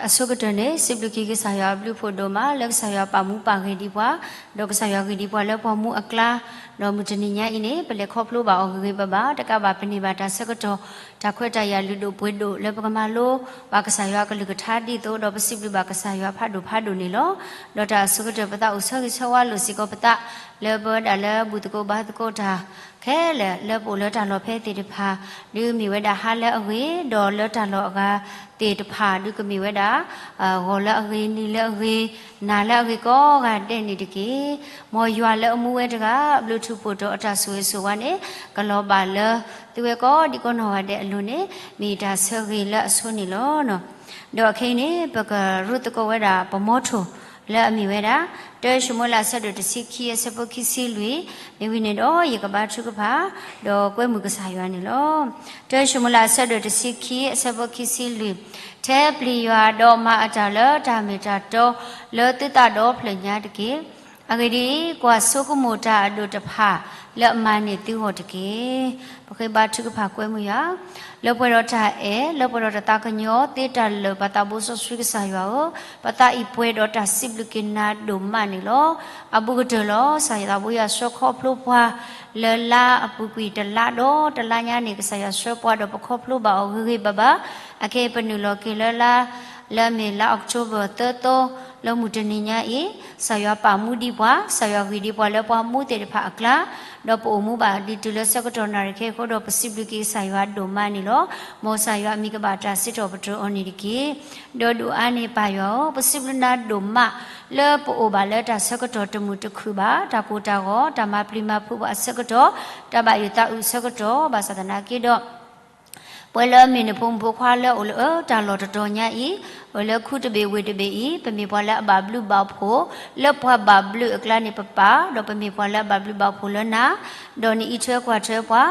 အဆိကတၢၢ်န့ၣ် စံးဘျုးက့ၤကစၢ်ယွၤအဘျုးအဖှိၣ်ဒိၣ်မး လၢကစၢ်ယွၤပာ်မူပာ်ဂ့ၤဒံးပှၤ, ဒီးကစၢ်ယွၤဂ့ၤဒံးပှၤလၢပှၤမူအကျါ, ဒီးမုၢ်တနံၤညါအံၤန့ၣ် ပလဲၤခီဖျိဘၣ်အီၤဂ့ၤဂ့ၤဘၣ်ဘၣ်, တကးဘၣ်ပန့ၢ်ဘၣ်တၢ်ဆၢကတီၢ် တၢ်ခွဲးတၢ်ယာ်လုၢ်ဒိၣ်ပှ့ၤဒိၣ် လၢပကမၤလိဘၣ်ကစၢ်ယွၤအကလုၢ်ကထါဒ်သိးဒီး ပစံးဘျုးဘၣ်ကစၢ်ယွၤဖးဒိၣ်ဖးဒိၣ်န့ၣ်လီၤ. ဒီးတၢ်အဆိကတၢၢ် ပသးအိၣ်ဆၢဂ့ၤဆၢဝါလိာ်စ့ၢ်ကီးပသး လၢပဝဲဒၣ်လၢဘူၣ်သကိးဘါသကိးတၢ်ခဲလၢာ် လၢပအိၣ်လၢတၢ်လီၢ်ဖဲသ့ၣ်တဖၣ် ဒုးမ့ၢ်ဝဲဒၣ်ဟါလၢအဂ့ၤ, ဒီးလၢတၢ်လီၢ်အဂၤသ့ၣ်တဖၣ် ဒုးကမ့ၢ်ဝဲဒၣ် ဂီၤလၢအဂ့ၤ, နံၤလၢအဂ့ၤ, နၤလၢအဂ့ၤကိးဂၤဒဲးန့ၣ်တက့ၢ်. မ်ယွၤလၢအမူဝဲတဂၤ အဘျုးထူးဖှိၣ်ဒီးအတၢ်ဆိၣ်ဂ့ၤဆိၣ်ဝါန့ၣ် ကလီၤဘၣ်လၢ သုဝဲကိးဒံးကိးနီၢ်ဂၤဒဲးအလိၤန့ၣ် မ့ၢ်တၢ်ဆၢဂ့ၤလၢအဆိန့ၣ်လီၤ. ဒီးအခဲအံၤန့ၣ် ပကရူၢ်သကိးဝဲဒၣ်ပမီထိၣ် လၢအမ့ၢ်ဝဲဒၣ် တၢၡမူၤအ့လးအဆၢဒိၣ်တဆံခံအဆၢဖိခံဆံလွံၢ်, မ့ၢ်ဝံၤန့ၣ်ဒီးယကဘါထုကဖၣ် ဒီးကွဲမုာ်ကစၢ်ယွၤန့ၣ်လီၤ. တၢၡမူၤအ့လးအဆၢဒိၣ်တဆံခံအဆၢဖိခံဆံလွံၢ်, ထဲပျံၤယွၤဒီးမၤအတၢ်လၢတၢ်မ့ၢ်တၢ်တီလၢသုသးဒီဖျၢၣ်ညါတက့ၢ်. အဂ့ၢ်ဒ်အံၤ, ကွၢ်ဆိကမိၣ်တၢ်အဒိၣ်တဖၣ်လၢအမၤန့ၢ်သုဂီၢ်တက့ၢ်. ပဃ့ဘါထုကဖၣ်ကွဲမုာ်ယွၤ လၢပှဲၤဒီးတၢ်အဲၣ် လၢပှဲၤဒီးတၢ်သးကညီၤသ့တၢ်လၢာ် ပသးဘိစီဆှံကစၢ်ယွၤဧၢ, ပသးအံၤပှဲၤဒီးတၢ်စံးဘျုးက့ၤနၤဒိၣ်မးန့ၣ်လီၤ. အဘူးကတၢၢ်လီၤ. ကစၢ်ယွၤသးဘိယွၤဆှၢခီဖျိပှၤ လၢလါအပူၤကွံာ်တလါဒီးတလါညါန့ၣ် ကစၢ်ယွၤဆှၢပှၤဒီးပခီဖျိဘၣ်အီၤဂ့ၤဂ့ၤဘၣ်ဘၣ်. အခဲအံၤပနုာ်လီၤက့ၤလၢလါ လၢအမ့ၢ်လါ October သၢသီ လၢမုၢ်တနံၤညါအံၤ, ကစၢ်ယွၤပာ်မူဒံးပှၤ, ကစၢ်ယွၤဂ့ၤဒံးပှၤလၢပှၤမူသ့ၣ်တဖၣ်အကျါ, ဒီးပအိၣ်မူဘၣ်ဒ်တုၤလၢဆၢကတီၢ်နၣ်ရံၣ်ခဲအံၤအဃိဒီး ပစံးဘျုးက့ၤကစၢ်ယွၤဒိၣ်မးန့ၣ်လီၤ. မ်ကစၢ်ယွၤအမံၤကဘၣ်တၢ်စံးထီၣ်ပတြၢၤအီၤန့ၣ်တက့ၢ်. ဒီးဒုးအါန့ၢ်ပၢ်ယွၤဧၢ, ပစံးဘျုးနၤဒိၣ်မး လၢပအိၣ်ဘၣ်လၢတၢ်ဆၢကတီၢ်တမုာ်တခုၣ်ဘၣ်, တၢ်ကိၢ်တၢ်ဂီၤ, တၢ်မၤပျံၤမၤဖုးပှၤအဆၢကတီၢ်, တၢ်ဘၣ်ယိၣ်သးအုးအဆၢကတီၢ်, ဘၣ်ဆၣ်သနာ်က့ဒီး ပဝဲလၢအမ့ၢ်နဖိမုၣ်ဖိခွါလၢအိၣ်လၢအတၢ်လီၢ်တတီၤညါအံၤ, အိၣ်လၢခူတဘ့ၣ်ဝ့ၢ်တဘ့ၣ်အံၤ, ပမ့ၢ်ပှၤလၢအဘၣ်ဘျုးဘၣ်ဖှိၣ်, လၢပှၤဘၣ်ဘျုးအကျါန့ၣ်ပပၢ်, ဒီးပမ့ၢ်ပှၤလၢအဘၣ်ဘျုးဘၣ်ဖှိၣ်လၢနၤ, ဒီးနအံးထွဲကွၢ်ထွဲပှၤ,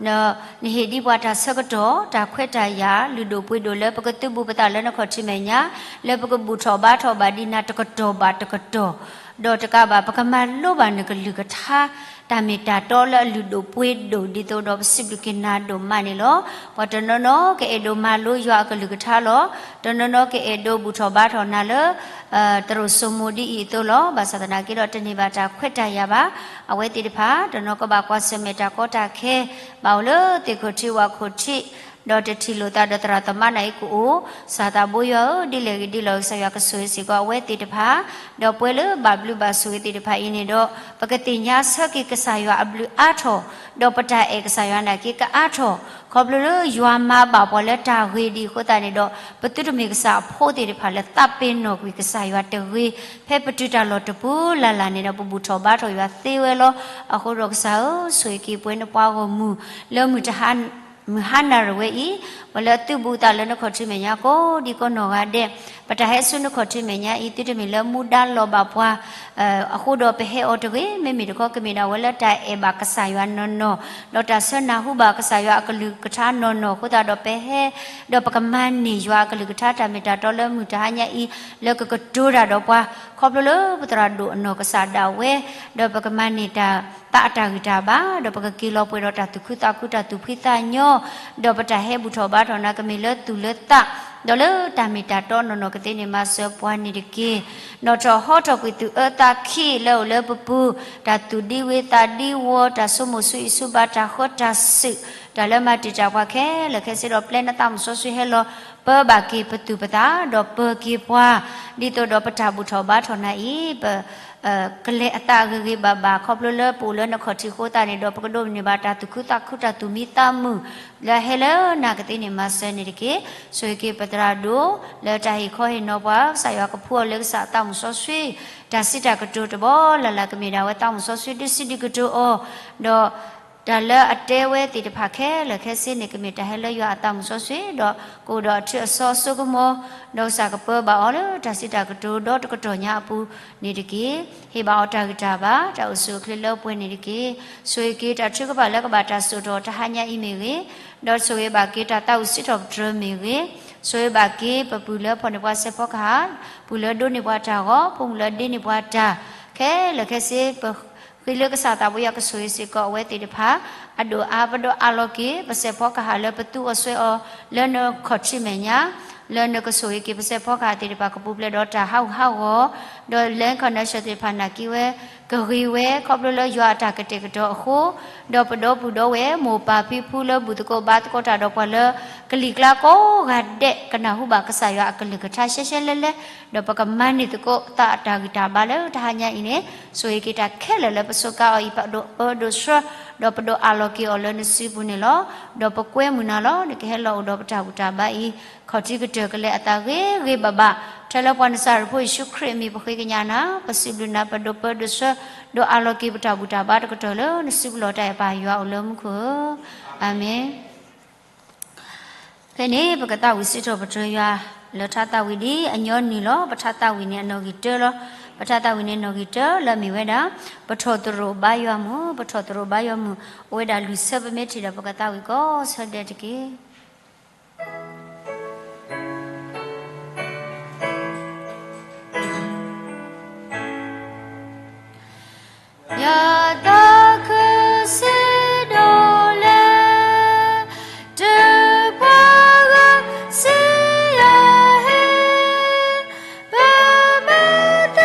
နဟ့ၣ်ဒံးပှၤတၢ်ဆၢကတီၢ်, တၢ်ခွဲးတၢ်ယာ်, လုၢ်ဒိၣ်ပှ့ၤဒိၣ်လၢပကသုးဘူးပသးလၢနခီၣ်ထံးမဲာ်ညါ, လၢပကဘူၣ်ထီၣ်ဘါထီၣ်ဘၣ်ဒံးနၤတကတီၢ်ဘၣ်တကတီၢ်, ဒီးတကးဘၣ် ပကမၤလိဘၣ်နကလုၢ်ကထါ တၢ်မ့ၢ်တၢ်တီလၢအလုၢ်ဒိၣ်ပှ့ၤဒိၣ်ဒ်သိးဒီးပစံးဘျုးက့ၤနၤဒိၣ်မးန့ၣ်လီၤ. ပှၤတနီၤနီၤကအဲၣ်ဒိးမၤလိယွၤအကလုၢ်ကထါလီၤ. တနီၤနီၤကအဲၣ်ဒိးဘူၣ်ထီၣ်ဘါထီၣ်နၤလၢ သရိာ်စိမိၤဒ်အံၤအသိးလီၤ. ဘၣ်ဆၣ်သနာ်က့ဒီးတန့ၢ်ဘၣ်တၢ်ခွဲးတၢ်ယာ်ဘၣ်. အဝဲသ့ၣ်တဖၣ် တနီၤကဘၣ်ကွၢ်ဆၢၣ်မဲာ်တၢ်ကီတၢ်ခဲ, ဘၣ်အိၣ်လၢသ့ၣ်ခိၣ်ထံးဝၣ်ခိၣ်ထံး ဒီးတထံၣ်လိာ်သးဒီးသရၣ်သမါနၤအံၤကအိၣ်, ကစၢ်သးဘိယွၤဧၢ, ဒ်လဲၣ်ဂ့ၤဒ်လဲၣ်ဂ့ၤ ကစၢ်ယွၤကဆိၣ်ဂ့ၤစ့ၢ်ကီးအဝဲသ့ၣ်တဖၣ်, ဒီးပှဲၤလၢဘၣ်ဘျုးဘၣ်ဆိၣ်ဂ့ၤသ့ၣ်တဖၣ်အံၤန့ၣ်ဒီး ပကသ့ၣ်ညါဆၢက့ၤကစၢ်ယွၤအဘျုးအါထီၣ်, ဒီးပတၢ်အဲၣ်ကစၢ်ယွၤနာ်က့ကအါထီၣ်, ခီဖျိလၢယွၤမၤဘၣ်ပှၤလၢတၢ်ဂ့ၤဒ်အဃိသတးန့ၣ်ဒီး ပသုတမ့ၢ်ကစၢ်အဖိသ့ၣ်တဖၣ်လၢသးပ့ၤနီၣ်ကွံာ်ကစၢ်ယွၤတဂ့ၤ, ဖဲပတုၤတၢ်လီၢ်တပူၤလၢ်လၢ်န့ၣ်ဒီး ပဘူၣ်ထီၣ်ဘါထီၣ်ယွၤသ့ဝဲလီၤ. အဃိဒီးကစၢ်ဧၢ, ဆိၣ်ဂ့ၤက့ၤပဝဲနပှၤဂီၢ်မုၢ် လၢမုၢ်တဟါ မုၢ်ဟါနၣ်ရံၣ်ဝဲအံၤ, ပှၤလၢအသုးဘူးသးလၢနခီၣ်ထံးမဲာ်ညါကိးဒံးကိးနီၢ်ဂၤဒဲး, ပတၢ်ဟဲဆူနခီၣ်ထံးမဲာ်ညါအံၤ သုတမ့ၢ်လၢမူဒါလီၤဘၣ်ပှၤ အဃိဒီးပဟဲအီၤတဂ့ၤ, မ့မ့ၢ်တခီ ကမ့ၢ်ဒၣ်ဝဲလၢတၢ်အဲၣ်ဘၣ်ကစၢ်ယွၤနီၢ်နီၢ်, ဒီးတၢ်ဆၢနၢ်ဟူဘၣ်ကစၢ်ယွၤအကလုၢ်ကထါနီၢ်နီၢ်အဃိသတးဒီး ပဟဲ ဒီးပကမၤန့ၢ်ယွၤအကလုၢ်ကထါတၢ်မ့ၢ်တၢ်တီလၢမုၢ်တဟါညါအံၤ လၢကကတိၤတၢ်ဒီးပှၤ, ခီဖျိလၢပသရၣ်ဒိၣ်အနီၢ်ကစၢ်ဒၣ်ဝဲ, ဒီးပကမၤန့ၢ်တၢ်သးအတၢ်ဂံၢ်တၢ်ဘါ, ဒီးပကက့ၤလီၤပှဲၤဒီးတၢ်သူၣ်ခုသးခု တၢ်သူၣ်ဖှံသးညီ, ဒီးပတၢ်ဟဲဘူၣ်ထီၣ်ဘါထီၣ်နၤကမ့ၢ်လၢသူၣ်လၢသး, ဒီးလၢတၢ်မ့ၢ်တၢ်တီနီၢ်နီၢ်ကသ့န့ၣ်မၤစၢၤပှၤန့ၣ်တက့ၢ်. နီၣ်ထီၣ်ဟီထီၣ်ကွံာ်သူၣ်အၢသးခံလၢအိၣ်လၢပပူၤ, တၢ်သူၣ်ဒံဝ့သးဒံဝီ, တၢ်ဆိကမိၣ်ဆူအံၤဆူဘါ, တၢ်ဃၢတၢ်စုး, တၢ်လၢမၤတံာ်တာ်ပှၤခဲလၢာ်ခဲဆ့ဒီး ပျဲနသးမုၣ်စီဆှံဟဲလီၤ ပၢဘၣ်က့ၤပသူၣ်ပသး, ဒီးပၢၤက့ၤပှၤ, ဒ်သိးဒီးပတၢ်ဘူၣ်ထီၣ်ဘါထီၣ်နၤအံၤ ပ ကလဲၤအသးဂ့ၤဂ့ၤဘၣ်ဘၣ်, ခီဖျိလၢပအိၣ်လၢနခီၣ်ထံးအဃိသတးန့ၣ်ဒီး ပကဒိးန့ၢ်ဘၣ်တၢ်သူၣ်ခုသးခု တၢ်သူၣ်မံသးမုာ် လၢဟဲလၢနၤကသ့န့ၣ်မၤစၢၤန့ၣ်တက့ၢ်. ဆိၣ်ဂ့ၤက့ၤပသရၣ်ဒိၣ် လၢတၢ်ဟ့ၣ်ခီဟ့ၣ်နီၤပှၤ, ကစၢ်ယွၤကဖှူအီၤလၢကစၢ်အသးမုၣ်စီဆှံ, တၢ်စံးတၢ်ကတိၤတဘီလၢ်လၢ်ကမ့ၢ်ဒၣ်ဝဲသးမုၣ်စီဆှံ ဒုးစံးဒုးကတိၤအီၤ, ဒီး တၢ်လၢအတဲဝဲသ့ၣ်တဖၣ်ခဲလၢာ်ခဲဆ့န့ၣ် ကမ့ၢ်တၢ်ဟဲလၢယွၤအသးမုၣ်စီဆှံ, ဒီးကအိၣ်ဒီးအထူအစီအစိကမီၤ, ဒီးကစၢ်ကပၢဘၣ်အီၤလၢတၢ်စံးတၢ်ကတိၤဒီတကတီၢ်ညါအပူၤန့ၣ်တက့ၢ်. ဟ့ၣ်ဘၣ်အီၤတၢ်ဂံၢ်တၢ်ဘါ, တၢ်အိၣ်ဆူၣ်အိၣ်ချ့လၢပှဲၤန့ၣ်တက့ၢ်. ဆိၣ်ဂ့ၤက့ၤတၢ်ထုကဖၣ်လၢကဘၣ်တၢ်စိာ်ထီၣ်တဟါညါအံၤမ့ၢ်ဂ့ၤ, ဒီးဆိၣ်ဂ့ၤဘၣ်က့ၤတၢ်သးဝံၣ်စံးထီၣ်ပတြၢၤမ့ၢ်ဂ့ၤ, ဆိၣ်ဂ့ၤဘၣ်က့ၤပပုၢ်လၢဖီၣ်န့ၢ်ပှၤစဲးဖီကဟၣ်, ပုၢ်လၢဒိးန့ၢ်ပှၤတၢ်ဂီၤ, ပုၢ်မုၣ်လၢဒ့န့ၢ်ပှၤတၢ်, ခဲလၢာ်ခဲဆ့ ပ ဃ့လၢကစၢ်သးဘိယွၤကဆိၣ်ဂ့ၤစ့ၢ်ကီးအဝဲသ့ၣ်တဖၣ်, အဒိၣ်အါပဒိၣ်အါလီၤက့ၤ ပစဲးဖီကဟၣ်လၢပသူအီၤစွဲအီၤလၢနခီၣ်ထံးမဲာ်ညါ, လၢနကဆိၣ်ဂ့ၤက့ၤပစဲးဖီကဟၣ်သ့ၣ်တဖၣ် ကပူၤဖျဲးဒီးတၢ်ဟးဂူာ်ဟးဂီၤ, ဒီး land connection သ့ၣ်တဖၣ်နာ်က့ဝဲ, ကဂ့ၤဝဲ ခီဖျိလၢယွၤအတၢ်ကတဲာ်ကတီၤအဃိ, ဒီးပဒီပုၢ်ဒီဝဲၢ် မိၢ်ပၢ်ဖံဖုလၢဘူၣ်သကိးဘါသကိးတၢ်ဒီးပှၤလၢ ကလံၤကျါကိးဂၤဒဲး ကနၢ်ဟူဘၣ်ကစၢ်ယွၤအကလုၢ်ကထါရှဲရှဲလဲၣ်လဲၣ်, ဒီးပကမၤန့ၢ်သကိးသးအတၢ်ဂံၢ်တၢ်ဘါလၢတဟါညါအံၤန့ၣ်, ဆိၣ်ဂ့ၤက့ၤတၢ်ခဲလၢာ်လၢပစူးကါအီၤအံၤ ပဒိးပၢဒိးဆှၢ, ဒီးပဒိးအးလီၤက့ၤအီၤလၢနစုပူၤန့ၣ်လီၤ. ဒီးပကွဲမုာ်နၤလီၤ. နကဟဲလီၤအိၣ်ဒီးပတၢ်ဘူၣ်တၢ်ဘါအံၤ ခီၣ်ထံးကတၢၢ်ကလဲၤအသးဂ့ၤဂ့ၤဘၣ်ဘၣ်, ထဲလၢပှၤနစၤရ့းဖိယ့ၣ်ၡူးခရံာ်အမံၤ ပဃ့ကညးနၤ, ပစံးဘျုးနၤ, ပဒိးပၢဒိးဆှၢ, ဒီးအးလီၤက့ၤပတၢ်ဘူၣ်တၢ်ဘါတကတီၢ်လၢနစုပူၤလီၤ. တၢ်အဲၣ်ပၢ်ယွၤအိၣ်လၢမူခိၣ်ဧၢ, အၤမ့ၣ်. ဖဲန့ၣ် ပကသးဝံၣ်စံးထီၣ်ပတြၢၤယွၤ လၢထါသးဝံၣ်ဒ်အညီနုၢ်လီၤ. ပထါသးဝံၣ်န့ၣ်အနီၣ်ဂံၢ်တၢလီၤ. ပထါသးဝံၣ်န့ၣ်နီၣ်ဂံၢ်တၢလၢအမ့ၢ်ဝဲဒၣ် ပထီၣ်သရိာ်ဘါယွၤမုၢ်, ပထီၣ်သရိာ်ဘါယွၤမုၢ်, အိၣ်ဝဲဒၣ်လွံၢ်ဆၢ ပမ့ၢ်ထံၣ်ဒီး ပကသးဝံၣ်ကိးဆၢဒဲးတက့ၢ်. ယသးခုစံးဒိၣ်လဲၣ်, တုၤပှၤဂၤစံးယၤဟ့ၣ်, ပမၤသ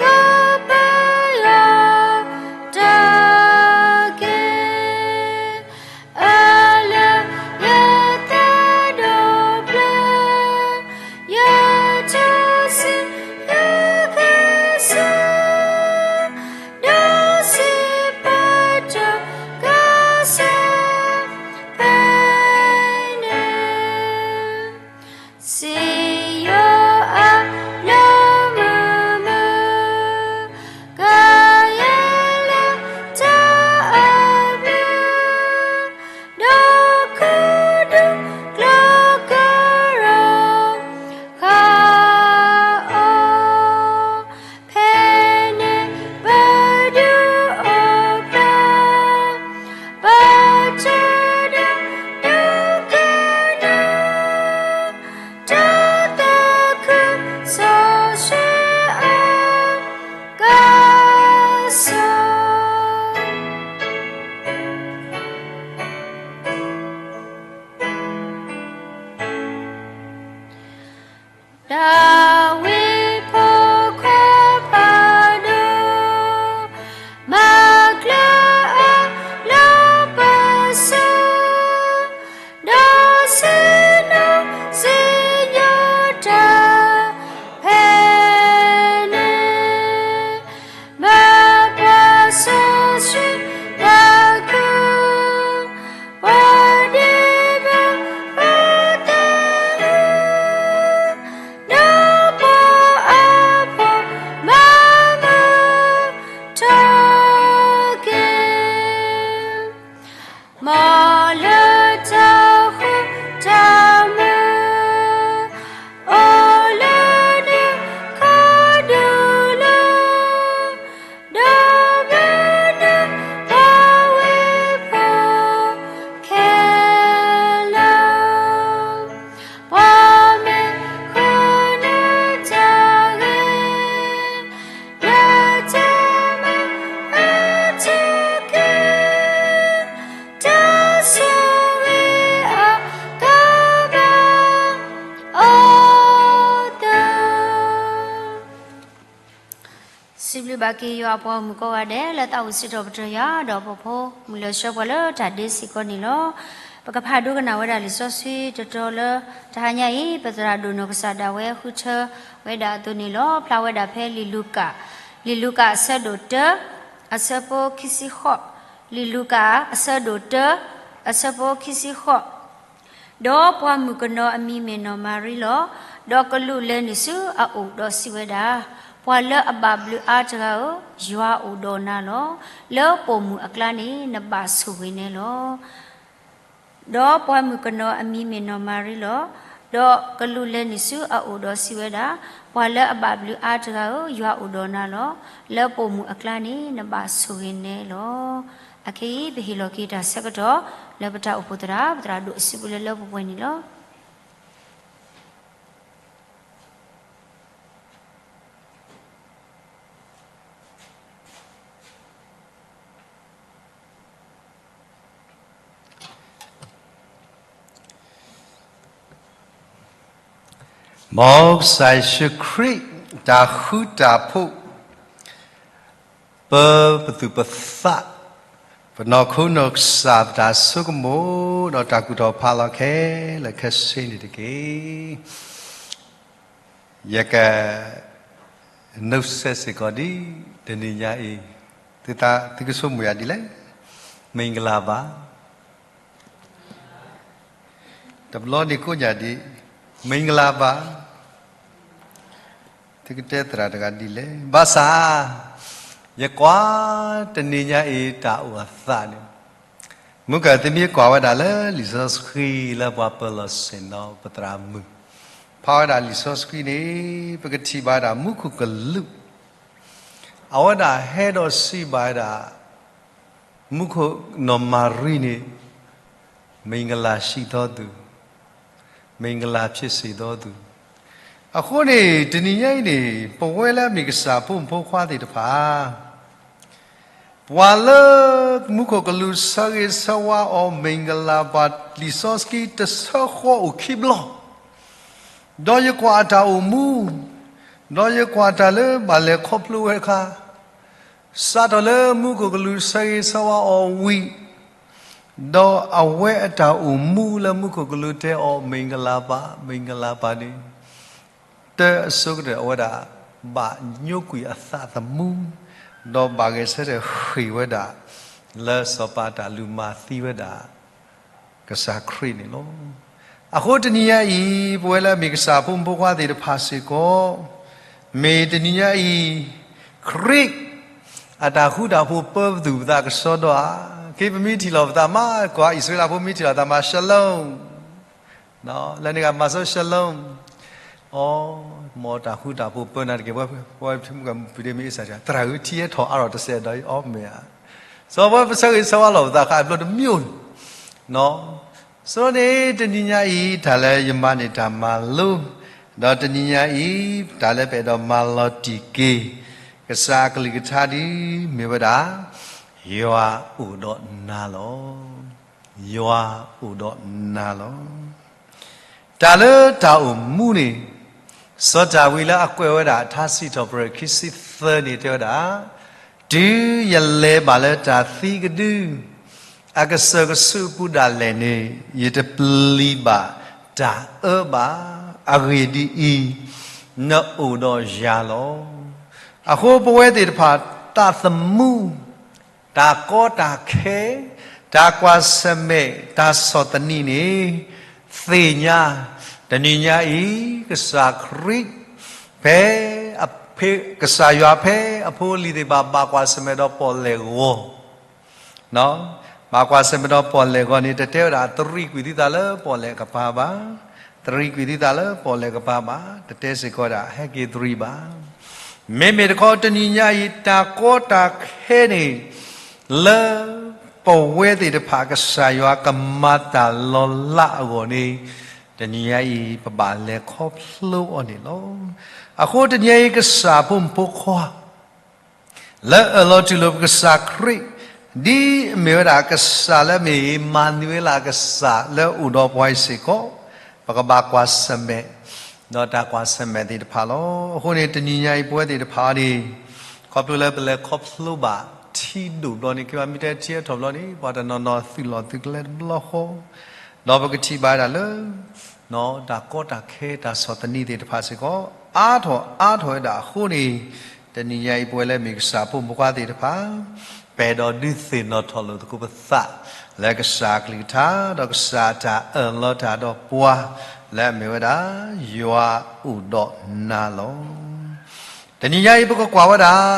ကိးပယီၤတၢ်က့ၢ်, အလၢယသးဒိးဘျၢ, ယထူၣ်စုယကဲစူၤ, ဒီးစံးပတြၢၤကစၢ်ဖဲန့ၣ်, စံးယိၤအါလၢမုာ်မုာ်, ကယဲၢ်လၢတၢ်အဘျုး, ဒီးခိၣ်ဒူကျိၤကရၢဃာ်အီၤ, ဖဲန့ၣ်ပဒုးအိၣ်ဖျါ, ပတၢ်ဒဲးဒုးကနၣ်, တၢ်သးခုစီဆှံအကစၢ် ဒၤဝံးဖိခွါဖးဒိၣ်, မၤကျၢၤအလၢပစီ, ဒီးစံးနီၣ်စံးညိးတၢ်ဖဲန့ၣ်, မၤပှၤစီဆှံတၢ်ခု, ပှၤဒ်ဘၣ်ပသး, ဒီးပှၤအဖိမၤမုာ်ထီၣ်က့ၤ, မ်လၢတၢ်ဃူတၢ်မုာ်, အိၣ်လၢနခိၣ်ဒူလီၤ, ဒီးမ့ၢ်နပှၤဝ့ၢ်ဖိခဲလၢာ်, ပှၤမ့ၢ်ဃုနတၢ်ဂ့ၤ, နတၢ်မၤအါထီၣ်က့ၤ, တၢ်ဆိၣ်ဂ့ၤအကဘၣ်အိၣ်သး. စံးဘျုးဘၣ်က့ၤယွၤအပှၤဂီၢ်မုၢ်ကိးဂၤဒဲး လၢသးဝံၣ်စံးထီၣ်ပတြၢၤယွၤ ဒီးပဖိမုၣ်လၢဆှၢပှၤလၢတၢ်ဒ့စ့ၢ်ကီးန့ၣ်လီၤ. ပကဖးဒိကနၣ်ဝဲဒၣ်လံာ်စီဆှံတတီၤလၢတဟါညါအံၤ ပသရၣ်ဒိၣ်နီၢ်ကစၢ်ဒၣ်ဝဲဃုထၢဝဲဒၣ်အသိးန့ၣ်လီၤ. ဖျါဝဲဒၣ်ဖဲလံာ်လူၤကၣ်, လံာ်လူၤကၣ်အဆၢဒိၣ်တၢ, အဆၢဖိခံဆံဃိး, လံာ်လူၤကၣ်အဆၢဒိၣ်တၢ, အဆၢဖိခံဆံဃိး ဒီးပှၤမုၣ်ကနီၤအမံၤမ့ၢ်နီၢ်မၤရံလီၤ. ဒီးကလူးလဲၤနုာ်ဆူအအိၣ်ဒီးစံးဝဲဒၣ်, ပှၤလၢအဘၣ်ဘျုးအါတဂၤဧၢ, ယွၤအိၣ်ဒီးနၤလီၤ. လၢပိာ်မုၣ်အကျါန့ၣ် နဘၣ်ဆိၣ်ဂ့ၤနဲလီၤ. ဒီးပှၤမုၣ်ကနီၤအမံၤမ့ၢ်နီၢ်မၤရံလီၤ. ဒီးကလူးလဲၤနုာ်ဆူအအိၣ်ဒီးစံးဝဲဒၣ်, ပှၤလၢအဘၣ်ဘျုးအါတဂၤဧၢ, ယွၤအိၣ်ဒီးနၤလီၤ. လၢပိာ်မုၣ်အကျါန့ၣ် နဘၣ်ဆိၣ်ဂ့ၤနဲလီၤ. အခဲအံၤ ပဟ့ၣ်လီၤက့ၤတၢ်ဆၢကတီၢ် လၢပတၢ်အိၣ်ဖှိၣ်သရၣ်, ပသရၣ်ဒိၣ်အစုပူၤလၢလၢပှဲၤပှဲၤန့ၣ်လီၤ. မ်ကစၢ်ယ့ၣ်ၡူးခရံာ် တၢ်ဃူတၢ်ဖိး ပၢပသူၣ်ပသး, ပနီၢ်ခိနီၢ်ကစၢ် ပတၢ်ဆိကမိၣ် ဒီးတၢ်ကူၣ်ထီၣ်ဖးလီၤခဲလၢာ်ခဲဆ့န့ၣ်တက့ၢ်. ယက နုတ်ဆက်စ့ၢ်ကီးဒ်တနံၤညါအံၤ, သုကဆိကမိၣ်ယၤဒ်လဲၣ်, မင်္ဂလာပါ. တဘျီန့ၣ်ကိးညါဒ် မင်္ဂလာပါ. သုကတဲသရၣ်တဂၤဒ်လဲၣ်. ဘၣ်ဆၣ် ယကွၢ်တနံၤညါအံၤတၢ်အိၣ်အသးန့ၣ်, မုၢ်ကၢသုမ့ၢ်ကွၢ်ဝဲဒၣ်လၢလံာ်စီဆှံလၢပှၤပၢၤလီၢ်ဆ့ၣ်နီၤပသရၣ်မုၣ်, ဖးဝဲဒၣ်လံာ်စီဆှံန့ၣ် ပကထံၣ်ဘၣ်ဝဲဒၣ်မူခိၣ်ကလူး အဝဲဒၣ်ဟဲဒီးစံးဘၣ်ဝဲဒၣ် မူခိၣ်နီၢ်မၤရံန့ၣ် မင်္ဂလာရှိသောသူ, မင်္ဂလာဖြစ်စေသောသူ. အဃိန့ၣ် တနံၤညါအံၤန့ၣ် ပဝဲလၢအမ့ၢ်ကစၢ်ဖိမုၣ်ဖိခွါသ့ၣ်တဖၣ် ပှၤလၢမူခိၣ်ကလူးဆၢဂ့ၤဆၢဝါအီၤ မင်္ဂလာ ပှၤလံာ်စီဆှံတဆၢဃီအိၣ်ခံဘျီ, ဒီးယကွၢ်အတၢ်အိၣ်မူ, ဒီးယကွၢ်တၢ်လၢဘၣ်လဲၤခီဖျိဝဲတခါ, စးထီၣ်လၢမူခိၣ်ကလူးဆၢဂ့ၤဆၢဝါအီၤဝံၤ, ဒီးအဝဲအတၢ်အိၣ်မူလၢမူခိၣ်ကလူးတဲအီၤ မင်္ဂလာပါ, မင်္ဂလာပါ န့ၣ် တၢ်အဆိကတၢၢ်အဝဲဒၣ် ဘၣ်ညိကွံာ်အသးသမူ, ဒီးဘၣ်ဂဲၤဆၢထၢၣ်ဃ့ၢ်ဝဲဒၣ် လၢစီၤပၤတၢ်လူၤမၤသံဝဲဒၣ် ကစၢ်ခရံာ်န့ၣ်လီၤ. အဃိတနံၤညါအံၤ ပဝဲလၢအမ့ၢ်ကစၢ်ဖိမုၣ်ဖိခွါသ့ၣ်တဖၣ်စ့ၢ်ကီး, မ့ၢ်တနံၤညါအံၤ ခရံာ် အတၢ်ဃူတၢ်ဖိးပၢပသူၣ်ပသးကစီဒီဧါ. ခဲအံၤပမ့ၢ်ထံၣ်လိာ်ပသးမး ကွၢ်အံၣ်စရ့လးဖိမ့ၢ်ထံၣ်လိာ်သးမး shalom လၢန့ၣ်ဂ့ၤ မၤစီ shalom, အိ, မ်တၢ်ဃူတၢ်ဖိးပၢနၤတက့ၢ်. ပဝဲပထံမုၢ်ကမုၢ်ပူၤဒ်မ့ၢ်အ့ၣ်စၢ် သရၣ်ဧၢ ထံဟဲထီၣ်အါထီၣ်တစဲးဒီးအံၤ အိ မ့ၢ်ဧါ. စီၤပဝဲပဆၢဂ့ၤဆၢဝါလိာ်ပသးခါအဘျီတမံၤအိၣ်န့ၣ်, စီၤန့ၣ် တနံၤညါအံၤ တၢ်လၢယမၤန့ၢ်တၢ်မၤလိ, ဒီးတနံၤညါအံၤ တၢ်လၢပအဲၣ်ဒိးမၤလီၤတံၢ်က့ၤ ကစၢ်အကလုၢ်ကထါဒ်မ့ၢ်ဝဲဒၣ် ယွၤအိၣ်ဒီးနၤလီၤ. ယွၤအိၣ်ဒီးနၤလီၤ. တၢ်လၢတၢ်အိၣ်မူန့ၣ် စီၤဒၤဝံးလၢအကွဲးဝဲဒၣ် ထါစံးထီၣ်ပတြၢၤခံဆံသၢန့ၣ် တဲဝဲဒၣ်, တုၤယလဲၤဘၣ်လၢတၢ်သံကဒု အကစၢၢ်ကဆူးအပူၤဒၣ်လဲာ်န့ၣ် ယတပျံၤဘၣ်တၢ်အၢဘၣ်. အဂ့ၢ်ဒ်အံၤ, နအိၣ်ဒီးယၤလီၤ. အဃိပဝဲသ့ၣ်တဖၣ် သးသမူ တၢ်ကီတၢ်ခဲ, တၢ်ကွၢ်ဆၢၣ်မဲာ်, တၢ်ဆီၣ်သနံးန့ၣ် သ့ၣ်ညါ တနံၤညါအံၤ ကစၢ်ခရံာ် ဖဲ ကစၢ်ယွၤဖဲအဖိအလံၤသ့ၣ်တဖၣ် ဘၣ်ကွၢ်ဆၢၣ်မဲာ်ဒီးပီၣ်လဲၣ်ဂီၤ, ဘၣ်ကွၢ်ဆၢၣ်မဲာ်ဒီးပီၣ်လဲၣ်ဂီၤန့ၣ် တတဲဝဲဒၣ် သရံးကွံာ်သုသးလၢပီၣ်လဲၣ်ကပၤဘၣ်, သရံးကွံာ်သုသးလၢပီၣ်လဲၣ်ကပၤဘၣ်, တတဲစ့ၢ်ကီးဝဲဒၣ် ဟဲက့ၤသရံးဘၣ်. မ့မ့ၢ်တခီတနံၤညါအံၤ တၢ်ကီတၢ်ခဲန့ၣ် လၢပဝဲသ့ၣ်တဖၣ် ကစၢ်ယွၤကမၤတၢ်လီၤလးအဂီၢ်န့ၣ် တနံၤညါအံၤ ပဘၣ်လဲၤခီဖျိအီၤန့ၣ်လီၤ. အဃိတနံၤညါအံၤ ကစၢ်ဖိမုၣ်ဖိခွါ လၢအၢၣ်လီၤတူၢ်လိာ်ပကစၢ်ခရံာ် ဒ်အမ့ၢ်ဝဲဒၣ်ကစၢ်လၢအမ့ၢ် အၤမၤနူၤအ့လး ကစၢ်လၢအအိၣ်ဒီးပှၤအံၤစ့ၢ်ကီး, ပကဘၣ်ကွၢ်ဆၢၣ်မဲာ် ဒီးတၢ်ကွၢ်ဆၢၣ်မဲာ်သ့ၣ်တဖၣ်လီၤ. အဃိန့ၣ် တနံၤညါအံၤ ပဝဲသ့ၣ်တဖၣ်န့ၣ် ခီဖျိလၢပလဲၤခီဖျိဘၣ်ထံဒိၣ်ဘျီန့ၣ် ကမ့ၢ်တဲထံအထီၣ်ဘျီန့ၣ် ပှၤတနီၤနီၤသုးလီၢ်သုးကျဲတဘျီဃီ, ဒီးပကထံၣ်ဘၣ်ဝဲဒၣ်လၢ တၢ်ကီတၢ်ခဲ တၢ်ဆီၣ်သနံးသ့ၣ်တဖၣ်စ့ၢ်ကီး အါထီၣ်အါထီၣ်ဝဲဒၣ်အဃိန့ၣ်, တနံၤညါအံၤ ပဝဲလၢမ့ၢ်ကစၢ်ဖိမုၣ်ဖိခွါသ့ၣ်တဖၣ် ပအဲၣ်ဒိးဒုးသ့ၣ်နီၣ်ထီၣ်လိာ်သကိးပသး လၢကစၢ်အကလုၢ်ကထါ ဒီးကစၢ်အတၢ်အၢၣ်လီၤတၢ်ဒီးပှၤ လၢအမ့ၢ်ဝဲဒၣ် ယွၤအိၣ်ဒီးနၤလီၤ. တနံၤညါအံၤ ပကကွၢ်ဝဲဒၣ်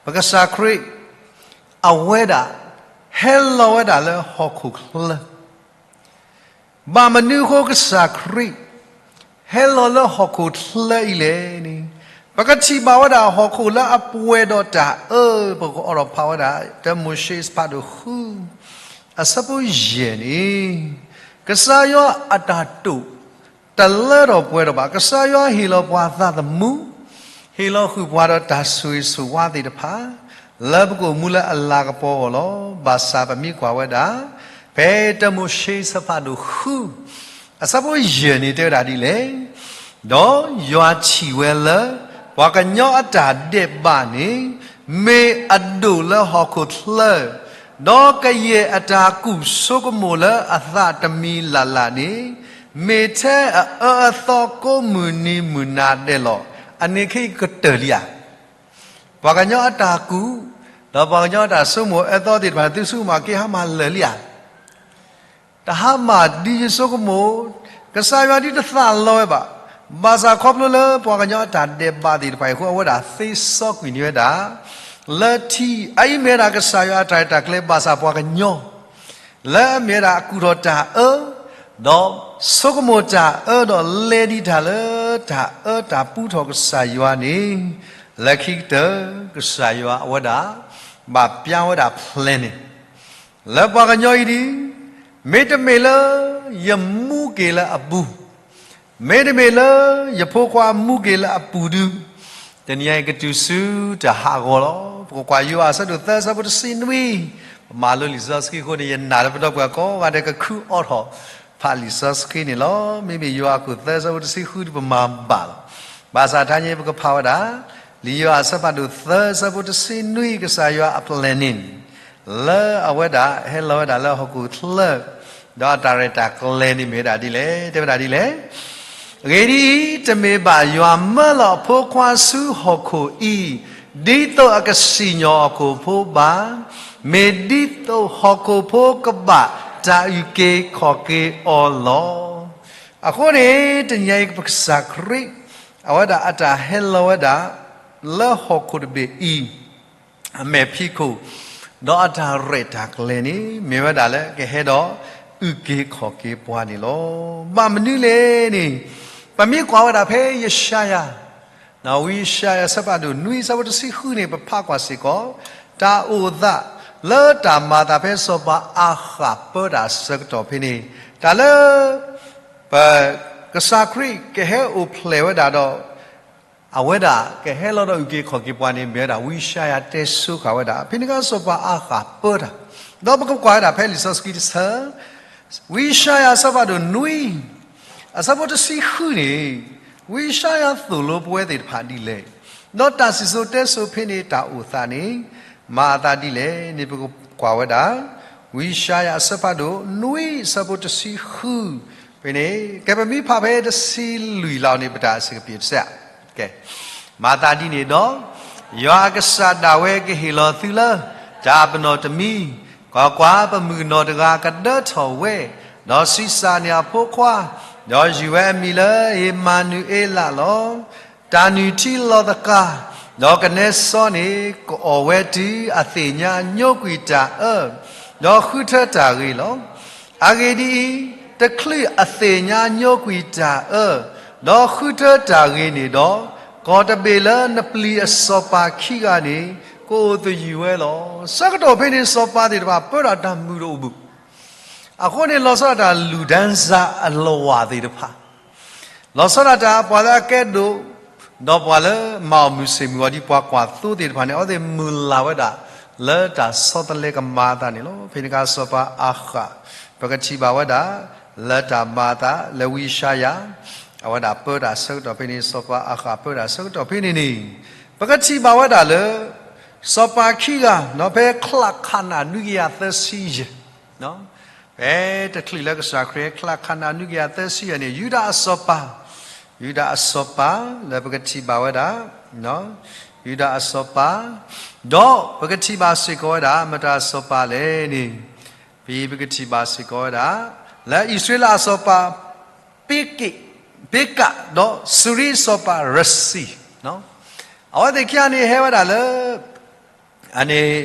ပကစၢ်ခရံာ် အဝဲဒၣ် ဟဲလီၤဝဲဒၣ်လၢဟီၣ်ခိၣ်ချၢ ဘၣ်မနုၤအဃိကစၢ်ခရံာ် ဟဲလီၤလၢဟီၣ်ခိၣ်ချၢအံၤလဲၣ်န့ၣ်, ပကထံၣ်ဘၣ်ဝဲဒၣ်ဟီၣ်ခိၣ်လၢအပှဲၤဒီးတၢ်အၢ, ပကအိးထီၣ်ဖးဝဲဒၣ် တၢမိၤၡ့အဆၢဖးဒိၣ်ဃု အဆၢဖိယဲၢ်န့ၣ်, ကစၢ်ယွၤအတၢ်တိာ် တလၢထီၣ်ပှဲၤထီၣ်ဘၣ်. ကစၢ်ယွၤဟ့ၣ်လီၤပှၤသးသမူ, ဟ့ၣ်လီၤဃုာ်ပှၤဒီးတၢ်ဆိၣ်ဂ့ၤဆိၣ်ဝါသ့ၣ်တဖၣ် လၢပကအိၣ်မူလၢအလၤကပီၤအဂီၢ်လီၤ. ဘၣ်ဆၣ်ပမ့ၢ်ကွၢ်ဝဲဒၣ် ဖဲတၢမိၤၡ့အဆၢဖးဒိၣ်ဃု အဆၢဖိယဲၢ်န့ၣ် တဲဝဲဒၣ်ဒ်လဲၣ်, ဒီးယွၤထံၣ်ဝဲလၢ ပှၤကညီအတၢ်ဒဲးဘးန့ၣ် မ့ၢ်အဒိၣ်လၢဟီၣ်ခိၣ်ချၢ, ဒီးကယဲၢ်အတၢ်ကူၣ်ဆိကမိၣ်လၢအသးတမံၤလၢ်လၢ်န့ၣ် မ့ၢ်ထဲအအၢအသီကိးမုၢ်နံၤမုၢ်နၤဒဲးလီၤ. အန့ၣ်ခဲအံၤကတၢၢ်လံဧါ. ပှၤကညီအတၢ်ကူၣ်, ဒီးပှၤကညီအတၢ်ဆိကမိၣ်အၢသီသ့ၣ်တဖၣ်န့ၣ် သုဆိကမိၣ်က့ၤဟါမၢ်လၢာ်လံဧါ. တဟါမၢ်ဒ်ယဆိကမိၣ်, ကစၢ်ယွၤဒ်တသးလီဝဲဘၣ်. ဘၣ်ဆၣ်ခီဖျိလၢပှၤကညီအတၢ်ဒဲးဘးသ့ၣ်တဖၣ်အံၤအဃိ အဝဲဒၣ်သ့စီကွံာ်န့ၢ်ဝဲဒၣ် လၢထံအံၤမ့ၢ်ဝဲဒၣ်ကစၢ်ယွၤအတၢ်ရဲၣ်တၢ်ကျဲၤဘၣ်ဆၣ်ပှၤကညီ လၢအမ့ၢ်ဝဲဒၣ်အကူၣ်ထီၣ်တၢ်အၢ, ဒီးဆိကမိၣ်တၢ်အၢ ဒီးလဲၤဒံးတၢ်လၢတၢ်အၢတၢ်ပူထီၣ်ကစၢ်ယွၤန့ၣ်, လၢခံကတၢၢ် ကစၢ်ယွၤအဝဲဒၣ် ဘၣ်ပျၢ်ဝဲဒၣ် plan န့ၣ် လၢပှၤကညီအံၤဒ်, မ့တမ့ၢ်လၢယမူက့ၤလၢအပူၤ, မ့တမ့ၢ်လၢယဖိခွါမူက့ၤလၢအပူၤဒု, တနံၤအံၤကတုၤဆူတၢ်ဟးဂီၤလီၤ. ပကကွၢ်ယိၤဟၣ်အဆၢဒိၣ်သၢအဆၢဖိတဆံနွံ, ပမၤလိလံာ်စီဆှံအဃိန့ၣ် ယနာ်လၢပဒီပုၢ်ဝဲၢ်ကိးဂၤဒဲးကခုအီထီၣ် ဖးလံာ်စီဆှံန့ၣ်လီၤ. မ့မ့ၢ်ယိၤဟၣ်အခိၣ်သၢအဆၢဖိတဆံဃုဒုပမၤဘၣ်လီၤ. ဘၣ်ဆၣ်တနံၤအံၤပကဖးဝဲဒၣ် လံာ်ယိၤဟၣ်အဆၢဖးဒိၣ်သၢအဆၢဖိတဆံနွံ ကစၢ်ယွၤအ plan န့ၣ် လၢအဝဲဒၣ်ဟဲလီၤဝဲဒၣ်လၢဟီၣ်ခိၣ်ချၢ, ဒီးအတၢ်ရဲၣ်တၢ်ကျဲၤန့ၣ်မ့ၢ်ဝဲဒၣ်ဒ်လဲၣ်, တဲဝဲဒၣ်ဒ်လဲၣ်. အဂ့ၢ်ဒ်အံၤ, တမ့ၢ်ဘၣ်ယွၤမၢလီၤအဖိခွါဆူဟီၣ်ခိၣ်အံၤ, ဒ်သိးအကစံၣ်ညီၣ်ဟီၣ်ခိၣ်ဖိဘၣ်, မ့ၢ်ဒ်သိးဟီၣ်ခိၣ်ဖိကဘၣ်တၢ်အုၣ်က့ၤခီၣ်က့ၤအီၤလီၤ. အဃိန့ၣ် တနံၤအံၤပကစၢ်ခရံာ် အဝဲဒၣ်အတၢ်ဟဲလီၤဝဲဒၣ် လၢဟီၣ်ခိၣ်တဘ့ၣ်အံၤ အမဲာ်ဖံးခိၣ်, ဒီးအတၢ်ရဲၣ်တၢ်ကျဲၤန့ၣ် မ့ၢ်ဝဲဒၣ်လၢကဟဲဒီးအုၣ်က့ၤခီၣ်က့ၤပှၤန့ၣ်လီၤ. ဘၣ်မနုၤလဲၣ်န့ၣ်, ပမ့ၢ်ကွၢ်ဝဲဒၣ်ဖဲယၡါယၤ, ဝံယၡါယၤအဆၢဖးဒိၣ်နွံအဆၢဖိတဆံဃုန့ၣ် ပဖးကွၢ်စ့ၢ်ကီး တၢ်အိၣ်သးလၢတၢ်မၤအသးဖဲစီၤပၤအၤဃးပၢတၢ်အဆၢကတီၢ်ဖဲန့ၣ်, တၢ်လၢ ပ ကစၢ်ခရံာ်ကဟဲအိၣ်ဖျဲၣ်ဝဲဒၣ်ဒီး အဝဲဒၣ်ကဟဲလီၤဒီးအုၣ်က့ၤခီၣ်က့ၤပှၤန့ၣ် မ့ၢ်ဝဲဒၣ်ဝံယၡါယၤတဲဆိဃာ်ဝဲဒၣ် ဖဲန့ၣ်အခါစီၤပၤအၤဃးပၢတၢ်, ဒီးပကကွၢ်ဝဲဒၣ်ဖဲလံာ်စီဆှံတဆၢ, ဝံယၡါယၤအဆၢဖးဒိၣ်နွံ အဆၢဖိတဆံဃုန့ၣ်, ဝံယၡါယၤသိၣ်လိပဝဲသ့ၣ်တဖၣ်ဒ်လဲၣ်, ဒီးတၢ်စံၣ်စိၤတဲစိၤဖဲန့ၣ်တၢ်အိၣ်သးန့ၣ် မၤအသးဒ်လဲၣ်န့ၣ် ပကကွၢ်ဝဲဒၣ် ဝံယၡါယၤအဆၢဖးဒိၣ်နွံအဆၢဖိတဆံဃု ဖဲန့ၣ်, ကဲပမ့ၢ်ဖးဖဲတဆံလွံၢ်လီၤန့ၣ် ပတၢ်စ့ၢ်ကပ့ၤတစဲး, ကဲ, မၤသးဒ်န့ၣ်ဒီး, ယွၤအကစၢ်ဒၣ်ဝဲကဟ့ၣ်လီၤသုလၢ တၢ်ပနီၣ်တမံၤ, ကွၢ်ကွၢ်, ပမုၣ်ကနီၤတဂၤကဒၢထီၣ်ဝဲ, ဒီးဆံးစၢ်န့ၢ်အဖိခွါ, ဒီးယုၢ်ဝဲအမံၤလၢအ့မၤနူၤအ့လးလီၤ. တၢ်နုၢ်ထံလီၤသကၤ, ဒီးကနဲစီန့ၣ် ကအီၣ်ဝဲတုၤအသ့ၣ်ညါညိကွံာ်တၢ်အၢ, ဒီးဃုထၢတၢ်ဂ့ၤလီၤ. အဂ့ၢ်ဒ်အံၤ, တချုးအသ့ၣ်ညါညိကွံာ်တၢ်အၢ, ဒီးဃုထၢတၢ်ဂ့ၤန့ၣ်ဒီး, ကီၢ်တဘ့ၣ်လၢနပျံၤအစီၤပၤခံဂၤန့ၣ် ကအိၣ်သယုၢ်ဝဲလီၤ. ဆၢကတီၢ်ဖဲန့ၣ် စီၤပၤသ့ၣ်တဖၣ် ပၢတၢ်တၢ်မုာ်တအိၣ်ဘှံး, အဃိန့ၣ် လီၤဆီဒၣ်တၢ်လုၢ်ဒၢစၢ်အလီၢ်ဝးသ့ၣ်တဖၣ် လီၤဆီဒၣ်တၢ်ပှၤလၢအကဲဒိၣ်, ဒီးပှၤလၢမၤအီၣ်မုၢ်ဆ့ၣ်မုၢ်ဂီၤဒ်ပှၤကွၢ်သိသ့ၣ်တဖၣ်န့ၣ် အဝဲသ့ၣ်မုၢ်လၢ်ဝဲဒၣ် လၢတၢ်ဆီတလဲကမၤအသးန့ၣ်လီၤ. ဖဲန့ၣ်အခါစီၤပၤအၤဃး ပကထံၣ်ဘၣ်ဝဲဒၣ် လၢတၢ်မၤအသးလၢဝံယၡါယၤ အဝဲဒၣ်ပၢတၢ်ဆၢကတီၢ်ဖဲန့ၣ် စီၤပၤအၤဃးပၢတၢ်ဆၢကတီၢ်ဖဲန့ၣ်န့ၣ်, ပကထံၣ်ဘၣ်ဝဲဒၣ်လၢ စီၤပၤခံဂၤ ဖဲချးခးနၣ်နွံကယၤသၢဆံယဲၢ် ဖဲတချုးလၢကစၢ်ခရံာ်ဟဲချးခးနၣ်နွံကယၤသၢဆံယဲၢ်န့ၣ် ယူဒၤအစီၤပၤ, ယူဒၤအစီၤပၤ လၢပကထံၣ်ဘၣ်ဝဲဒၣ် ယူဒၤအစီၤပၤ, ဒီးပကထံၣ်ဘၣ်စ့ၢ်ကီးဝဲဒၣ် မတၤအစီၤပၤလဲၣ်န့ၣ်, ဖဲပကထံၣ်ဘၣ်စ့ၢ်ကီးဝဲဒၣ် လၢအံၣ်စရ့လးအစီၤပၤ ပ့က့, ပ့ကး ဒီးစူၤရံအစီၤပၤရစံ, အဝဲသ့ၣ်ခံဂၤန့ၣ်ဟဲဝဲဒၣ်လၢ အန့ၣ်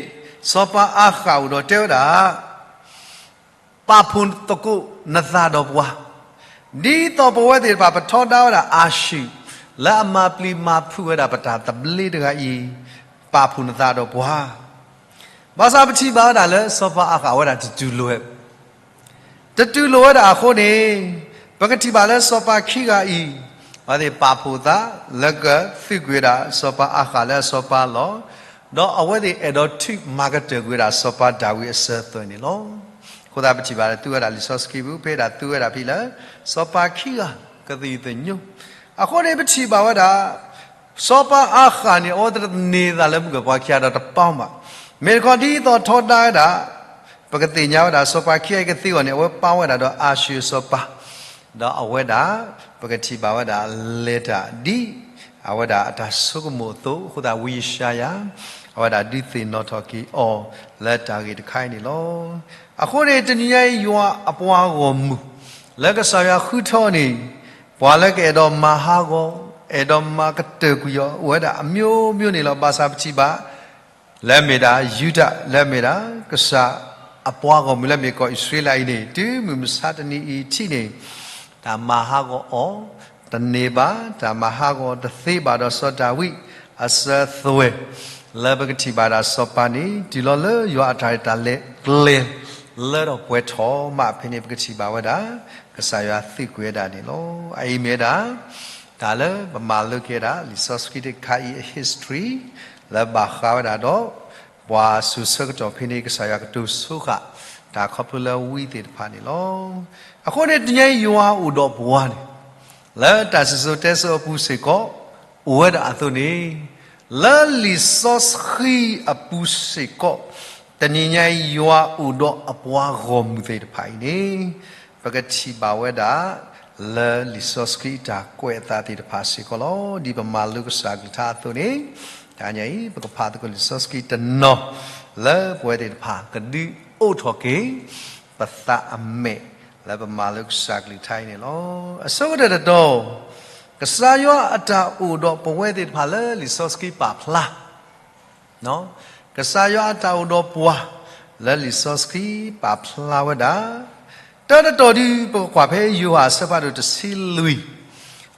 စီၤပၤအၤဃးအိၣ်ဒီးတဲဝဲဒၣ် ပာ်ဖှိၣ်သကိးနသးဒီးပှၤ, ဒ်သိးပဝဲသ့ၣ်တဖၣ်ပထီဒါဝဲဒၣ်အၤၡူၣ် လၢအမၤပျံၤမၤဖုးဝဲဒၣ်ပတၢ်သဘျ့တဂၤအံၤ, ပာ်ဖှိၣ်နသးဒီးပှၤ. ဘၣ်ဆၣ်ပထံၣ်ဘၣ်ဝဲဒၣ်လၢစီၤပၤအၤဃးဝဲဒၣ်တတူၢ်လိာ်ဝဲ တတူၢ်လိာ်ဝဲဒၣ်အဃိန့ၣ်, ပကထံၣ်ဘၣ်လၢစီၤပၤခံဂၤအံၤ, အဝဲသ့ၣ်ပာ်ဖှိၣ်သး လၢကသုးကွံာ်ဝဲဒၣ်စီၤပၤအၤဃးလၢအစီၤပၤအလီၢ်, ဒီးအဝဲသ့ၣ်အဲၣ်ဒိးထုးမၤကတၢၢ်ကွံာ်ဝဲဒၣ်စီၤပၤဒၤဝံးအစၢၤအသွဲၣ်န့ၣ်လီၤ. အဃိသတးပထံၣ်ဘၣ်လၢသုဝဲဒၣ်လံာ်စီဆှံပူၤ ဖဲဒၣ်သုဝဲဒၣ်ဖဲလၢ စီၤပၤခံဂၤကသယုၢ်သညိ, အဃိန့ၣ်ပထံၣ်ဘၣ်ဝဲဒၣ် စီၤပၤအၤဃးန့ၣ် အဝဲသ့ၣ်တန့ၢ်သးလၢမုၢ်ဂၢၢ်ပှၤခံဂၤဒီးတပီမး, မ့ၢ်တခီဒ်သိးထီဒါဝဲဒၣ် ပကသ့ၣ်ညါဝဲဒၣ် စီၤပၤခံဂၤအံၤကသ့အဂီၢ်န့ၣ် အဝဲပာ်ဝဲဒၣ်ဒီးအၤၡူၢ်စီၤပၤ, ဒီးအဝဲဒၣ် ပကထံၣ်ဘၣ်ဝဲဒၣ်လဲၤတၢ်ဒ် အဝဲဒၣ်အတၢ်ဆိကမိၣ်အသိး အဃိသတးဝံယၡါယၤ အဝဲဒၣ်ဒုးသ့ၣ်နီၣ်ထီၣ်က့ၤအီၤ လၢတၢ်ဂ့ၢ်တခါအံၤန့ၣ်လီၤ. အဃိန့ၣ် တနံၤညါအံၤယွၤအပှၤဂီၢ်မုၢ် လၢကစၢ်ယွၤဃုထၢအီၤန့ၣ် ပှၤလၢကအဲၣ်ဒိးမၤဟးဂီၤ အဲၣ်ဒိးမၤကတၢၢ်ကွံာ်အီၤ အိၣ်ဝဲဒၣ်အမျိုးမျိုးန့ၣ်လီၤ. ဘၣ်ဆၣ်ပထံၣ်ဘၣ် လၢအမ့ၢ်ဒၣ်ယူဒၤ လၢအမ့ၢ်ဒၣ် ကစၢ်အပှၤဂီၢ်မုၢ်လၢအမ့ၢ်ကီၢ်အံၣ်စရ့လးအံၤန့ၣ် တုၤမုၢ်မဆါတနံၤအံၤထံးန့ၣ် တၢ်မၤဟးဂီၤအီၤ တန့ၢ်ဘၣ်, တၢ်မၤဟးဂီၤတသ့ဘၣ်ဒီးစီၤဒၤဝံးအစၢၤအသွဲၣ် လၢပကထံၣ်ဘၣ်ဒၣ်စီၤပၤန့ၣ် တုၤလီၤလၢယွၤအတၢ်ရဲၣ်တၢ်ကျဲၤ လၢထီၣ်ပှဲၤထီၣ်မးဖဲန့ၣ် ပကထံၣ်ဘၣ်ဝဲဒၣ် ကစၢ်ယွၤသံကွံာ်ဝဲဒၣ်န့ၣ်လီၤ. အအံၤမ့ၢ်ဝဲဒၣ် တၢ်လၢပမၤလိက့ၤဝဲဒၣ် လံာ်စီဆှံတခါအံၤအ history လၢဘၣ်ဃးဝဲဒၣ်ဒီး ပှၤစိၤဆၢကတီၢ်ဖဲန့ၣ် ကစၢ်ယွၤကတိၤဆိဃာ် တၢ်ခီဖျိလၢဝံသ့ၣ်တဖၣ်န့ၣ်လီၤ. အဃိန့ၣ် တနံၤညါအံၤယွၤအိၣ်ဒီးပှၤန့ၣ် လၢတၢ်စံၣ်စိၤတဲစိၤအပူၤစ့ၢ်ကီး အိၣ်ဝဲဒၣ်အသိးန့ၣ် လၢလံာ်စီဆှံအပူၤစ့ၢ်ကီး တနံၤညါအံၤယွၤအိၣ်ဒီးအပှၤဂီၢ်မုၢ်သ့ၣ်တဖၣ်အံၤန့ၣ် ပကထံၣ်ဘၣ်ဝဲဒၣ် လၢလံာ်စီဆှံအတၢ်ကွဲးအသးသ့ၣ်တဖၣ်စ့ၢ်ကီးလီၤ. ဒ်ပမၤလိကစၢ်ကလုၢ်ကထါအသိးန့ၣ် တနံၤညါအံၤ ပကဖးသကိးလံာ်စီဆှံတနီၤ လၢပဝဲသ့ၣ်တဖၣ်ကဒုးအိးထီၣ်က့ၤ ပသးအမဲာ် လၢပမၤလိကစၢ်ကလုၢ်ကထါအံၤန့ၣ်လီၤ. အဆိကတၢၢ်တတီၤ ကစၢ်ယွၤအတၢ်အိၣ်ဒီးပဝဲသ့ၣ်တဖၣ်လၢလံာ်စီဆှံပာ်ဖျါ ကစၢ်ယွၤအတၢ်အိၣ်ဒီးပှၤ လၢလံာ်စီဆှံပာ်ဖျါဝဲဒၣ် တၢ်တတီၤဒုး ပကကွၢ်ဖဲယိၤဟၣ်အဆၢဖးဒိၣ်တဆံလွံၢ်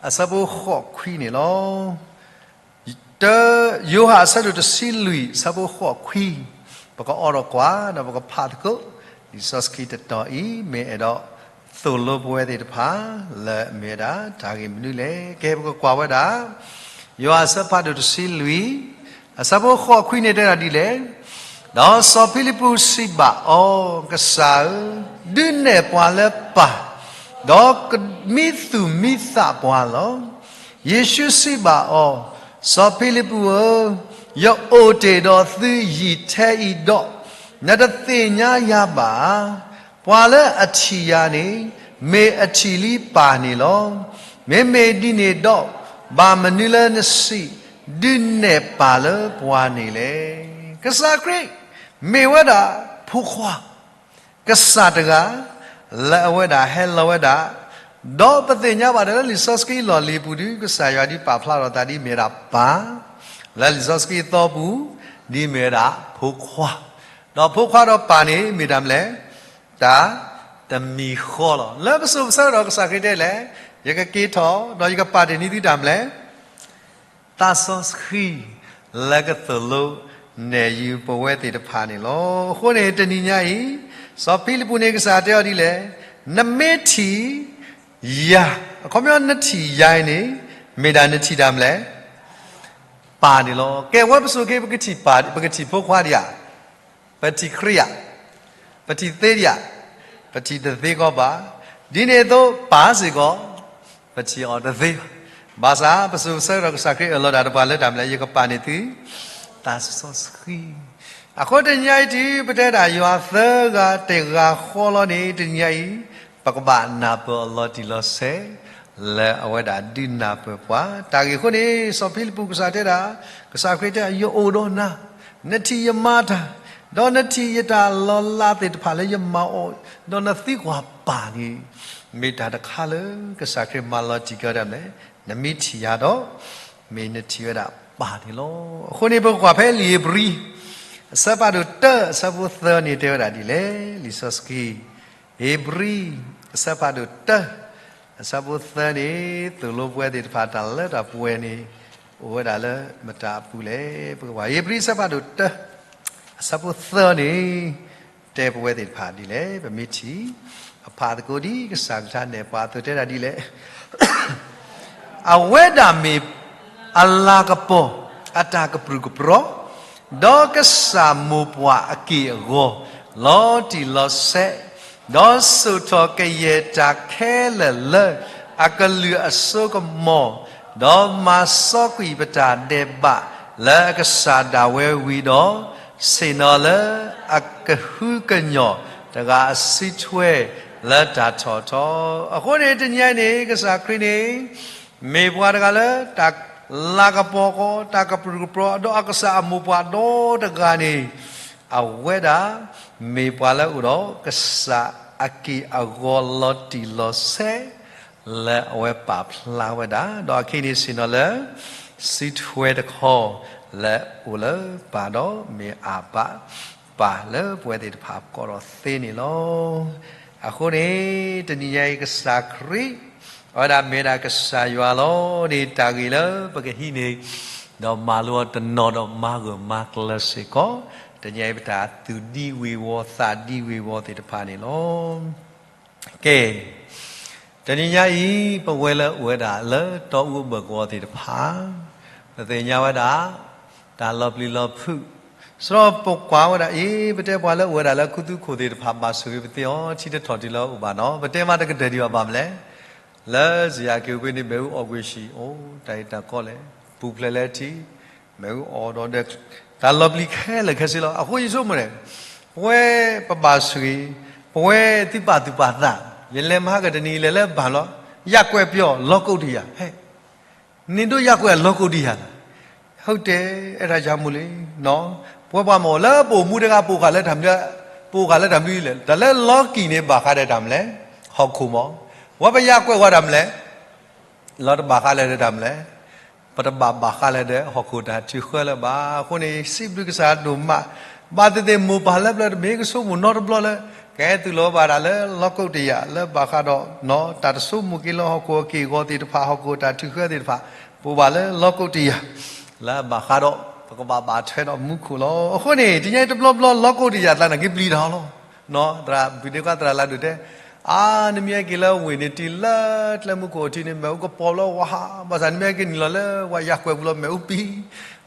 အဆၢဖိဃိးခွံန့ၣ်လီၤ. တၢ ယိၤဟၣ်အဆၢဒိၣ်တဆံလွံၢ် အဆၢဖိဃိးခွံ ပကအိးထီၣ်ကွၢ် ဒီးပကဖးသကိး လံာ်စီဆှံတတီၤအံၤ မ့ၢ်အဲၣ်ဒိးသိၣ်လိပဝဲသ့ၣ်တဖၣ် လၢအမ့ၢ်ဝဲဒၣ်တၢ်ဂ့ၢ်မနုၤလဲၣ်. ကဲ ပကကွၢ်ဝဲဒၣ် ယိၤဟၣ်အဆၢဖးဒိၣ်တဆံလွံၢ် အဆၢဖိဃိးခွံန့ၣ်တဲဒၣ်ဒ်လဲၣ်. ဒီးစီၤဖံလံးပူးစံးဘၣ်အီၤ, ကစၢ်ဧၢ, ဒုးနဲၣ်ပှၤလၢပၢ်, ဒီးကမံသူၣ်မံသးပှၤလီၤ. ယ့ၣ်ၡူးစံးဘၣ်အီၤ, စီၤဖံလံးပူးဧၢ, ယအိၣ်တ့ၢ်ဒီးသုယံာ်ထဲအံၤဒီး နတသ့ၣ်ညါယၤဘၣ်ဧါ. ပှၤလၢအထံၣ်ယၤန့ၣ် မ့ၢ်အထံၣ်လံပၢ်န့ၣ်လီၤ. မ့မ့ၢ်ဒ်န့ၣ်ဒီး ဘၣ်မနုၤလၢနစံး, ဒုးနဲၣ်ပၢ်လၢပှၤန့ၣ်လဲၣ်. ကစၢ်ခရံာ် မ့ၢ်ဝဲဒၣ်ဖိခွါ ကစၢ်တဂၤ လၢအဝဲဒၣ်ဟဲလီၤဝဲဒၣ်, ဒီးပသ့ၣ်ညါဘၣ်ဒီးလၢလံာ်စီဆှံအလီၢ်လံၤပူၤဒုး ကစၢ်ယွၤဒုးပာ်ဖျါထီၣ်သးဒ်မ့ၢ်ဝဲဒၣ်ပၢ်, လၢလံာ်စီဆှံအသီပူၤ ဒ်မ့ၢ်ဝဲဒၣ်ဖိခွါ, ဒီးဖိခွါဒီးပၢ်န့ၣ် မ့ၢ်တၢ်မနုၤလဲၣ်, တၢ်တမံၤဃီလီၤ. လၢပစိၤပဆၢကတီၢ်ကစၢ်ခရံာ်တဲလဲၣ်, ယကက့ၤထီၣ် ဒီးယကပာ်တ့ၢ်န့ၢ်သုတၢ်မနုၤလဲၣ် သးစီဆှံ လၢကသိၣ်လိနဲၣ်ယုာ်ပဝဲသ့ၣ်တဖၣ်န့ၣ်လီၤ. အဃိန့ၣ် တနံၤညါအံၤ စီၤဖံလံးပူးန့ၣ် ကစၢ်တဲအီၤဒ်လဲၣ်, နမ့ၢ်ထံၣ်ယၤ, အခီပညီ နထံၣ်ယၤအံၤန့ၣ် မ့ၢ်ဒၣ်နထံၣ်တၢ်မနုၤလဲၣ်, ပၢ်န့ၣ်လီၤ. ကဲ ဝဲပစိၤက့ၤ ပကထံၣ်ပၢ်, ပကထံၣ်ဖိခွါဒံးဧါ, ပထံၣ်ခရံာ်ဧါ, ပထံၣ်သ့ဒံးဧါ, ပထံၣ်တသ့ကီးဘၣ်. ဒ်န့ၣ်အသိး ပၢ်စ့ၢ်ကီး ပထံၣ်အီၤတသ့ဘၣ်. ဘၣ်ဆၣ် ပစိၤပဆၢကတီၢ်ကစၢ်ခရံာ်အၢၣ်လီၤတၢ်တပှၤလၢတၢ်မနုၤလဲၣ်, ယကပာ်န့ၢ်သု သးစီဆှံ. အဃိတနံၤညါအံၤတုၤ ပတဲဒၣ်ယွၤသၢဂၤတဂၤဃီလီၤန့ၣ် တနံၤညါအံၤ ပကဘၣ်နၢ်ပၢၢ်အီၤလီၤတံၢ်လီၤဆဲး လၢအဝဲဒၣ်ဒုးနၢ်ပၢၢ်ပှၤ. တၢ်ဂ့ၢ်အဃိန့ၣ် စီၤဖံလံးပူးကစၢ်တဲဒၣ်, ကစၢ်ခရံာ်တဲ ယအိၣ်ဒီးနၤ, နထံၣ်ယမၤတၢ်, ဒီးနထံၣ်ယတၢ်လီၤလးသ့ၣ်တဖၣ်လၢယမၤအီၤ, ဒီးနသံကွၢ်ပၢ်န့ၣ် မ့ၢ်တၢ်တခါလၢကစၢ်ခရံာ်မၤလီၤတံၢ်က့ၤဝဲဒၣ်မနုၤလဲၣ်, နမ့ၢ်ထံၣ်ယၤဒီး မ့ၢ်နထံၣ်ဝဲဒၣ်ပၢ်န့ၣ်လီၤ. အဃိန့ၣ် ပကကွၢ်ဖဲလံာ်ဧ့ၤဘြံၤ အဆၢဖးဒိၣ်တၢ အဆၢဖိသၢန့ၣ်တဲဝဲဒၣ်ဒ်လဲၣ်, လံာ်စီဆှံ ဧ့ၤဘြံၤ အဆၢဖးဒိၣ်တၢ အဆၢဖိသၢန့ၣ် သိၣ်လိပဝဲသ့ၣ်တဖၣ်တၢ်လၢတၢ်ပှဲၤန့ၣ် အိၣ်ဝဲဒၣ်လၢမတၤအပူၤလဲၣ်. ပကကွၢ် ဧ့ၤဘြံၤအဆၢဖးဒိၣ်တၢ အဆၢဖိသၢန့ၣ် တဲပဝဲသ့ၣ်တဖၣ်ဒ်လဲၣ်, ပမ့ၢ်ထံၣ် အဖးသကိးဒ်ကစၢ်ကလုၢ်ကထါနဲၣ်ပှၤအသိးတဲဒၣ်ဒ်လဲၣ် အဝဲဒၣ်မ့ၢ်အလၤကပီၤအတၢ်ကပြုၢ်ကပြီၤ, ဒီးကစၢ်မိၢ်ပှၢ်အက့ၢ်အဂီၤ လီၤတံၢ်လီၤဆဲး, ဒီးဆိၣ်ထီၣ်ကယဲၢ်တၢ်ခဲလၢာ်လၢ အကလုၢ်အစိကမီၤ, ဒီးမၤစီကွံာ်ပတၢ်ဒဲးဘးလၢအကစၢ်ဒၣ်ဝဲဝံၤဒီး, ဆ့ၣ်နီၤလၢအကဟုကညီၢ်တဂၤအစုထွဲလၢတၢ်ထီၣ်ထီ. အဃိန့ၣ် တနံၤအံၤန့ၣ် ကစၢ်ခရံာ်န့ၣ် မ့ၢ်ပှၤတဂၤလၢတၢ်လၤကပီၤဃီ, တၢ်ကပြုၢ်ကပြီၤ, ဒီးအကစၢ်အမိၢ်ပှၢ်ဒီတဂၤန့ၣ်, အဝဲဒၣ်မ့ၢ်ပှၤလၢအိၣ်ဒီးကစၢ်အက့ၢ်အဂီၤလီၤတံၢ်လီၤဆဲး လၢအဝဲပာ်ဖျါဝဲဒၣ်, ဒီးအခဲအံၤန့ၣ်ဆ့ၣ်နီၤလၢ စုထွဲတခီ လၢအိၣ်လၢပၢ်ဒီးမ့ၢ်အဘၣ်ပၢ်လၢပဝဲသ့ၣ်တဖၣ်အပူၤဒီးသ့န့ၣ်လီၤ. အဃိန့ၣ် တနံၤညါအံၤကစၢ်ခရံာ် အဝဲဒၣ်မ့ၢ်ဝဲဒၣ်ကစၢ်ယွၤလီၤန့ၣ် တၢ်ဂ့ၢ်လၢပကဟံးန့ၢ် ဒီးမၤလိအီၤတနီၤဒီးမၤဂၢၢ်မၤကျၢၤစ့ၢ်ကီး တနံၤညါအံၤပတၢ်သူၣ်ဒံဝ့ၤဝီၤသးဒံဝ့ၤဝီၤသ့ၣ်တဖၣ်န့ၣ်လီၤ. ကဲ, တနံၤညါအံၤ ပဝဲလၢအိၣ်ဝဲဒၣ်လၢတီအူအဘၢၣ်ကဝီၤသ့ၣ်တဖၣ် ပသ့ၣ်ညါဝဲဒၣ် တၢ်လီၤပျံၤလီၤဖုး, စရီပကွၢ်ဝဲဒၣ်အံၤ ပတဲပှၤလၢအိၣ်ဝဲဒၣ်လၢခူသူၣ်ခိၣ်သ့ၣ်တဖၣ် ဘၣ်ဆိၣ်ဂ့ၤပသ့အီၤ ထံတထီၣ်တုၤလၢအအိၣ်ဘၣ်နီၤ, ပတဲမးတကတၢၢ်ဒံးဘၣ် ဘၣ်မနုၤလဲၣ် လၢစယၤက့ၤအိၣ်ဘ့ၣ်န့ၣ် မ့ၣ်အူအီၣ်ကွံာ်ဆံး, အိၣ်တၢ်အံၤတၢ်ကီလဲၣ်, ပူၤဖျဲးလၢထံ, မ့ၣ်အူအီၣ်ဒီးဒီး, တၢ်လီၤပျံၤခဲလၢာ်ခဲဆ့လီၤ. အဃိယဆိကမိၣ်န့ၣ်, ပဝဲပဘၣ်ဆိၣ်ဂ့ၤ, ပဝဲသုပာ်သူၣ်ပာ်သး, ယလဲၤမဟါကတနံၤ ယလဲၤလၢဘၣ်လီၤ, ယၣ်ကွဲးပျီ လီၤကိးတယၢ်, ဟဲ န့ၣ်ဒိၣ်ယၣ်ကွဲးအလီၤကိးတယၢ်လီၤ. ဟုတ်တယ်, အဲဒါကြောင့်မို့လေ, ပဝဲပှၤမ့ၢ်အိၣ်လၢပအိၣ်မူတဂၤ ပအိၣ်ဃာ်လၢတၢ်မနုၤ, ပအိၣ်ဃာ်လၢတၢ်မနုၤလဲၣ်, တၢ်လၢလီၤကံၢ်န့ၣ် ဘၣ်ဃးဒီးတၢ်မနုၤလဲၣ်, ဟီၣ်ခိၣ်မး, ပဝဲပယၣ်ကွဲးဝဲတၢ်မနုၤလဲၣ်, လီၤတဘၣ်ဃးလၢၤဒီးတၢ်မနုၤလဲၣ်, ပတဘၣ်ဘၣ်ဃးလၢၤဒီးဟီၣ်ခိၣ်တၢ်ထုးဃၢလၢၤဘၣ်. အဃိန့ၣ် စံးဘျုးကစၢ်ဒိၣ်မး, ဘၣ်သ့ၣ်သ့ၣ်မိၢ်ပၢ်လၢပျၢၤတမ့ၢ်ကဆိကမိၣ်နီတဘျီလၢ ကဟဲသုးလီၤဘၣ်တၢ်လၢလီၤကိးတယၢ် လၢဘၣ်ဃးဒီး တၢ်တဆိကမိၣ်က့ၤလၢဟီၣ်ခိၣ်အက့ၢ်အဂီၤသ့ၣ်တဖၣ် ဟီၣ်ခိၣ်တၢ်ထုးဃၢသ့ၣ်တဖၣ်, ပအိၣ်ဘၣ်လၢလီၤကိးတယၢ်, လၢအဘၣ်ဃးဒီး ပကဘၣ်ဘၣ်ထွဲဒီးမူခိၣ်လီၤ. အဃိန့ၣ် တနံၤအံၤတဘျီဘျီ လီၤကိးတယၢ်သးနာ်က့ပျံၤတၢ်လီၤ. သရၣ်ဘုဒ့ခွါသရၣ်လၢဒိၣ်တဲ, အါ နမ့ၢ်ဟဲက့ၤလၢဝ့ၢ်န့ၣ် တုၤလၢကျဲမူခိၣ်အထံးန့ၣ် မ့ၣ်အူကပီၤလီၤဝါဟး, ဘၣ်ဆၣ်နမ့ၢ်ဟဲက့ၤနုာ်လီၤလၢပှၤယၣ်ကွဲးပူၤလီၤ မ့ၣ်အူပံၤ,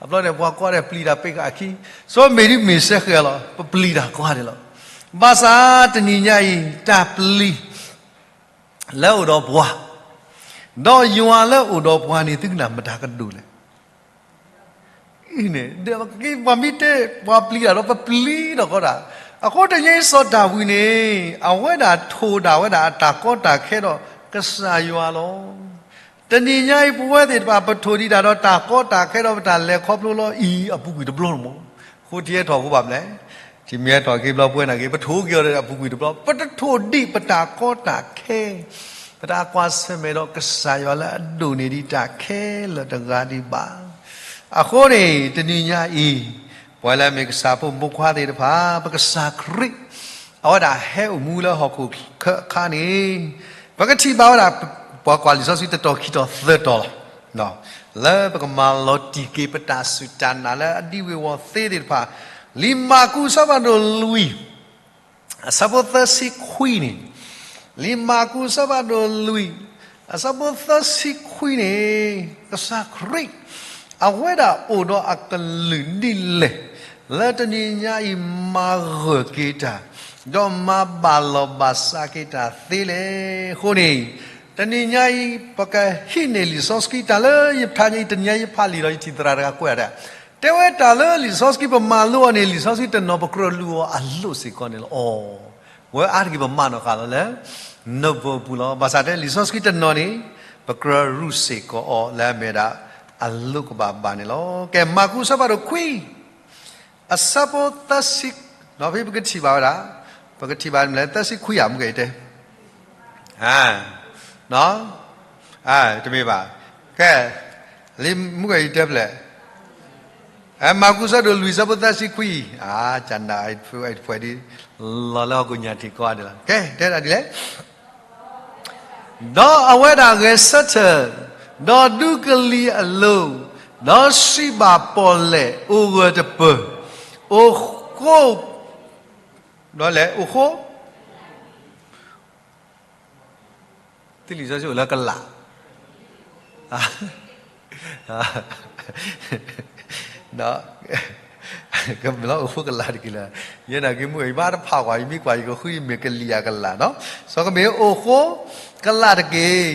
အဘျီန့ၣ် ပှၤကွၢ်ဒီးပျံၤတၢ်ပ့ၤဃာ်အခံ, ဆိမ့ၢ်ဒ်မ့ၢ်စဲဃဲၤလီၤ ပပျံၤတၢ်ကွၢ်န့ၣ်လီၤ. ဘၣ်ဆၣ်တနံၤညါအံၤ တၢ်ပျံၤ လၢအအိၣ်ဒီးပှၤ, ဒီးယွၤလၢအအိၣ်ဒီးပှၤန့ၣ် သုကနၣ်မတၤကဒိၣ်လဲၣ်. အံၤန့ၣ် ပှၤမ့ၢ်တဲ ပှၤပျံၤတၢ်ဒီး ပပျံၤဒီးကီတၢ်, အဃိတနံၤအံၤစီၤဒၤဝံးန့ၣ် အဝဲဒၣ်ထိၣ်ဒၣ်ဝဲဒၣ်အတၢ်ကီတၢ်ခဲဒီးကစၢ်ယွၤလီၤ. တနံၤညါအံၤ ပဝဲသ့ၣ်တဖၣ် ပထိၣ်ဒံးတၢ်ဒီးတၢ်ကီတၢ်ခဲဒီး ပတၢ်လဲၤခီဖျိလီၤအံၤ အပူၤကွံာ်တဘျီန့ၣ်မး, ဃိထံဟဲထီၣ်အဃိဘၣ်မနုၤလဲၣ်, ထံမ့ၢ်ဟဲထီၣ်က့ၤဘျီ ပဝဲနာ်က့ ပထိၣ်က့ၤအီၤဒီးအပူၤကွံာ်တဘျီ, ပတထိၣ်ဒံးပတၢ်ကီတၢ်ခဲ, ပတၢ်ကွၢ်ဆၢၣ်မဲာ်ဒီးကစၢ်ယွၤလၢအဒိၣ်န့ၢ်ဒံးတၢ်ခဲလၢာ်တဂၤဒံးဘၣ်. အဃိန့ၣ် တနံၤညါအံၤ ပဝဲလၢမ့ၢ်ကစၢ်ဖိမုၣ်ဖိခွါသ့ၣ်တဖၣ် ပကစၢ်ခရံာ် အဝဲဒၣ်ဟဲအိၣ်မူလၢဟီၣ်ခိၣ်ချၢအခါန့ၣ် ပကထံၣ်ဘၣ်ဝဲဒၣ် ပှၤကွၢ်လံာ်စီဆှံတတီၤခံတီၤသၢတီၤလီၤ. လၢပကမၤလီၤတံၢ်က့ၤပတၢ်စူၢ်တၢ်နာ်လၢအဒံဝ့ၤဝီၤသ့သ့ၣ်တဖၣ်, လံာ်မၢ်ကူးအဆၢဖးဒိၣ်လွံၢ် အဆၢဖိသၢဆံခွံန့ၣ်, လံာ်မၢ်ကူးအဆၢဖးဒိၣ်လွံၢ် အဆၢဖိသၢဆံခွံန့ၣ်, ကစၢ်ခရံာ် အဝဲဒၣ်အိၣ်ဒီးအကလုၢ်ဒ်လဲၣ် လၢတနံၤညါအံၤမၤဂၢၢ်က့ၤတၢ် ဒီးမၤဘၣ်လီၤဘၣ်စးက့ၤတၢ်သ့လဲၣ်. အဃိန့ၣ် တနံၤညါအံၤ ပကဟံးန့ၢ်လံာ်စီဆှံတၢ်လၢယဖးညါအံၤ တနံၤညါယဖးလံာ်ဒီး ယထံၣ်သရၣ်တဂၤကွဲးဒၣ် တဲဝဲတၢ်လၢလံာ်စီဆှံပမၤလိအီၤန့ၣ် လံာ်စီဆှံတနီၤပကြၢးလူၤအီၤအလိၣ်စ့ၢ်ကီးန့ၣ်လီၤ. အီၤ ဝဲအါတက့ၢ်ပမၤနီၣ်ဃာ်လီၤလၢ နၢ်ပၢၢ်ပူၤလီၤ. ဘၣ်ဆၣ်တဲလံာ်စီဆှံတနီၤန့ၣ် ပကြၢးရူၢ်စ့ၢ်ကီးအီၤလၢအမ့ၢ်ဒၣ် အလိၣ်ကဘၣ်ဘၣ်န့ၣ်လီၤ. ကဲ မၢ်ကူးအဆၢဖးဒိၣ်ခွံ အဆၢဖိသၢဆံ, ဒီးဖဲပကထံၣ်ဘၣ်ဝဲဒၣ်, ပကထံၣ်ဘၣ်မနုၤလဲၣ် သၢဆံခွံဧါ မုၢ်ဂဲၤအံၤတဲ တမ့ၢ်ဘၣ်. ကဲ, လံာ်မုၢ်ဂဲၤအံၤတဲဖဲလဲၣ်, မၢ်ကူးအဆၢဒိၣ်လွံၢ် အဆၢဖိသၢဆံခွံ, ကနၣ် ဖဲဒ် လီၤလၢဟီၣ်ခိၣ်ညၣ်ထံးကီဒ်လီၤ. ကဲ, တဲဒၣ်ဒ်လဲၣ်, ဒီးအဝဲဒၣ်ဂဲၤဆၢထၢၣ်, ဒီးဒူကလံၤအလိၤ, ဒီးစံးဘၣ်ပီၣ်လဲၣ် အိၣ်ဂၢၢ်တပၢၢ်, အိၣ်ဃိ, ဒီးလဲၣ် အိၣ်ဃိ သုလံာ်စီဆှံအိၣ်လၢကလး, ကမ့ၢ်လၢအိၣ်ဃိကလးတက့ၢ်လၢ, ယဲနာ်က့မုၢ် ယဘၣ်တဖးကွၢ် ယမ့ၢ်ကွၢ် ယကဃုယမ့ၢ်ကလံၤအကလးနီၤ, စီၤကမ့ၢ်အိၣ်ဃိကလးတက့ၢ်,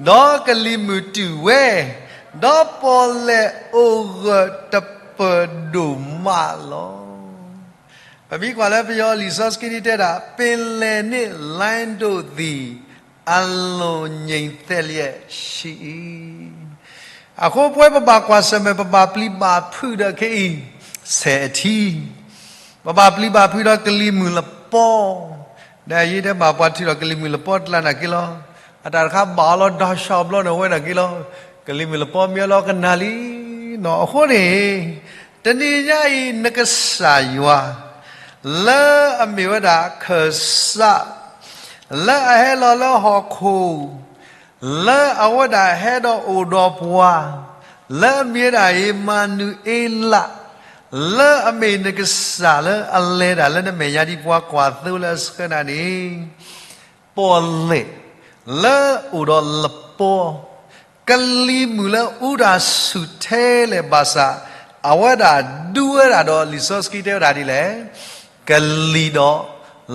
ဒီးကလံၤမုၢ်တုၤဝဲ, ဒီးပီၣ်လဲၣ်အိၣ်ဂၢၢ်တပၢၢ်ဒိၣ်မးလီၤ. ပမ့ၢ်ကွၢ်လၢပယီၤလံာ်စီဆှံတဲဒၣ်, ပင်လယ်နှင့် လှိုင်းဒိုးသည် အလွန်ငြိမ်သက်လျက်ရှိ၏. အဃိပဝဲပဘၣ်ကွၢ်ဆၢၣ်မဲာ် ပဘၣ်ပျံၤဘၣ်ဖုးဒီးခဲအံၤ ဆဲးအထံ ပဘၣ်ပျံၤဘၣ်ဖုးဒီးကလံၤမုၢ်လပီ, ဒီးယတဲဘၣ်ပှၤထုးဒီးကလံၤမုၢ်လပီတကျါနာ်က့လီၤ. အတၢ်တခါဘၣ်အီၤလီၤဒီးဆှီဘျီန့ၣ် အဝဲနာ်က့လီၤ. ကလံၤမုၢ်လပီမ့ၢ်အီၤလီၤကနၣ်လံနီၤ. အဃိန့ၣ် တနံၤညါအံၤ နကစၢ်ယွၤ လၢအမ့ၢ်ဝဲဒၣ်ခၢၣ်စး လၢအဟဲလီၤလၢဟီၣ်ခိၣ် လၢအဝဲဒၣ်ဟဲဒီးအိၣ်ဒီးပှၤ, လၢအမ့ၢ်ဝဲဒၣ်အံၤမၤနူၤအ့လး, လၢအမ့ၢ်နကစၢ်လၢအလဲၤဒၣ်လၢနမဲာ်ညါဒ်ပှၤကွၢ်သိလၢအဆှၢနၤန့ၣ်, ပီၣ်လဲၣ်လၢအိၣ်ဒီးလပီ ကလံၤမုၢ်လၢအူတၢ်ဆူၣ်ထဲလဲၣ်ဘၣ်ဆၣ်, အဝဲဒၣ်ဒူဝဲဒၣ်ဒီးလံာ်စီဆှံတဲဝဲဒၣ်ဒ်လဲၣ်, ကလံၤဒီး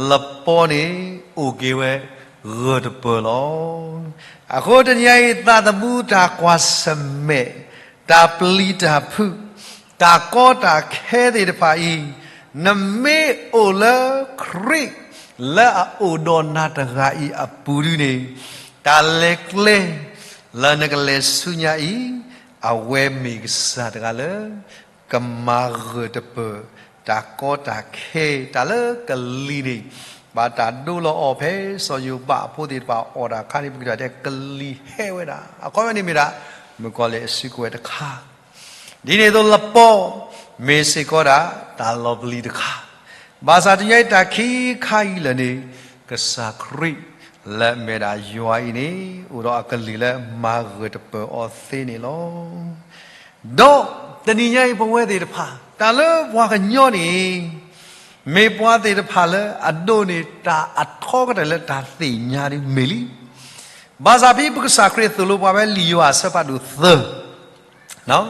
လပီန့ၣ် အိၣ်က့ၤဝဲဂၢၢ်တပၢၢ်လီၤ. အဃိတနံၤအံၤ သးသမူတၢ်ကွၢ်ဆၢၣ်မဲာ်, တၢ်ပျံၤတၢ်ဖုး, တၢ်ကီတၢ်ခဲသ့ၣ်တဖၣ်အံၤ, နမ့ၢ်အိၣ်လၢခရံာ် လၢအအိၣ်ဒီးနၤတဂၤအံၤအပူၤဒုန့ၣ်, တၢ်လဲၤကျဲ လၢနကလဲၤဆူညါအံၤ, အဝဲမ့ၢ်ကစၢ်တဂၤလၢ ကမၤဂၢၢ်တပၢၢ် တၢ်ကီတၢ်ခဲ တၢ်လၢကလံၤန့ၣ်, ဘၣ်တၢ်ဒိလီၤအီၤဖဲစီၤယိၤဘးအဖိသ့ၣ်တဖၣ်အီၣ်တၢ်အခါန့ၣ် ပကထံၣ်တဲကလံၤဟဲဝဲဒၣ်, အခီပညီန့ၣ်မ့ၢ်ဒၣ် မုၣ်ကီၤလံၢ်အစုကဝဲၤတခါ ဒ်န့ၣ်အသိးလပီ မ့ၢ်စ့ၢ်ကီးဒၣ် တၢ်လီၤပျံၤတခါ, ဘၣ်ဆၣ်တနံၤညါအံၤတၢ်ခံခါအံၤလၢာ်န့ၣ်, ကစၢ်ခရံာ် လၢအမ့ၢ်ဒၣ်ယွၤအံၤန့ၣ် အိၣ်ဒီးအကလံၤလၢမၤဂၢၢ်တပၢၢ်အီၤသ့န့ၣ်လီၤ. ဒီးတနံၤညါအံၤပဝဲသ့ၣ်တဖၣ် တၢ်လၢပှၤကညီန့ၣ် မ့ၢ်ပှၤသ့ၣ်တဖၣ်လၢအဒိးန့ၢ်တၢ်အထီကတၢၢ်လၢတၢ်သ့ၣ်ညါဒ်မ့ၢ်လံ. ဘၣ်ဆၣ်ဖဲပကစၢ်ခရံာ်သိၣ်လိပှၤဖဲလံာ်ယိၤဟၣ်အဆၢဖးဒိၣ်သၢ, လံာ်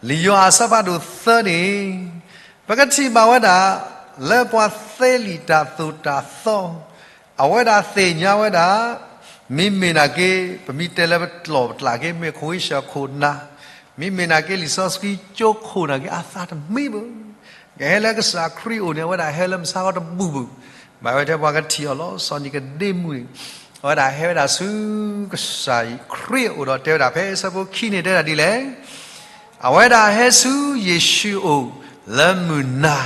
ယိၤဟၣ်အဆၢဖးဒိၣ်သၢန့ၣ်, ပကထံၣ်ဘၣ်ဝဲဒၣ် လၢပှၤသ့လံာ်တၢ်သိၣ်တၢ်သီ အဝဲဒၣ်သ့ၣ်ညါဝဲဒၣ်, မ့မ့ၢ်နာ်က့ ပမ့ၢ်တဲလၢပကျီၢ်ပကျါက့ မ့ၢ်ခိၣ်ဝံၡၢၣ်ခိၣ်နၢ်, မ့မ့ၢ်နာ်က့လံာ်စီဆှံကၠိခိၣ်နာ်က့ အသးတမံဘၣ်. ကဟဲလၢကစၢ်ခရံာ်အအိၣ်န့ၣ် အဝဲဒၣ်ဟဲလၢမဆါဂီတဘူၣ်ဘၣ်, ဘၣ်ဝဲထဲပှၤကထံၣ်အီၤလီၤ. စီၤနံၤကဒ့မူးန့ၣ် အဝဲဒၣ်ဟဲဝဲဒၣ်ဆူကစၢ်ခရံာ်အအိၣ်ဒီးတဲဝဲဒၣ်ဖဲအဆၢဖိခံန့ၣ်တဲဒၣ်ဒ်လဲၣ်, အဝဲဒၣ်ဟဲဆူယ့ၣ်ၡူးအအိၣ်လၢမုၢ်နၤ,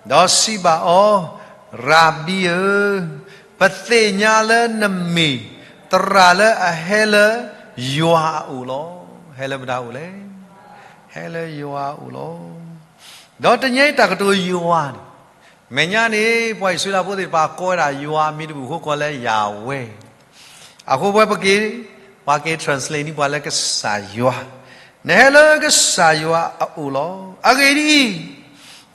ဒီးစံးဘၣ်အီၤ, ရၤဘံဧၢ, ပသ့ၣ်ညါလၢနမ့ၢ် သရၣ်လၢအဟဲလၢယွၤအအိၣ်လီၤ. ဟဲလၢမတၤအအိၣ်လဲၣ်. ဟဲလၢယွၤအအိၣ်လီၤ. ဒီးတနံၤညါအံၤတၢ်ကတိၤယွၤန့ၣ်, မဲာ်ညါန့ၣ် ပှၤအံၣ်စရ့လးဖိသ့ၣ်တဖၣ်ကိးဝဲဒၣ်ယွၤအမံၤတဘူၣ်အဃိကိးလၢယၤဝဲ အဃိပဝဲပက့ၤ, ပှၤက့ၤ translate န့ၢ်ပှၤလၢကစၢ်ယွၤ, နဟဲလၢကစၢ်ယွၤအအိၣ်လီၤ. အဂ့ၢ်ဒ်အံၤ,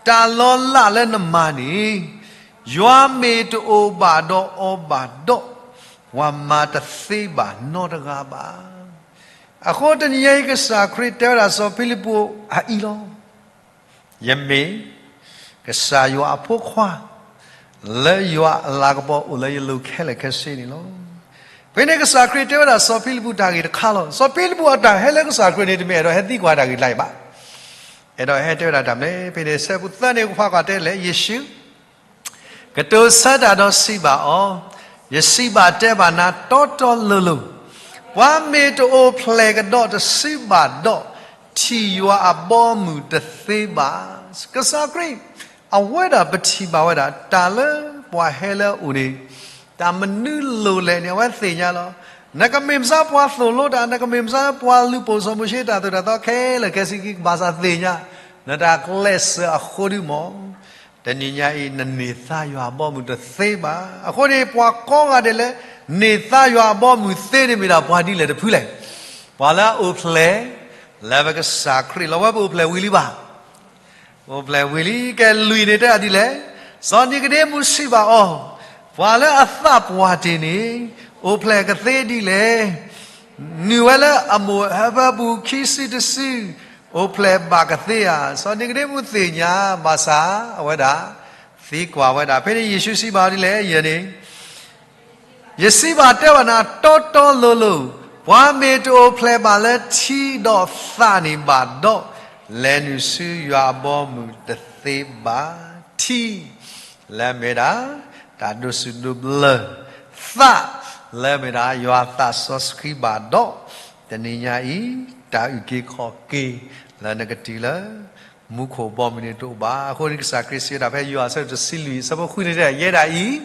တၢ်လီၤလးလၢနမၤန့ၣ်, ယွၤမ့ၢ်တအိၣ်ဘၣ်ဒီးအီၤဘၣ်ဒီး, ပှၤမၤတသ့ဘၣ်နီတဂၤဘၣ်. အဃိတနံၤညါအံၤ ကစၢ်ခရံာ်တဲဝဲဒၣ်စီၤဖံလံးပူးအအံၤလီၤ. ယမ့ၢ်ကစၢ်ယွၤအဖိခွါ, လၢယွၤအလၤကပီၤအိၣ်လၢယလိၤခဲလၢာ်ခဲဆ့န့ၣ်လီၤ. ဖဲန့ၣ်ကစၢ်ခရံာ်တဲဝဲဒၣ်စီၤဖံလံးပူးတၢ်ဂ့ၢ်တခါလီၤ. စီၤဖံလံးပူးအတၢ်ဟဲလၢကစၢ်ခရံာ်န့ၣ် တမ့ၢ်အဲၣ်ဒိးဟဲသံကွၢ်တၢ်ဂ့ၢ်တခါအံၤဘၣ်. အဲၣ်ဒိးဟဲတဲဝဲဒၣ်တၢ်မနုၤလဲၣ်. ဖဲန့ၣ်ဆၢဖိသၢန့ၣ် ကဖးကွၢ်တဲလဲၣ်, ယ့ၣ်ၡူး ကတိၤဆၢတၢ်ဒီးစံးဘၣ်အီၤ, ယစံးဘၣ်တဲဘၣ်နၤတီတီလိၤလိၤ, ပှၤမ့ၢ်တအိၣ်ဖျဲၣ်ကဒီးတစုဘၣ်ဒီး, ထံၣ်ယွၤအဘီအမုၢ်တသ့ဘၣ်. ကစၢ်ခရံာ် အဝဲဒၣ်ပထံၣ်ဘၣ်ဝဲဒၣ် တၢ်လၢပှၤဟဲလၢအအိၣ်န့ၣ်, တၢ်မနုၤလိၤလဲၣ်န့ၣ် အဝဲသ့ၣ်ညါလီၤ. နကမ့ၢ်မဆါပှၤသိၣ်လိတၢ်, နကမ့ၢ်မဆါပှၤလုၢ်ပိာ်စီၤမိၤၡ့တၢ်သိၣ်တၢ်သီခဲလၢာ်ခဲဆ့ ကဘၣ်သးသ့ၣ်ညါ, နတၢ်ကျဲးစၢးအဃိဒုမး တနံၤညါအံၤ နန့ၢ်သါယွၤအဘီအမုၢ်တသ့ဘၣ်. အဃိန့ၣ် ပှၤကိးဂၤဒဲးလၢ န့ၢ်သါယွၤအဘီအမုၢ်သ့န့ၣ်မ့ၢ်ဒၣ်ပှၤဒ်လဲၣ်တဖုလဲၣ်. ပှၤလၢအအိၣ်ဖျဲၣ် လၢပကစၢ်ခရံာ်လီၤ. ဝဲပအိၣ်ဖျဲၣ်ဝံၤလံဘၣ်. အိၣ်ဖျဲၣ်ဝံၤလံ ကဲလွံၢ်န့ၣ်တဲဒၣ်ဒ်လဲၣ်. စီၤနံၤကဒ့မူးစံးဘၣ်အီၤ, ပှၤလၢအသးပှၢ်တ့ၢ်န့ၣ် အိၣ်ဖျဲၣ်ကသ့ဒ်လဲၣ်. နုာ်ဝဲလၢအမိၢ်အဟၢဖၢပူၤခံစုတစု အိၣ်ဖျဲၣ်ဘၣ်ကသ့ဧါ. စီၤနံၤကဒ့မူးသ့ၣ်ညါဘၣ်ဆၣ် အဝဲဒၣ်သံကွၢ်ဝဲဒၣ်. ဖဲန့ၣ်ယ့ၣ်ၡူးစံးဘၣ်အီၤဒ်လဲၣ်, ယဲန့ၣ် ယစံးဘၣ်တဲဘၣ်နၤတီတီလိၤလိၤ, ပှၤမ့ၢ်တအိၣ်ဖျဲၣ်ဘၣ်လၢထံဒီးသးန့ၣ်ဘၣ်ဒီး, လဲၤနုာ်ဆူယွၤအဘီအမုၢ်တသ့ဘၣ်. ထံ လၢအမ့ၢ်ဒၣ် တၢ်ဒိးစူၣ်ဒိးဘျၢ, သး လၢအမ့ၢ်ဒၣ်ယွၤအသးစီဆှံဘၣ်ဒီး, တနံၤညါအံၤ တၢ်အုၣ်က့ၤခီၣ်က့ၤ လၢနကတုၤလၢ မူခိၣ်ဘီမုၢ်န့ၣ်တအိၣ်ဘၣ်. အဃိန့ၣ် ကစၢ်ခရံာ်စံးဝဲဒၣ်ဖဲယိၤဟၣ်အဆၢဒိၣ်တဆံလွံၢ် အဆၢဖိဃုန့ၣ် ယဲဒၣ်အံၤ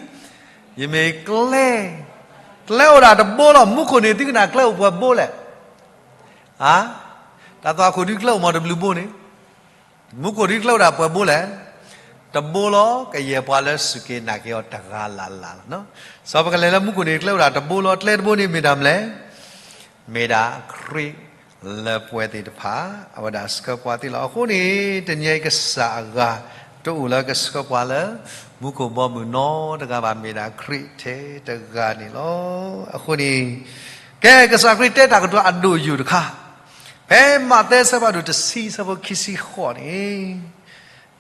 ယမ့ၢ်ကျဲ, ကျဲအိၣ်ဒၣ်တဘိလီၤ. မူခိၣ်န့ၣ် သုကနၣ်ကျဲအိၣ်ပှဲၤဘိလဲၣ်. ဧါ, တၢ်သွၣ်ခိၣ်ဒုးကျဲအိၣ်မးတဘျုးဘိန့ၣ်, မူခိၣ်ဒုးကျဲအိၣ်ဒၣ်ပှဲၤဘိလဲၣ်. တဘိလီၤ. ကယဲၢ်ပှၤလၢစူၢ်က့ၤနာ်က့ၤအီၤတဂၤလၢ်လၢ်လီၤ. စီၤပကလဲၤလၢမူခိၣ်န့ၣ် ကျဲအိၣ်ဒၣ်တဘိလီၤ. ကျဲတဘိန့ၣ်မ့ၢ်တၢ်မနုၤလဲၣ်. မ့ၢ်ဒၣ်ခရံာ်လၢပဝဲသ့ၣ်တဖၣ် အဝဲဒၣ်ဆှၢပှၤသ့လီၤ. အဃိန့ၣ် တနံၤအံၤကစၢ်အဂၤ တအိၣ်လၢကဆှၢပှၤလၢ မူခိၣ်ဘီမုၢ်နီတဂၤဘၣ်, မ့ၢ်ဒၣ်ခရံာ်ထဲတဂၤန့ၣ်လီၤ. အဃိန့ၣ် ကဲ ကစၢ်ခရံာ်တဲတၢ်ကတိၤအဒိၣ်ယိာ်တခါ, ဖဲမးသဲအဆၢဖးဒိၣ်တဆံ အဆၢဖိခံဆံဃိးန့ၣ်,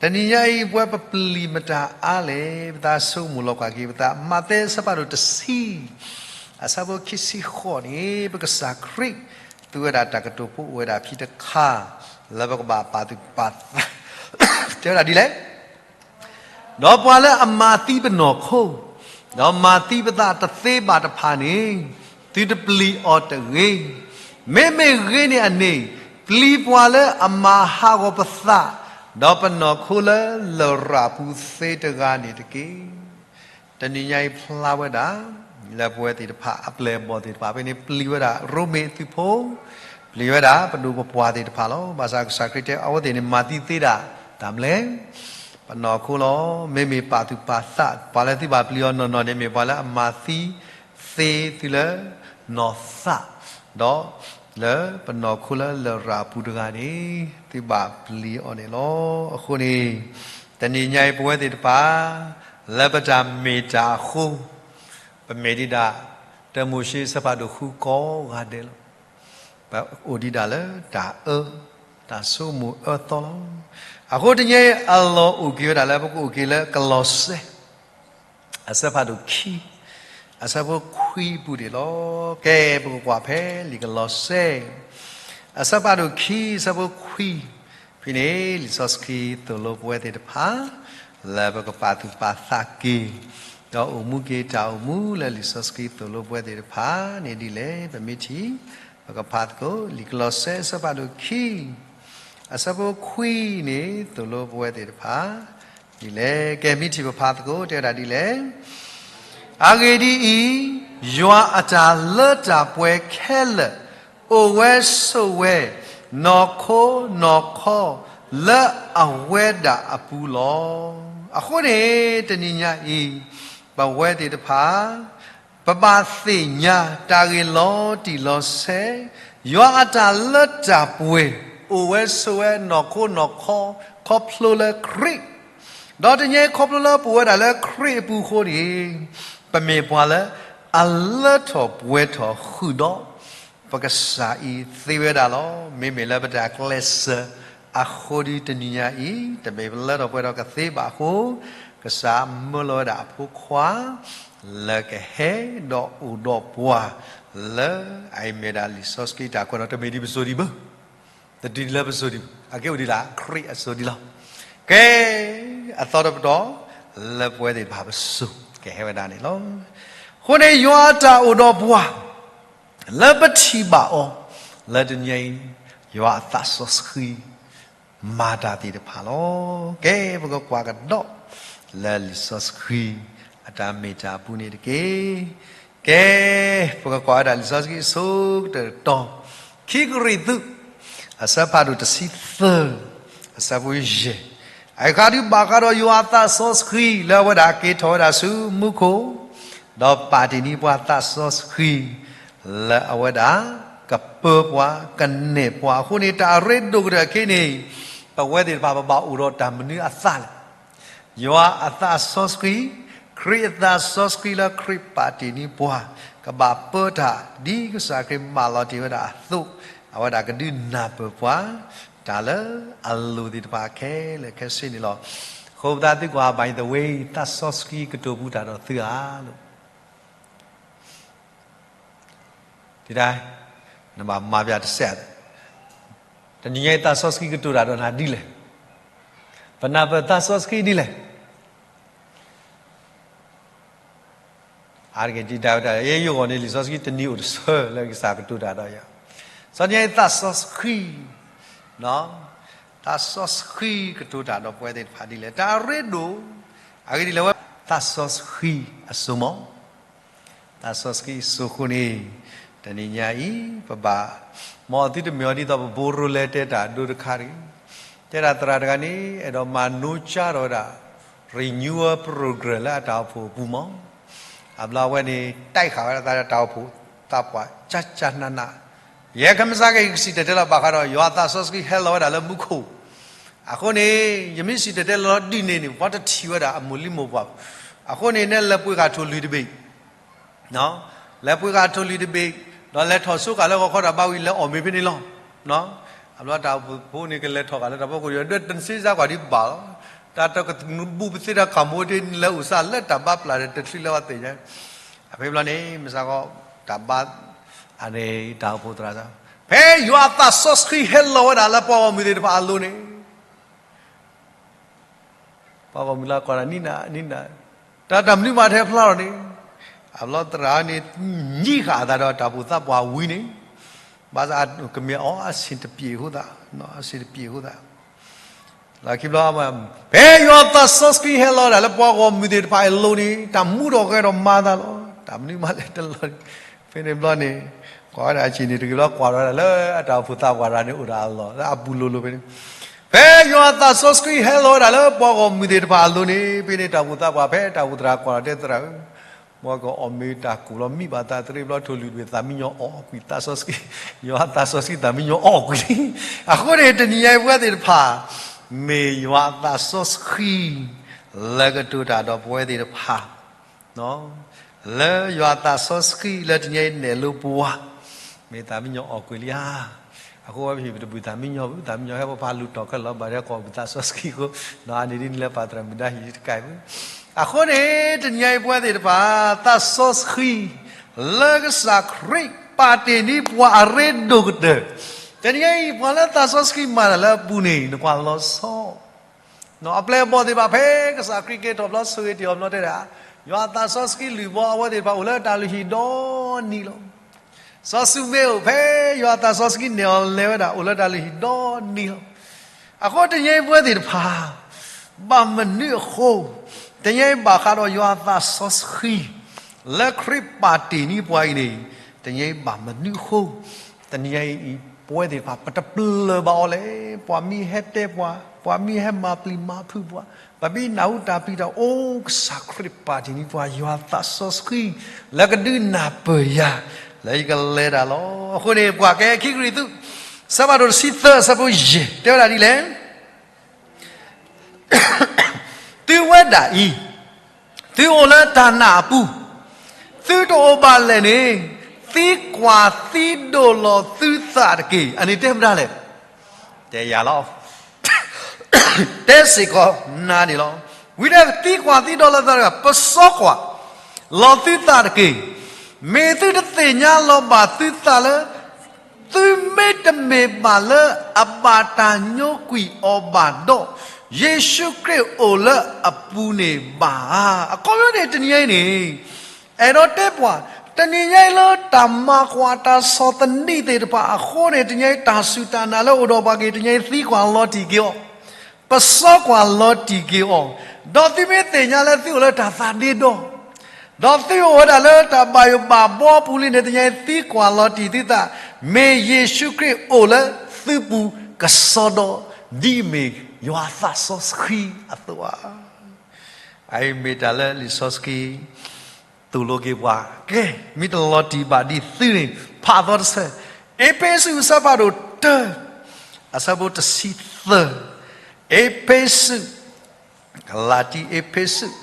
တနံၤညါအံၤ ပဝဲပပျံၤမတၤအါလဲၣ်, ပသးဆိကမိၣ်လီၤကွၢ်က့ၤပသး, မးသဲအဆၢဖးဒိၣ်တဆံ အဆၢဖိခံဆံဃိးန့ၣ် ပကစၢ်ခရံာ် သူဝဲဒၣ်တၢ်ကတိၤဖိအိၣ်ဝဲဒၣ်ဖံးတခါ လၢပကဘၣ်ပာ်သူၣ်ပာ်သး, တဲဝဲဒၣ်ဒ်လဲၣ်. ဒီးပှၤလၢအမၤသံပနီၢ်ခိ, ဒီးမၤသံပသးတသ့ဘၣ်တဖၣ်န့ၣ်, သုတပျံၤအီၤတဂ့ၤ. မ့မ့ၢ်ဂ့ၤန့ၢ်အန့ၣ်, ပျံၤပှၤလၢအမၤဟးဂီၤပသး, ဒီးပနီၢ်ခိလၢလရာ်ပူၤသ့တဂၤန့ၣ်တက့ၢ်. တနံၤညါအံၤဖျါဝဲဒၣ် လၢပဝဲသ့ၣ်တဖၣ် အပျဲၢ်အဘီၣ်သ့ၣ်တဖၣ် ဖဲန့ၣ်ပျံၤဝဲဒၣ်ရိမ့ၤအသုးဖိ, ပျံၤဝဲဒၣ်ပဒိၣ်ပပှၢ်သ့ၣ်တဖၣ်လီၤ. ဘၣ်ဆၣ်ကစၢ်ခရံာ်တဲအဝဲသ့ၣ်န့ၣ် မၤသံသ့ဒၣ်တၢ်မနုၤလဲၣ်. ပနီၢ်ခိလီၤ. မ့မ့ၢ်ပာ်သူၣ်ပာ်သး ပှၤလၢသုဘၣ်ပျံၤအီၤနီၢ်နီၢ်န့ၣ် မ့ၢ်ပှၤလၢအမၤသံသ့သုလၢနီၢ်သး, ဒီးလၢပနီၢ်ခိလၢလရာ်ပူၤတဂၤန့ၣ် သုဘၣ်ပျံၤအီၤန့ၣ်လီၤ. အဃိန့ၣ် တနံၤညါအံၤပဝဲသ့ၣ်တဖၣ် လၢပတၢ်မ့ၢ်တၢ်အဃိ ပမ့ၢ်ဒံးဒၣ် တၢမိၤၡ့အဆၢဖးဒိၣ်ဃုကိးဂၤဒဲးလီၤ. ပအိၣ်ဒံးဒၣ်လၢတၢ်အၢ, တၢ်ဆိကမိၣ်အၢသီလီၤ. အဃိတနံၤညါအံၤ အလီၢ်အိၣ်က့ၤဝဲဒၣ်လၢပကအိၣ်က့ၤလၢကလီးစဲ အဆၢဖးဒိၣ်ခံ အဆၢဖိခွံအပူၤန့ၣ်လီၤ. ကဲ ပကကွၢ်ဖဲလံာ်ကလီးစဲ အဆၢဖးဒိၣ်ခံ အဆၢဖိခွံ, ဖဲန့ၣ် လံာ်စီဆှံသိၣ်လိပဝဲသ့ၣ်တဖၣ် လၢပကပာ်သူၣ်ပာ်သးက့ၤ ဒီးအိၣ်မူက့ၤတၢ်အိၣ်မူလၢလံာ်စီဆှံသိၣ်လိပဝဲသ့ၣ်တဖၣ်န့ၣ်ဒ်လဲၣ် ပမ့ၢ်ထံၣ် ပကဖးသကိး လံာ်ကလီးစဲအဆၢဖးဒိၣ်ခံ အဆၢဖိခွံန့ၣ် သိၣ်လိပဝဲသ့ၣ်တဖၣ် ဒ်လဲၣ်. ကဲ မ့ၢ်ထံၣ်ပဖးသကိး တဲဝဲဒၣ်ဒ်လဲၣ်. အဂ့ၢ်ဒ်အံၤ, ယွၤအတၢ်လၢတၢ်ပှဲၤခဲလၢာ် အိၣ်ဝဲဆိးဝဲ နီၢ်ခိနီၢ်ခီ လၢအဝဲဒၣ်အပူၤလီၤ. အဃိန့ၣ် တနံၤညါအံၤ ပဝဲသ့ၣ်တဖၣ် ပဘၣ်သ့ၣ်ညါတၢ်ဂ့ၢ်လီၤတံၢ်လီၤဆဲး, ယွၤအတၢ်လၢတၢ်ပှဲၤ အိၣ်ဝဲဆိးဝဲ နီၢ်ခိနီၢ်ခီ ခီဖျိလၢခရံာ်, ဒီးတနံၤညါအံၤ ခီဖျိလၢပအိၣ်ဝဲဒၣ်လၢခရံာ်အပူၤအဃိန့ၣ် ပမ့ၢ်ပှၤလၢအလၢထီၣ်ပှဲၤထီၣ်ဃုာ်ဒီး ပကစၢ်အံၤသ့ဝဲဒၣ်လီၤ. မ့မ့ၢ်လၢပတၢ်ကျဲးစၢးအဃိဒီး တနံၤညါအံၤ တမ့ၢ်ပလၢထီၣ်ပှဲၤထီၣ်ကသ့ဘၣ်အဃိ, ကစၢ်မၢလီၤဝဲဒၣ်အဖိခွါ လၢကဟဲဒီးအိၣ်ဒီးပှၤ လၢအမ့ၢ်ဒၣ်လံာ်စီဆှံတၢ်ကွဲးနီၣ် တမ့ၢ်ဒ်ပစိၤဒံးဘၣ်, တတုၤဒ်လၢပစိၤဒံးဘၣ်, အကဲအိၣ်ဒံးလၢခရံာ်အစိၤဒံးလီၤ. ကဲ အသီတပတီၢ် လၢပဝဲသ့ၣ်တဖၣ်ပစိၤ ကဟဲဝဲဒၣ်န့ၣ်လီၤ. အဃိန့ၣ် ယွၤအတၢ်အိၣ်ဒီးပှၤ လၢပထံၣ်ဘၣ်အီၤ လၢတနံၤအံၤ ယွၤအသးစီဆှံ မၤတၢ်သ့ၣ်တဖၣ်လီၤ. ကဲ ပကကွၢ်ကဒီး လၢလံာ်စီဆှံ အတၢ်မ့ၢ်တၢ်အပူၤန့ၣ်တက့ၢ်. ကဲ ပကကွၢ်ဝဲဒၣ်လံာ်စီဆှံအဆိကတၢၢ်တီၤ ခံကရံၣ်သူး အဆၢဖးဒိၣ်တဆံသၢ အဆၢဖိယဲၢ်, အခါဒုးဘၣ်ဃးဒီးယွၤအသးစီဆှံ လၢအဝဲဒၣ်က့ၤထီၣ်ဝဲဒၣ်ဆူမူခိၣ်, ဒီးပာ်တ့ၢ်န့ၢ်ပှၤသးစီဆှံ လၢအဝဲဒၣ်ကပၢပှၤ ကနဲၣ်ပှၤအဃိန့ၣ် တၢ်အရ့ဒိၣ်ကတၢၢ်အခံန့ၣ် ပဝဲသ့ၣ်တဖၣ်ပဘၣ်အိၣ်ဒီးတၢ်မနုၤအသးလဲၣ်. ယွၤအသးစီဆှံ, ခရံာ်အသးစီဆှံလၢခရံာ်ပာ်တ့ၢ်န့ၢ်ပှၤ ကဘၣ်ပၢတၢ် ဒ်ကစၢ်ခရံာ်မၢလီၤတ့ၢ်ဝဲဒၣ်အသိး, အဝဲဒၣ်ကဒုးနၢ်ပၢၢ်ပှၤ တၢ်လၢအလိၤသ့ၣ်တဖၣ်ခဲလၢာ်ခဲဆ့န့ၣ်လီၤ. အဃိပသးသုကွၢ် by the way သးစီဆှံကတိၤပူၤတၢ်ဒီးသုဧါလိၤ ဒ် နဘၣ်မၤပျးတစဲး, တနံၤညါအံၤသးစီဆှံကတိၤတၢ်ဒီးနၤဒ်လဲၣ်, ပနၢ်ပၢၢ်သးစီဆှံဒ်လဲၣ်. အါတက့ၢ်ဒ်ဒၣ်ဝဲဒၣ် ယဂီၢ်န့ၣ် လံာ်စီဆှံတနံၤအိၣ်တဆၢလၢကစၢ်ကတိၤတၢ်ဒီးယၤ, စီၤညါအံၤသးစီဆှံ, သးစီဆှံကတိၤတၢ်ဒီးပဝဲသ့ၣ်တဖၣ်ဒ်လဲၣ်, တၢ်အရ့ဒိၣ်, အဂ့ၢ်ဒ်လဲၣ်ဝဲ, သးစီဆှံအစိၤမး သးစီဆှံအစိၤအဃိန့ၣ်, တနံၤညါအံၤ ပဘၣ်, မ်အသုတမ့ၢ်အီၤဒ်သိးပဘိရိလဲတဲတၢ်ဒိတခါတဂ့ၤ, တဲဒၣ်သရၣ်တဂၤန့ၣ် အဲၣ်ဒိးမၤနိကၠါထီၣ်ဝဲဒၣ် renewal program လၢအတၢ်အိၣ်ဖှိၣ်အပူၤမး, အဘျီအဝဲန့ၣ် တဲဃာ်ဝဲဒၣ်တၢ်အိၣ်ဖှိၣ်သးပှၢ် ကၠၢ်ကၠၢ်နးနး, ယဲခဲမုၢ်ဆါက့ၤ ယကစံၣ်တဲၤတဲလီၤဘၣ်ဃးဒီး ယွၤသးစီဆှံဟဲလီၤဝဲဒၣ်လၢမူခိၣ်, အဃိန့ၣ် ယမ့ၢ်စံၣ်တဲၤတဲလီၤဒ်န့ၣ်န့ၣ် ပှၤတထံၣ်ဝဲဒၣ်အမိၢ်လံမိၢ်ပှၢ်, အဃိန့ၣ် နဲလဲၤပှ့ၤဃာ်ထိၣ်လွံၢ်တဘ့ၣ် လဲၤပှ့ၤဃာ်ထိၣ်လွံၢ်တဘ့ၣ်, ဒီးလဲၤထီၣ်ဆိဃာ်လၢဂီၤခီတၢ်ဘါဝံၤ လဲၤအီၣ်မ့ၤဖဲန့ၣ်လီၤ. အဘျီတၢ်အိၣ်ဖှိၣ်ဖိန့ၣ် ကလဲၤထီၣ်ဃာ်လၢတၢ်ဖီခိၣ်ဒီး တစ့စါကွၢ်ဒံးဘၣ်လီၤ. တၢ်တကဘူၣ်ပသ့တၢ်ခးမိၣ်ဒ်န့ၣ် လဲၤအိၣ်စးလၢတၢ်ဘါပျၢ်ဒီးတချုးလၢဝဲသ့ၣ်ညါ, အဖဲဘျီန့ၣ် မုၢ်ဆါခီ တၢ်ဘါ, အန့ၣ်တၢ်အိၣ်ဖှိၣ်သရၣ်စၢ်, ဖဲယွၤသးစီဆှံဟဲလီၤဝဲဒၣ်လၢပှၤဂီၢ်မုၢ်သ့ၣ်တဖၣ်အလိၤန့ၣ် ပှၤဂီၢ်မုၢ်လၢကွၢ်တၢ်နံၣ်နၤနံၣ်နၤ, တၢ်တၢ်မနုၤမးထဲဖျါထီၣ်န့ၣ်, အဘျီသရၣ်န့ၣ် ညံဃာ်အသးဒီးတၢ်အိၣ်ဖှိၣ်သးပှၢ်ဝံၤန့ၣ်, ဘၣ်ဆၣ်ကမ့ၢ်အီၤအဆ့ၣ်တပျ့ၤအဃိသး, အဆ့ၣ်တပျ့ၤအဃိသး, လီၢ်ခံဘျီ, ဖဲယွၤသးစီဆှံဟဲလီၤဒၣ်လၢပှၤဂီၢ်မုၢ်သ့ၣ်တဖၣ်အလိၤန့ၣ် တၢ်မူထီၣ်ဂဲၤထီၣ်မၤသးလီၤ. တၢ်မနုၤမးလဲၣ်တလီၢ်, ဖဲန့ၣ်ဘျီန့ၣ်, ကွၢ်ဝဲဒၣ်အဆ့ၣ်န့ၣ် တဂ့ၤဘျီကွၢ်ထီၣ်ဝဲဒၣ်လၢအတၢ်အိၣ်ဖှိၣ်သးပှၢ်တဂၤန့ၣ် အိၣ်ဒၣ်အလီၢ်လၢအပူၤလိၤလိၤဖဲန့ၣ်, ဖဲယွၤသးစီဆှံဟဲလီၤဝဲဒၣ်လၢပှၤဂီၢ်မုၢ်သ့ၣ်တဖၣ်အလိၤန့ၣ် ဖဲန့ၣ်တၢ်အိၣ်ဖှိၣ်သးပှၢ် ဖဲတၢ်အိၣ်ဖှိၣ်သရၣ်ကွၢ်ထီၣ်တဲသရၣ်ဧၢ, မ်ကအီၣ်မ့ၤတၢ်ကိၢ်လီၤမံဘၣ်သးတရံးဘျီထိၣ်လွံၢ်တဘ့ၣ်သးမံညီၤအီၣ်ကွံာ် သးစီဆှံ, ယွၤသးစီဆှံသးမံညီၤအီၣ်ကွံာ်လံ. အဃိန့ၣ် တနံၤညါအံၤပဝဲသ့ၣ်တဖၣ်, မ့ၢ်ယွၤသးစီဆှံ လၢကတိၤတၢ်ဒီးပဝဲသ့ၣ်တဖၣ် လၢယွၤသးစီဆှံလၢတနံၤအံၤနဲၣ်လိပှၤ, မ့ၢ်သးမံညီၤအီၣ်ကွံာ်လံဧါ. အဃိဝဲပဟံၣ်ပတဘုၣ်သးမံညီၤဘၣ်, သးမံညီၤဟဲပဖးလူၤတီၢ်ခဲလၢာ် ဘၣ်ဒဲကီၢ်ပသးစီဆှံအဃိ, အန့ၣ်ဒ်န့ၣ်လၢပၢ်သရၣ်မုၣ်ဒါဟံၣ်တကးအံၤ, အဃိန့ၣ် တနံၤညါအံၤပဝဲသ့ၣ်တဖၣ် သးစီဆှံ လၢကစၢ်ခရံာ်ပာ်တ့ၢ်န့ၢ်ပှၤအရ့ဒိၣ်ကတၢၢ်, တနံၤညါအံၤ ပှၤလၢသးစီဆှံမၤတၢ်လၢအပူၤန့ၣ် နကွၢ်လီၤဆီ အပျဲၢ်အဘီၣ်သ့ၣ်တဖၣ် ဖဲကစၢ်ခရံာ်က့ၤထီၣ်ဘျီ ဆိၣ်ဂ့ၤတ့ၢ်အီၤဘျီတဲဒၣ်, ယွၤအသးစီဆှံလုၢ်ဘီအဝဲသ့ၣ်တဖၣ် အိၣ်လၢတၢ်လုၢ်ဟံၣ်ဒီနံၤလီၤ. စီၤၡူမ့ၢ်အိၣ်ဖဲ ယွၤအသးစီဆှံနဲၣ်အီၤလဲၤဝဲဒၣ် အိၣ်လၢတၢ်လုၢ်ဟံၣ်ဒီနံၤလီၤ. အဃိတနံၤအံၤပဝဲသ့ၣ်တဖၣ် ဘၣ်မနုၤအဃိ, တနံၤအံၤဘၣ်ဃးဒီးယွၤအသးစီဆှံ လၢခရံာ်ပာ်တ့ၢ်န့ၢ်ပှၤအံၤန့ၣ်, တနံၤအံၤဘၣ်မနုၤအဃိ, တနံၤအံၤ ပဝဲသ့ၣ်တဖၣ် ပတပျၢၤဘၣ်အီၤလဲၣ်. ပှၤမ့ၢ်ဟဲတဲပှၤ, ပှၤမ့ၢ်ဟဲမၤပျံၤမၤဖုးပှၤ, ပမ့ၢ်နၢ်ဟူတၢ်ပျံၤတၢ် အိၣ်ကစၢ်ခရံာ်ပာ်တ့ၢ်န့ၢ်ပှၤ ယွၤအသးစီဆှံ လၢကဒုးနၢ်ပၢၢ်ယၤ လၢယကလဲၤတၢ်လီၤ. အဃိန့ၣ် ပှၤကဲခံကရံၣ်သူး အဆၢဖးဒိၣ်တဆံသၢ အဆၢဖိယဲၢ် တဲဝဲဒၣ်ဒ်လဲၣ်. သုဝဲဒၣ်အံၤ, သုအိၣ်လၢတၢ်နာ်အပူၤ, သုတအိၣ်ဘၣ်လဲၣ်န့ၣ်, သံကွၢ်သံဒိၣ်လီၤသုသးတက့ၢ်. အန့ၣ်တဲမတၤလဲၣ်. တဲယၤလီၤ. တဲစ့ၢ်ကီးနၤန့ၣ်လီၤ. ဝံၤဒီးသံကွၢ်သံဒိၣ်လီၤသုသးတက့ၢ်, ပစီကွၢ်လီၤသုသးတက့ၢ်. မ့ၢ်သုတသ့ၣ်ညါလီၤဘၣ်သုသးလၢ သုမ့တမ့ၢ်ဘၣ်လၢအဘၣ်တၢ်ညိကွံာ်အီၤဘၣ်ဒီး, ယ့ၣ်ၡူးခရံာ်အိၣ်လၢအပူၤန့ၣ်ဘၣ်ဧါ. အခီပညီန့ၣ် တနံၤညါအံၤန့ၣ်, အဲၣ်ဒိးတဲပှၤ, တနံၤညါအံၤလၢတၢ်မၤကွၢ်တၢ်ဆီၣ်သနံးသ့ၣ်တဖၣ်အဃိန့ၣ် တနံၤညါအံၤတၢ်စူၢ်တၢ်နာ်လၢအိၣ်ဒီးပှၤက့ၤ တနံၤညါအံၤသံကွၢ်လီၤတံၢ်က့ၤအီၤ, ပစီကွၢ်လီၤတံၢ်က့ၤအီၤ, ဒီးသုမ့ၢ်သ့ၣ်ညါလၢသုအိၣ်လၢတၢ်သးဒ့ဒီ ဒီးသုအိၣ်ဝဲဒၣ်လၢတၢ်ဘၣ်ယိၣ်ဘၣ်ဘှီပူၤလံန့ၣ် တနံၤညါအံၤသံကွၢ်လီၤတံၢ်သုသး, မ့ၢ်ယ့ၣ်ၡူးခရံာ်အိၣ်လၢသုပူၤကစီဒီ, ဒ်အမ့ၢ်ယွၤအသးစီဆှံအသိးဧါ. အအံၤမ့ၢ်တၢ်လၢလံာ်စီဆှံ သိၣ်လိက့ၤပှၤ, ကဲ, မ့ၢ်တလီၤတံၢ်ဘၣ်ဒ်သုန့ၣ်, ဖးသီတဆၢ, အ့းဖ့းစူး အဆၢဖးဒိၣ်တၢ, အဆၢဖိတဆံသၢ, အ့းဖ့းစူး ကလၤတံ အ့းဖ့းစူး,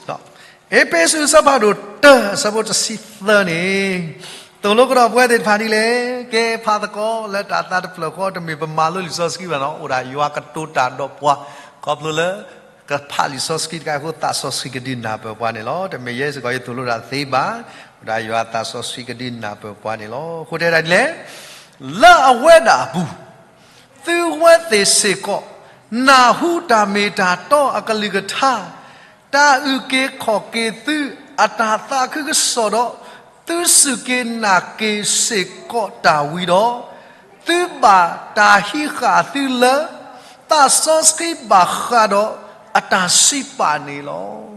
အ့းဖ့းစူး အဆၢဖးဒိၣ်တၢ အဆၢဖိတဆံသၢန့ၣ်, သိၣ်လိကဒီးပဝဲသ့ၣ်တဖၣ်ဒ်လဲၣ်. ကဲဖးသကိးလၢတၢ်သးတဖျၢၣ်ဃီ တမ့ၢ်ပမၤလိလံာ်စီဆှံဘၣ်နီၤ, အိၣ်ဒၣ်ယွၤကတိၤတၢ်ဒီးပှၤ, ခီဖျိလၢ ကဖးလံာ်စီဆှံတခါအဃိ သးစီဆှံကဒုးနၢ်ပၢၢ်ပှၤန့ၣ်လီၤ. တမ့ၢ်ယဲစ့ၢ်ကီးယသိၣ်လိတၢ်သ့ဘၣ်, အိၣ်ဒၣ်ယွၤသးစီဆှံကဒုးနၢ်ပၢၢ်ပှၤန့ၣ်လီၤ. အဃိတဲဒၣ်ဒ်လဲၣ်. လၢအဝဲဒၣ်အပူၤ, သုဝဲသ့ၣ်စ့ၢ်ကီး နၢ်ဟူတၢ်မ့ၢ်တၢ်တီအကလုၢ်ကထါ, တၢ်အုၣ်က့ၤခီၣ်က့ၤသုအတၢ်သးခုကစီၣ်ဒီး, သုစူၢ်က့ၤနာ်က့ၤစ့ၢ်ကီးတၢ်ဝံၤဒီး, သုဘၣ်တၢ်ဟံးဃာ်သုလၢ သးစီဆှံဘၣ်ဃးဒီးအတၢ်စံးပာ်န့ၣ်လီၤ.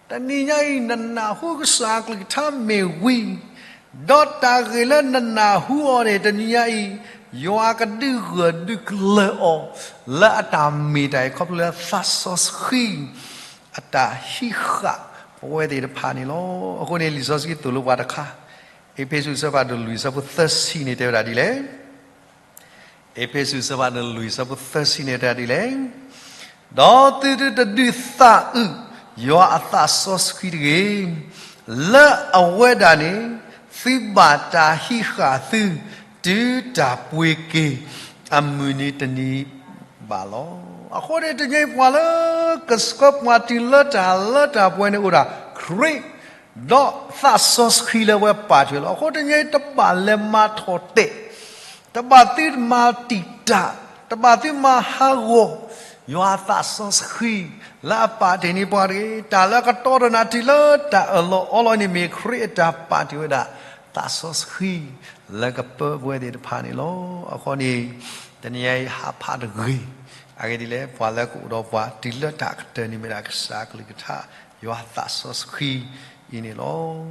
တနံၤညါအံၤ နနၢ်ဟူကစၢ်အကလုၢ်ကထါမ့ၢ်ဝံၤ, ဒီးတၢ်ဂ့ၢ်လၢနနၢ်ဟူအီၤန့ၣ် တနံၤညါအံၤ ယွၤကဒုးဂၢၢ်ဒုးကျၢၤအီၤ လၢအတၢ်မ့ၢ်တၢ်အံၤ ခီဖျိလၢသးစီဆှံ အတၢ်ဟံးဃာ်ပဝဲသ့ၣ်တဖၣ်န့ၣ်လီၤ. အဃိန့ၣ် လံာ်စီဆှံသိၣ်လိပှၤတခါ, အ့းဖ့းစူးအဆၢဖးဒိၣ်လွံၢ်အဆၢဖိသၢဆံန့ၣ်တဲဝဲဒၣ်ဒ်လဲၣ်. အ့းဖ့းစူးအဆၢဖးဒိၣ်လွံၢ်အဆၢဖိသၢဆံန့ၣ်တဲဒ်လဲၣ်. ဒီးသုတဒုးသးအုးယွၤအသးစီဆှံတဂ့ၤ, လၢအဝဲဒၣ်န့ၣ် သုဘၣ်တၢ်ဟံးဃာ်သု တုၤတၢ်ပှ့ၤက့ၤအမုၢ်နံၤတနံၤဘၣ်လီၤ. အဃိန့ၣ် တနံၤအံၤပှၤလၢကဆှၢပှၤတုၤလၢတၢ်လၢတၢ်ပှဲၤန့ၣ်အိၣ်ဒၣ် ခရံာ် ဒီးသးစီဆှံလၢအဝဲပာ်တ့ၢ်လီၤ. အဃိတနံၤအံၤ တဘၣ်လဲၤမၤထီၣ်တဲာ်, တဘၣ်သုမၤတံာ်တာ်, တဘၣ်သုမၤဟးဂီၤ ယွၤအသးစီဆှံ လၢအပာ်တ့ၢ်န့ၢ်ပှၤတဂ့ၤ. တၢ်လၢအကတီဒီးနၤတုၤလၢတၢ်အၢၣ်လီၤအီလီၤန့ၣ် မ့ၢ်ခရံာ်အတၢ်ပာ်တ့ၢ်ဝဲဒၣ် သးစီဆှံ လၢကပၢပဝဲသ့ၣ်တဖၣ်န့ၣ်လီၤ. အဃိန့ၣ် တနံၤအံၤဟးဖးတဂ့ၤ. အဂ့ၢ်ဒ်လဲၣ်, ပှၤလၢကအိၣ်ဒီးပှၤတုၤလၢတၢ်ကတၢၢ်န့ၣ်မ့ၢ်ဒၣ်ကစၢ်အကလုၢ်ကထါ ယွၤအသးစီဆှံအံၤန့ၣ်လီၤ.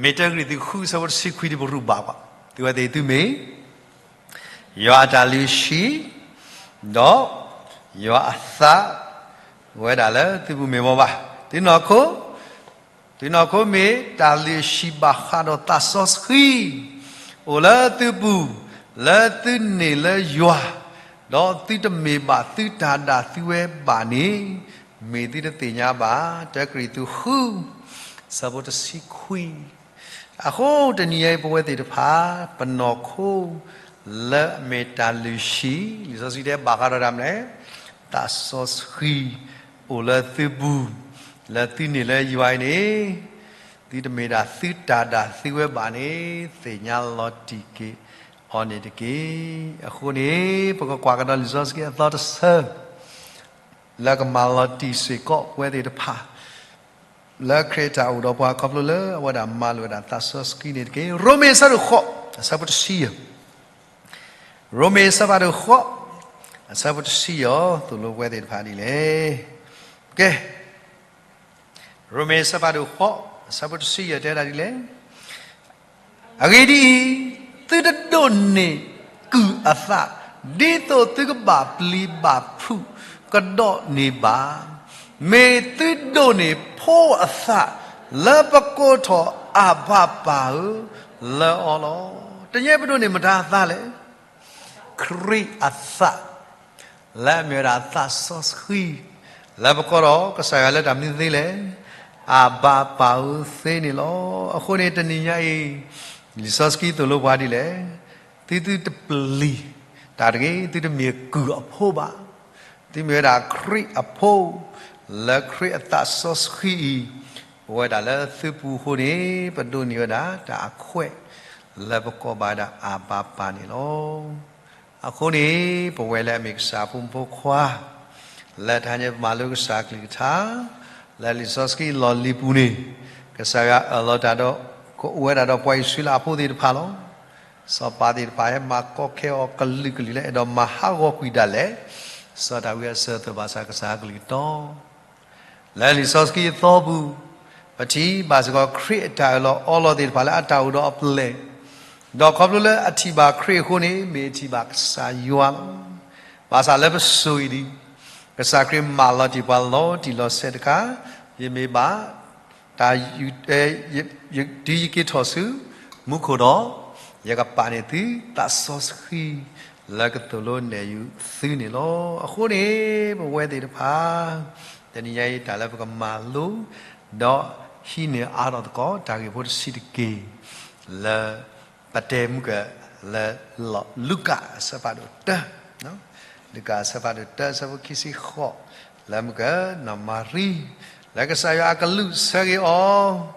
မ့ၢ်တၢကရံၣ်သူးဃုအဆၢဖိတဆံခွံ ဒ်ပရူၢ်ဘၣ်ပှၤ, သုဝဲသ့ၣ်သုမ့ၢ် ယွၤအတၢ်လုၢ်ဟံၣ်, ဒီးယွၤအသး အိၣ်ဝဲဒၣ်လၢသုပူၤမ့ၢ်မ့ၢ်ဘၣ်. သုနီၢ်ခိ သုနီၢ်ခိမ့ၢ်တၢ်လုၢ်ဟံၣ်ဘၣ်ဃးဒီးသးစီဆှံ အိၣ်လၢသုပူၤ, လၢသုန့ၢ်လၢယွၤ, ဒီးသုတမ့ၢ်ဘၣ်သုတၢ်ဒၣ်သုဝဲဘၣ်န့ၣ် မ့ၢ်သုတသ့ၣ်ညါဘၣ်. တၢကရံၣ်သူးဃု အဆၢဖိတဆံခွံ. အဃိတနံၤအံၤပဝဲသ့ၣ်တဖၣ် ပနီၢ်ခိ လၢအမ့ၢ်တၢ်လုၢ်ဟံၣ် လံာ်စီဆှံတဲဘၣ်ဃးဒီးတၢ်မနုၤလဲၣ်, သးစီဆှံ အိၣ်လၢသုပူၤ, လၢသုန့ၢ်လၢယွၤအံၤန့ၣ် သုတမ့ၢ်ဒၣ်သုတၢ်ဒၣ်သုဝဲဘၣ်န့ၣ် သ့ၣ်ညါလီၤတံၢ်က့ၤအီၤန့ၣ်တက့ၢ်. အဃိန့ၣ် ပကကွၢ်ကဒီးလံာ်စီဆှံအသီတဆၢ လၢကမၤလီၤတံၢ်စ့ၢ်ကီးပဝဲသ့ၣ်တဖၣ် လၢခရံာ်အတၢ်အိၣ်ဒီးပှၤခီဖျိလၢအဝဲဒၣ်မၤလိာ်ဝဲဒၣ်သးစီဆှံန့ၣ်တက့ၢ်. ရိမ့ၤအဆၢဒိၣ်ဃိး အဆၢဖိတဆံယဲၢ်, ရိမ့ၤအဆၢဖးဒိၣ်ဃိး အဆၢဖိတဆံယဲၢ် သိၣ်လိပဝဲသ့ၣ်တဖၣ်ဒ်လဲၣ်. ကဲ ရိမ့ၤအဆၢဖးဒိၣ်ဃိး အဆၢဖိတဆံယဲၢ်တဲဒၣ်ဒ်လဲၣ်. အဂ့ၢ်ဒ်အံၤ, သုတဒိးန့ၢ်ကုၢ်အသး, ဒ်သိးသုကဘၣ်ပျံၤဘၣ်ဖုးကဒီးန့ၢ်ဘၣ်. မ့ၢ်သုဒိးန့ၢ်ဖိအသး လၢပကိးထီၣ်အးဘၤပၢ်ဧၢ လၢအီၤလီၤ. တနံၤအံၤပဒိးန့ၢ်မတၤအသးလဲၣ်. ခရံာ်အသး လၢအမ့ၢ်ဝဲဒၣ်သးစီဆှံ လၢပကိးထီၣ်ကစၢ်ယွၤလၢတၢ်မနုၤသ့လဲၣ်. အးဘၤပၢ်ဧၢသ့န့ၣ်လီၤ. အဃိန့ၣ်တနံၤညါအံၤ လံာ်စီဆှံသိၣ်လိပှၤဒ်လဲၣ်. သုသုတပျံၤတၢ်တဂ့ၤ, သုတမ့ၢ်ကုၢ်အဖိဘၣ်. သုမ့ၢ်ဝဲဒၣ်ခရံာ်အဖိ, လၢခရံာ်အသးစီဆှံအံၤ အိၣ်ဝဲဒၣ်လၢသုပူၤအဃိန့ၣ် ပဒိးန့ၢ်ဝဲဒၣ်တၢ်အခွဲး လၢပကိးဘၣ်ဝဲဒၣ်အးဘၤပၢ်န့ၣ်လီၤ. အဃိန့ၣ် ပဝဲလၢအမ့ၢ်ကစၢ်အဖိမုၣ်ဖိခွါ လၢတဟါညါပမၤလိကစၢ်အကလုၢ်ကထါ လၢလံာ်စီဆှံအလီၢ်လံၤပူၤန့ၣ် ကစၢ်ယွၤအၢၣ်လီၤတၢ်ဒီး ကအိၣ်ဝဲဒၣ်ဒီးပှၤအံၣ်စရ့လးအဖိသ့ၣ်တဖၣ်လီၤ. စီၤပၤသ့ၣ်တဖၣ်ဟဲမၤကီခဲအီၤကလုာ်ကလုာ်လၢအဲၣ်ဒိးမၤဟးဂီၤကွံာ်ဒၣ်လဲာ် စီၤဒၤဝံးအစၢၤအသွဲၣ်ဘၣ်ဆၣ်ကစၢ်အကလုၢ်ကတီၢ် လၢလံာ်စီဆှံအသီပူၤ ပထံၣ်ဘၣ်စ့ၢ်ကီးခရံာ်အတၢ်အၢၣ်လီၤအီလီၤသ့ၣ်တဖၣ်လၢအတၢ်အိၣ်ဒီးအပျဲၢ်, ဒီးခီဖျိလၢအထံၣ်ဘၣ်ခရံာ်အဃိန့ၣ် မ့ၢ်အထံၣ်ဘၣ်ကစၢ်ယွၤလီၤ. ဘၣ်ဆၣ်လၢပစိၤအံၤဒ် ကစၢ်ခရံာ်မၢလီၤတံၢ်ပှၤလီၤတံၢ်လီၤဆဲးတခါ, ယမ့ၢ်ဘၣ် တၢ် တုၤယက့ၤထီၣ်ဆူမူခိၣ်ဒီး ယကပာ်န့ၢ်သုသးစီဆှံ လၢကသိၣ်လိနဲၣ်ယုာ်သုန့ၣ်လီၤ. အဃိန့ၣ် ပဝဲသ့ၣ်တဖၣ် တနံၤညါအံၤတၢ်လၢပကမၤလိ ဒီးဟံးန့ၢ်အါထီၣ်သကိး တၢ်ဂ့ၢ်ဖိတဆံးတက့ၢ် လၢပတဲမုၢ်ကၢၢ်လၢ လူၤကၣ်အဆၢဖးဒိၣ်တၢ လူၤကၣ်အဆၢဖးဒိၣ်တၢ အဆၢဖိခံဆံဃိး လၢမုၢ်ကၢၢ်နီၢ်မၤရံ လၢကစၢ်ယွၤအကလူးဆၢဂ့ၤအီၤ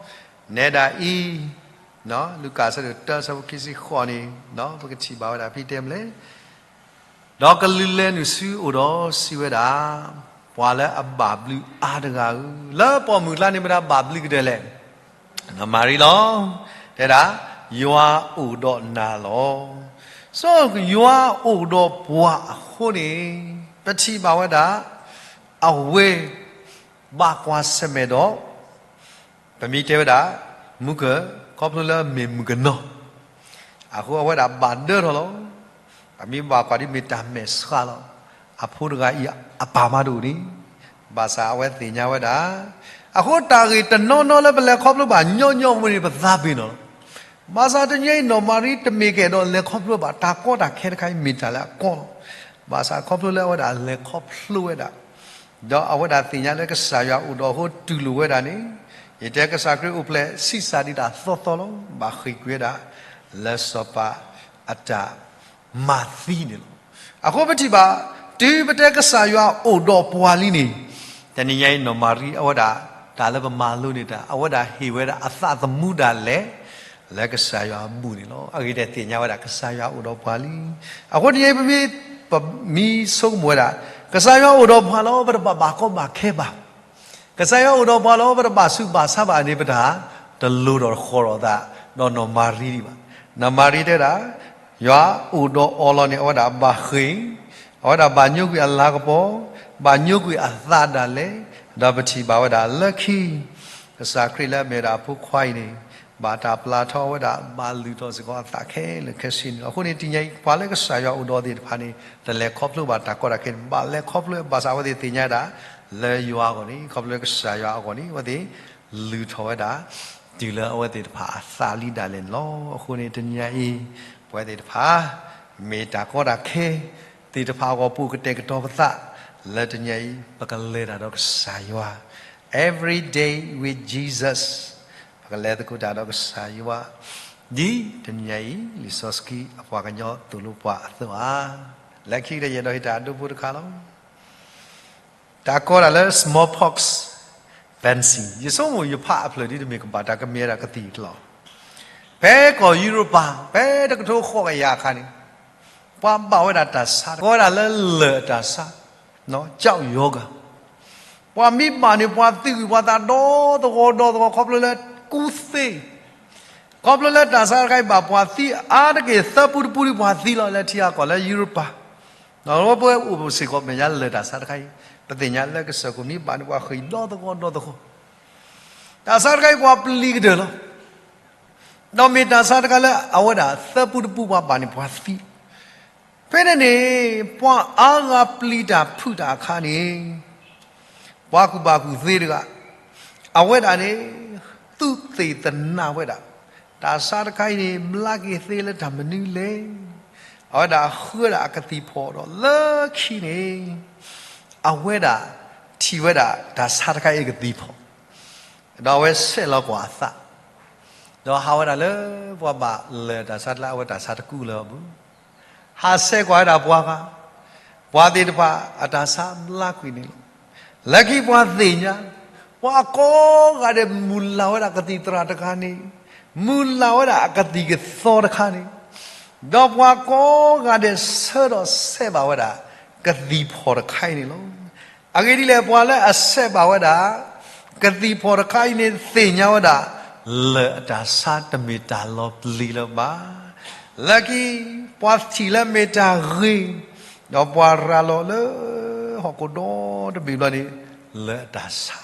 နဲဒၣ်အံၤ လူၤကၣ်အဆၢဒိၣ်တၢ အဆၢဖိခံဆံဃိးန့ၣ် ပကထံၣ်ဘၣ်ဝဲဒၣ်ဖဲတဲမလဲၣ်, ဒီးကလူးလဲၤနုာ်ဆူအအိၣ်ဒီးစံးဝဲဒၣ်, ပှၤလၢအဘၣ်ဘျုးအါတဂၤဧၢ, လၢပိာ်မုၣ်အကျါန့ၣ်မ့ၢ်ဒၣ်ဘၣ်ဘျုးကတၢၢ်လဲၣ်, နီၢ်မၤရံလီၤ. တဲဒၣ်, ယွၤအိၣ်ဒီးနၤလီၤ. စီၤယွၤအိၣ်ဒီးပှၤအဃိန့ၣ် ပထံၣ်ဘၣ်ဝဲဒၣ် အဝဲ ဘၣ်ကွၢ်ဆၢၣ်မဲာ်ဒီး ပမ့ၢ်တဲဝဲဒၣ် မူကၢၢ် ခီဖျိလၢမ့ၢ်မုၣ်ကနီၤ, အဃိအဝဲဒၣ်ဘၣ်ဒၢထီၣ်လီၤ. ပမ့ၢ်ဘၣ်ကွၢ်ဒ်မ့ၢ်တၢ်မဲာ်ဆှးလီၤ. အဖိတဂၤအံၤအပၢ်မးတအိၣ်န့ၣ်, ဘၣ်ဆၣ်အဝဲသ့ၣ်ညါဝဲဒၣ်, အဃိတၢ်ဂ့ၢ်တနီၤနီၤလၢပလဲၤခီဖျိဘၣ်ညီညီဝဲန့ၣ် ပသးပ့ၤနီၣ်လီၤ. ဘၣ်ဆၣ်တနံၤအံၤနီၢ်မၤရံတမ့ၢ်ကဲဒီးလဲၤခီဖျိဘၣ် တၢ်ကီတၢ်ခဲတခါအံၤမ့ၢ်တၢ်လၢအကီလီၤ. ဘၣ်ဆၣ်ခီဖျိလၢအဝဲဒၣ်လဲၤခီဖျိဝဲဒၣ် ဒီးအဝဲဒၣ်သ့ၣ်ညါလၢကစၢ်ယွၤအိၣ်ဒီးအဃိတူၢ်လိာ်ဝဲဒၣ်န့ၣ်, ယတဲကစၢ်ခရံာ်အိၣ်ဖျဲၣ်ဆံးစၢ်ဒံးတၢ်သီသီလီၤ. ဘၣ်ဃ့ၢ်ကွံာ်ဝဲဒၣ် လၢစီၤပၤအတၢ်မၤသံန့ၣ်လီၤ. အဃိပထံၣ်ဘၣ်, တုၤပတဲကစၢ်ယွၤအိၣ်ဒီးပှၤလံန့ၣ်, တနံၤညါအံၤနီၢ်မၤရံအဝဲဒၣ် တၢ်လၢပမၤလိန့ၢ်တၢ် အဝဲဒၣ်ဟ့ၣ်ဝဲဒၣ်အသးသမူဒၣ်လဲာ် လၢကစၢ်ယွၤအဘူၣ်န့ၣ်လီၤ. အဂ့ၢ်ဒ်အံၤသ့ၣ်ညါဝဲဒၣ်ကစၢ်ယွၤအိၣ်ဒီးပှၤလံ. အဃိတနံၤအံၤပမ့ၢ်, ပမ့ၢ်ဆိကမိၣ်ဝဲဒၣ် ကစၢ်ယွၤအိၣ်ဒီးပှၤလီၤ ပတဘၣ်ဘၣ်ကီဘၣ်ခဲဘၣ် ကစၢ်ယွၤအိၣ်ဒီးပှၤလီၤ ပတဘၣ်ဆူးဘၣ်ဆါဘၣ်န့ၣ် ပတၢ်တလိၤထီၣ်ဃီထီၣ်သး ဒီးနီၢ်မၤရံဒံးဘၣ်. နီၢ်မၤရံတဲဒၣ်, ယွၤအိၣ်ဒီးအီၤလီၤန့ၣ် အဝဲဒၣ်ဘၣ်ဃ့ၢ်, အဝဲဒၣ်ဘၣ်ညိကွံာ်အလၤကပီၤ, ဘၣ်ညိကွံာ်အသးဒၣ်လဲာ်, ဒီးပထံၣ်ဘၣ်ဝဲဒၣ်လၢခံ ကစၢ်ခရံာ်လၢအမ့ၢ်ဝဲဒၣ်အဖိခွါအံၤန့ၣ်, ဘၣ်တၢ်ပျၢ်ထီၣ်ဝဲဒၣ် ဘၣ်လုၢ်ထီၣ်စ့ၢ်ကီးအသးခဲလၢာ်ခဲဆ့န့ၣ်လီၤ. အဃိန့ၣ် တနံၤညါအံၤ ပှၤလၢကစၢ်ယွၤအိၣ်ဒီးသ့ၣ်တဖၣ်န့ၣ် တလဲၤခီဖျိဘၣ်တၢ်ကီတၢ်ခဲန့ၣ် ဘၣ်လဲၤခီဖျိဘၣ်ဆၣ်အဝဲသ့ၣ်သ့ၣ်ညါဒၣ် လၢယွၤအဂီၢ်န့ၣ် ခီဖျိလၢကစၢ်ယွၤအဂီၢ်န့ၣ် အဝဲသ့ၣ်လုၢ်ထီၣ်ဝဲဒၣ် တုၤလၢအဝဲသ့ၣ်တဖၣ်အသးလံဒၣ်လဲာ်န့ၣ်လီၤ. အဃိန့ၣ် တနံၤညါအံၤ ပဝဲသ့ၣ်တဖၣ် မ့ၢ်တၢ်ကီတၢ်ခဲသ့ၣ်တဖၣ်အဂီၢ် ပအိၣ်ကတဲာ်ကတီၤပသး လၢတနံၤညါအံၤ ပကလဲၤတၢ်ဒီးကစၢ်ယွၤ Every day with Jesus, ပကလဲၤသကိးတၢ်ဒီးကစၢ်ယွၤ ဒ်တနံၤညါအံၤ လံာ်စီဆှံအပှၤကညီသိၣ်လိပှၤအသိးဧါ. လၢခံကတၢၢ် ယအဲၣ်ဒိးဟ့ၣ်တၢ်ဒိဖိတခါလီၤ. တၢ်ကီတၢ်လၢ smallpox vaccine ယဆိကမိၣ်ယဖးအဖျၢၣ်ဒ်တမ့ၢ်ကဘၣ် တၢ်ကမ့ၢ်ဝဲဒၣ်ကသံၣ်တလီၢ်, ဖဲကီၢ်ယူရပၤ ဖဲတကထိဃိးကယၤအခါန့ၣ် ပှၤဘၣ်ဝဲဒၣ်တၢ်ဆါ ကိးဝဲဒၣ်လၢလၢၢ်အတၢ်ဆါ ကၠီယီဂၤ ပှၤမ့ၢ်ဘၣ်န့ၣ် ပှၤသံကွံာ်ပှၤသးဒီသဂီၤဒီသဂီၤ ခီဖျိလၢကူသ့, ခီဖျိလၢတၢ်ဆါတခါအံၤဘၣ်ပှၤသံအါတက့ၢ် သၢပူတပူဒ်ပှၤသံလီၤ လၢထံဂၤကီၢ်လၢယူရပၤ, ဒီးပဝဲအိၣ်စ့ၢ်ကီးမဲာ်ညါလၢၢ်တၢ်ဆါတခါအံၤ ပသ့ၣ်ညါလၢကစၢၢ်ခိၣ်မ့ၢ်ဘၣ်န့ၣ် ပှၤဃံးဒီသဂီၤဒီသဂီၤ, တၢ်ဆါတခါအံၤပှၤပျံၤကတၢၢ်လီၤ. ဒီးမ့ၢ်တၢ်ဆါတခါလၢအဝဲဒၣ်သၢပူတပူပှၤဘၣ်န့ၣ်ပှၤသံ, ဖဲန့ၣ်န့ၣ် ပှၤအါဂၤပျံၤတၢ်ဖုးတၢ်အခါန့ၣ် ပှၤကူၣ်ဘၣ်ကူၣ်သ့တဂၤ အဝဲဒၣ်န့ၣ် သုးသ့ၣ်သနၢ်ဝဲဒၣ် တၢ်ဆါတခါအံၤန့ၣ် ဘျါက့ၤသ့လၢတၢ်မနုၤလဲၣ်. အဝဲဒၣ်ဃုဝဲဒၣ်အကသံၣ်ဖီၣ်ဒီးလၢခံန့ၣ် အဝဲဒၣ်ထံၣ်ဝဲဒၣ်တၢ်ဆါတခါအံၤအကသံၣ်ဖီၣ် ဒီးအဝဲဆဲးလီၤကွၢ်အသး ဒီးဟးဝဲဒၣ်လၢပှၤဘၣ်လၢၢ်တၢ်ဆါတခါ အဝဲတၢ်ဆါတကူလၢၤအပူၤ ဟးဆဲးကွၢ်ဝဲဒၣ်ပှၤဂၤ, ပှၤသ့ၣ်တဖၣ်အတၢ်ဆါဘျါကွံာ်န့ၣ်လီၤ. လၢခံပှၤသ့ၣ်ညါ, ပှၤကိးဂၤဒဲးမုၢ်လၢ်ဝဲဒၣ်ကသံၣ်သရၣ်တခါန့ၣ်, မုၢ်လၢ်ဝဲဒၣ်အကသံၣ်ကသီတခါန့ၣ်, ဒီးပှၤကိးဂၤဒဲးဆၢဒီးဆဲးဘၣ်ဝဲဒၣ် ကသံၣ်ဖီၣ်တခါအံၤန့ၣ်လီၤ. အဂ့ၢ်ဒ်လဲၣ် ပှၤလၢအဆဲးဘၣ်ဝဲဒၣ် ကသံၣ်ဖီၣ်တခါအံၤန့ၣ် သ့ၣ်ညါဝဲဒၣ် လၢၢ်အတၢ်ဆါတမ့ၢ်တၢ်လီၤပျံၤလၢၤဘၣ်. လၢခံ ပှၤထံၣ်လၢမ့ၢ်တၢ်ဂ့ၤ, ဒီးပှၤရၤလီၤလၢဟီၣ်ခိၣ်ဒီတဘ့ၣ်ဘျီန့ၣ် လၢၢ်အတၢ်ဆါ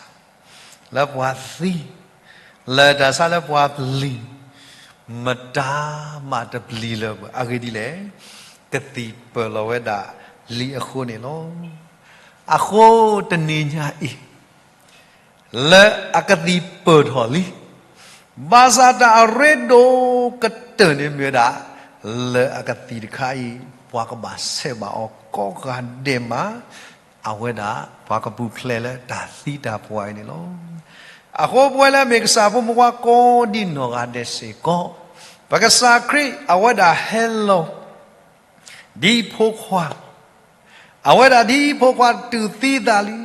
လၢပှၤသံ, လၢၢ်တၢ်ဆါလၢပှၤပျံၤ, မတၤမးတပျံၤလၢၤဘၣ်. အဂ့ၢ်ဒ်လဲၣ်, ကသံၣ်ပၢၢ်လီၤဝဲဒၣ်လံအဃိန့ၣ်လီၤ. အဃိတနံၤညါအံၤ လၢၢ်အကသံၣ်ပၢၢ်ထီၣ်လံ, ဘၣ်ဆၣ်တၢ်အရ့ဒိၣ်ကတၢၢ်န့ၣ်မ့ၢ်ဝဲဒၣ် လၢၢ်အကသံၣ်တခါအံၤ ပှၤကဘၣ်ဆဲးဘၣ်အီၤကိးဂၤဒဲးမး, အဝဲဒၣ်ပှၤကပူၤဖျဲးလၢတၢ်သံတၢ်ပှၢ်အံၤန့ၣ်လီၤ. အဃိပဝဲလၢမ့ၢ်ကစၢ်ဖိမုၣ်ဖိခွါကိးဒံးနီၢ်ဂၤဒဲးစ့ၢ်ကီး, ပကစၢ်ခရံာ်အဝဲဒၣ်ဟဲလီၤ ဒ်ဖိခွါ, အဝဲဒၣ်ဒ်ဖိခွါတုၤသံသးလံ,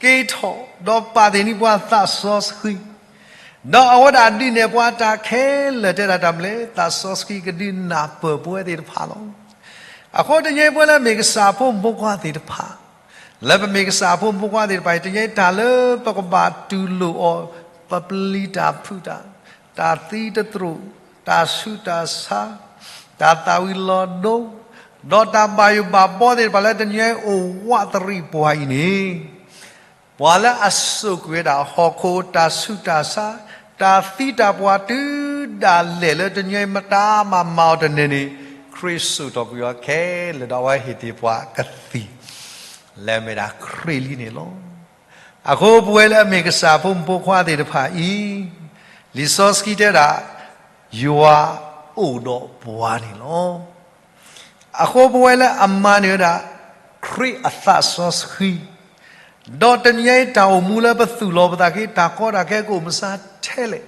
က့ၤထီၣ်ဒီးပာ်သ့ၣ်န့ၢ်ပှၤသးစီဆှံ, ဒီးအဝဲဒၣ်ဒုးနဲၣ်ပှၤတၢ်ခဲလၢာ် တဲဒၣ်တၢ်မနုၤလဲၣ်, သးစီဆှံကဒုးနၢ်ပၢၢ်ပဝဲသ့ၣ်တဖၣ်လီၤ. အဃိတနံၤအံၤ ပဝဲလၢအမ့ၢ်ကစၢ်ဖိမုၣ်ဖိခွါသ့ၣ်တဖၣ်, လၢပမ့ၢ်ကစၢ်ဖိမုၣ်ဖိခွါသ့ၣ်တဖၣ်အံၤ တနံၤအံၤတၢ်လၢပကဘၣ်တူၢ်လိာ်အီၤ, ပပျံၤတၢ်ဖုးတၢ်, တၢ်သံတသရိာ်, တၢ်ဆူးတၢ်ဆါ, တၢ်သၣ်ဝံၤလီၤဒိ, ဒီးတၢ်ဘၣ်ယိၣ်ဘၣ်ဘီသ့ၣ်တဖၣ်လၢတနံၤအံၤအိၣ်ဝးတရံးပှၤအံၤန့ၣ် ပှၤလၢအစိာ်ကွံာ်ဝဲဒၣ်ဟီၣ်ခိၣ် တၢ်ဆူးတၢ်ဆါ, တၢ်သံတၢ်ပှၢ်တုၤဒၣ်လဲာ်လၢတနံၤအံၤမတၤမၤမၤအီၤတန့ၢ်န့ၣ်, ခရံာ်စိာ်ထီၣ်ကွံာ်အီၤခဲလၢာ်ဒီးအဝဲဟ့ၣ်တ့ၢ်ပှၤကသံၣ် လၢအမ့ၢ်ဒၣ်ခရံာ်လံန့ၣ်လီၤ. အဃိပဝဲလၢအမ့ၢ်ကစၢ်ဖိမုၣ်ဖိခွါသ့ၣ်တဖၣ်အံၤ, လံာ်စီဆှံတဲဒၣ်, ယွၤအိၣ်ဒီးပှၤန့ၣ်လီၤ. အဃိပဝဲလၢအမၤန့ၢ်ဝဲဒၣ် ခရံာ်အသးစီဆှံ, ဒီးတနံၤအံၤတၢ်အိၣ်မူလၢပသူၣ်လီၤပသးက့ၤ တၢ်ကီတၢ်ခဲကအိၣ်မဆါထဲလဲၣ်,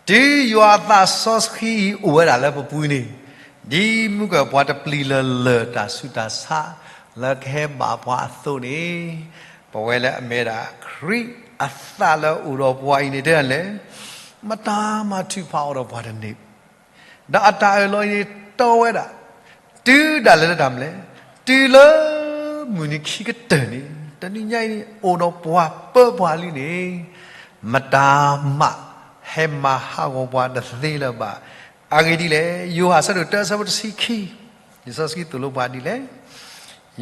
တုၤယွၤအသးစီဆှံအံၤအိၣ်ဝဲဒၣ်လၢပပူၤန့ၣ်, ဒ်မုၢ်ကပှၤတပျံၤလၢၤလၢ်တၢ်ဆူးတၢ်ဆါ လၢကဟဲဘၣ်ပှၤအသိးန့ၣ်, ပဝဲလၢအမ့ၢ်ဒၣ်ခရံာ်အသးလၢအအိၣ်ဒီးပှၤအံၤန့ၣ်တဲဒၣ်လဲၣ်, မတၤမၤထုးဖးအီၤဒီးပှၤတန့ၢ် ဒီးအတၢ်အၢၣ်လီၤအံၤန့ၣ်တီဝဲဒၣ်, တုၤဒၣ်လဲာ်လၢတၢ်မနုၤလဲၣ်, တုၤလၢမုၢ်နံၤခံကတၢၢ်န့ၣ်, တနံၤညါအံၤန့ၣ် အိၣ်ဒီးပှၤပၢပှၤလံန့ၣ်, မတၤမးဟဲမၤဟးဂီၤပှၤတသ့လၢၤဘၣ်. အဂ့ၢ်ဒ်လဲၣ်, ယိၤဟၣ်အဆၢဒိၣ်တၢအဆၢဖိတဆံခံ, လံာ်စီဆှံသိၣ်လိပှၤဒ်လဲၣ်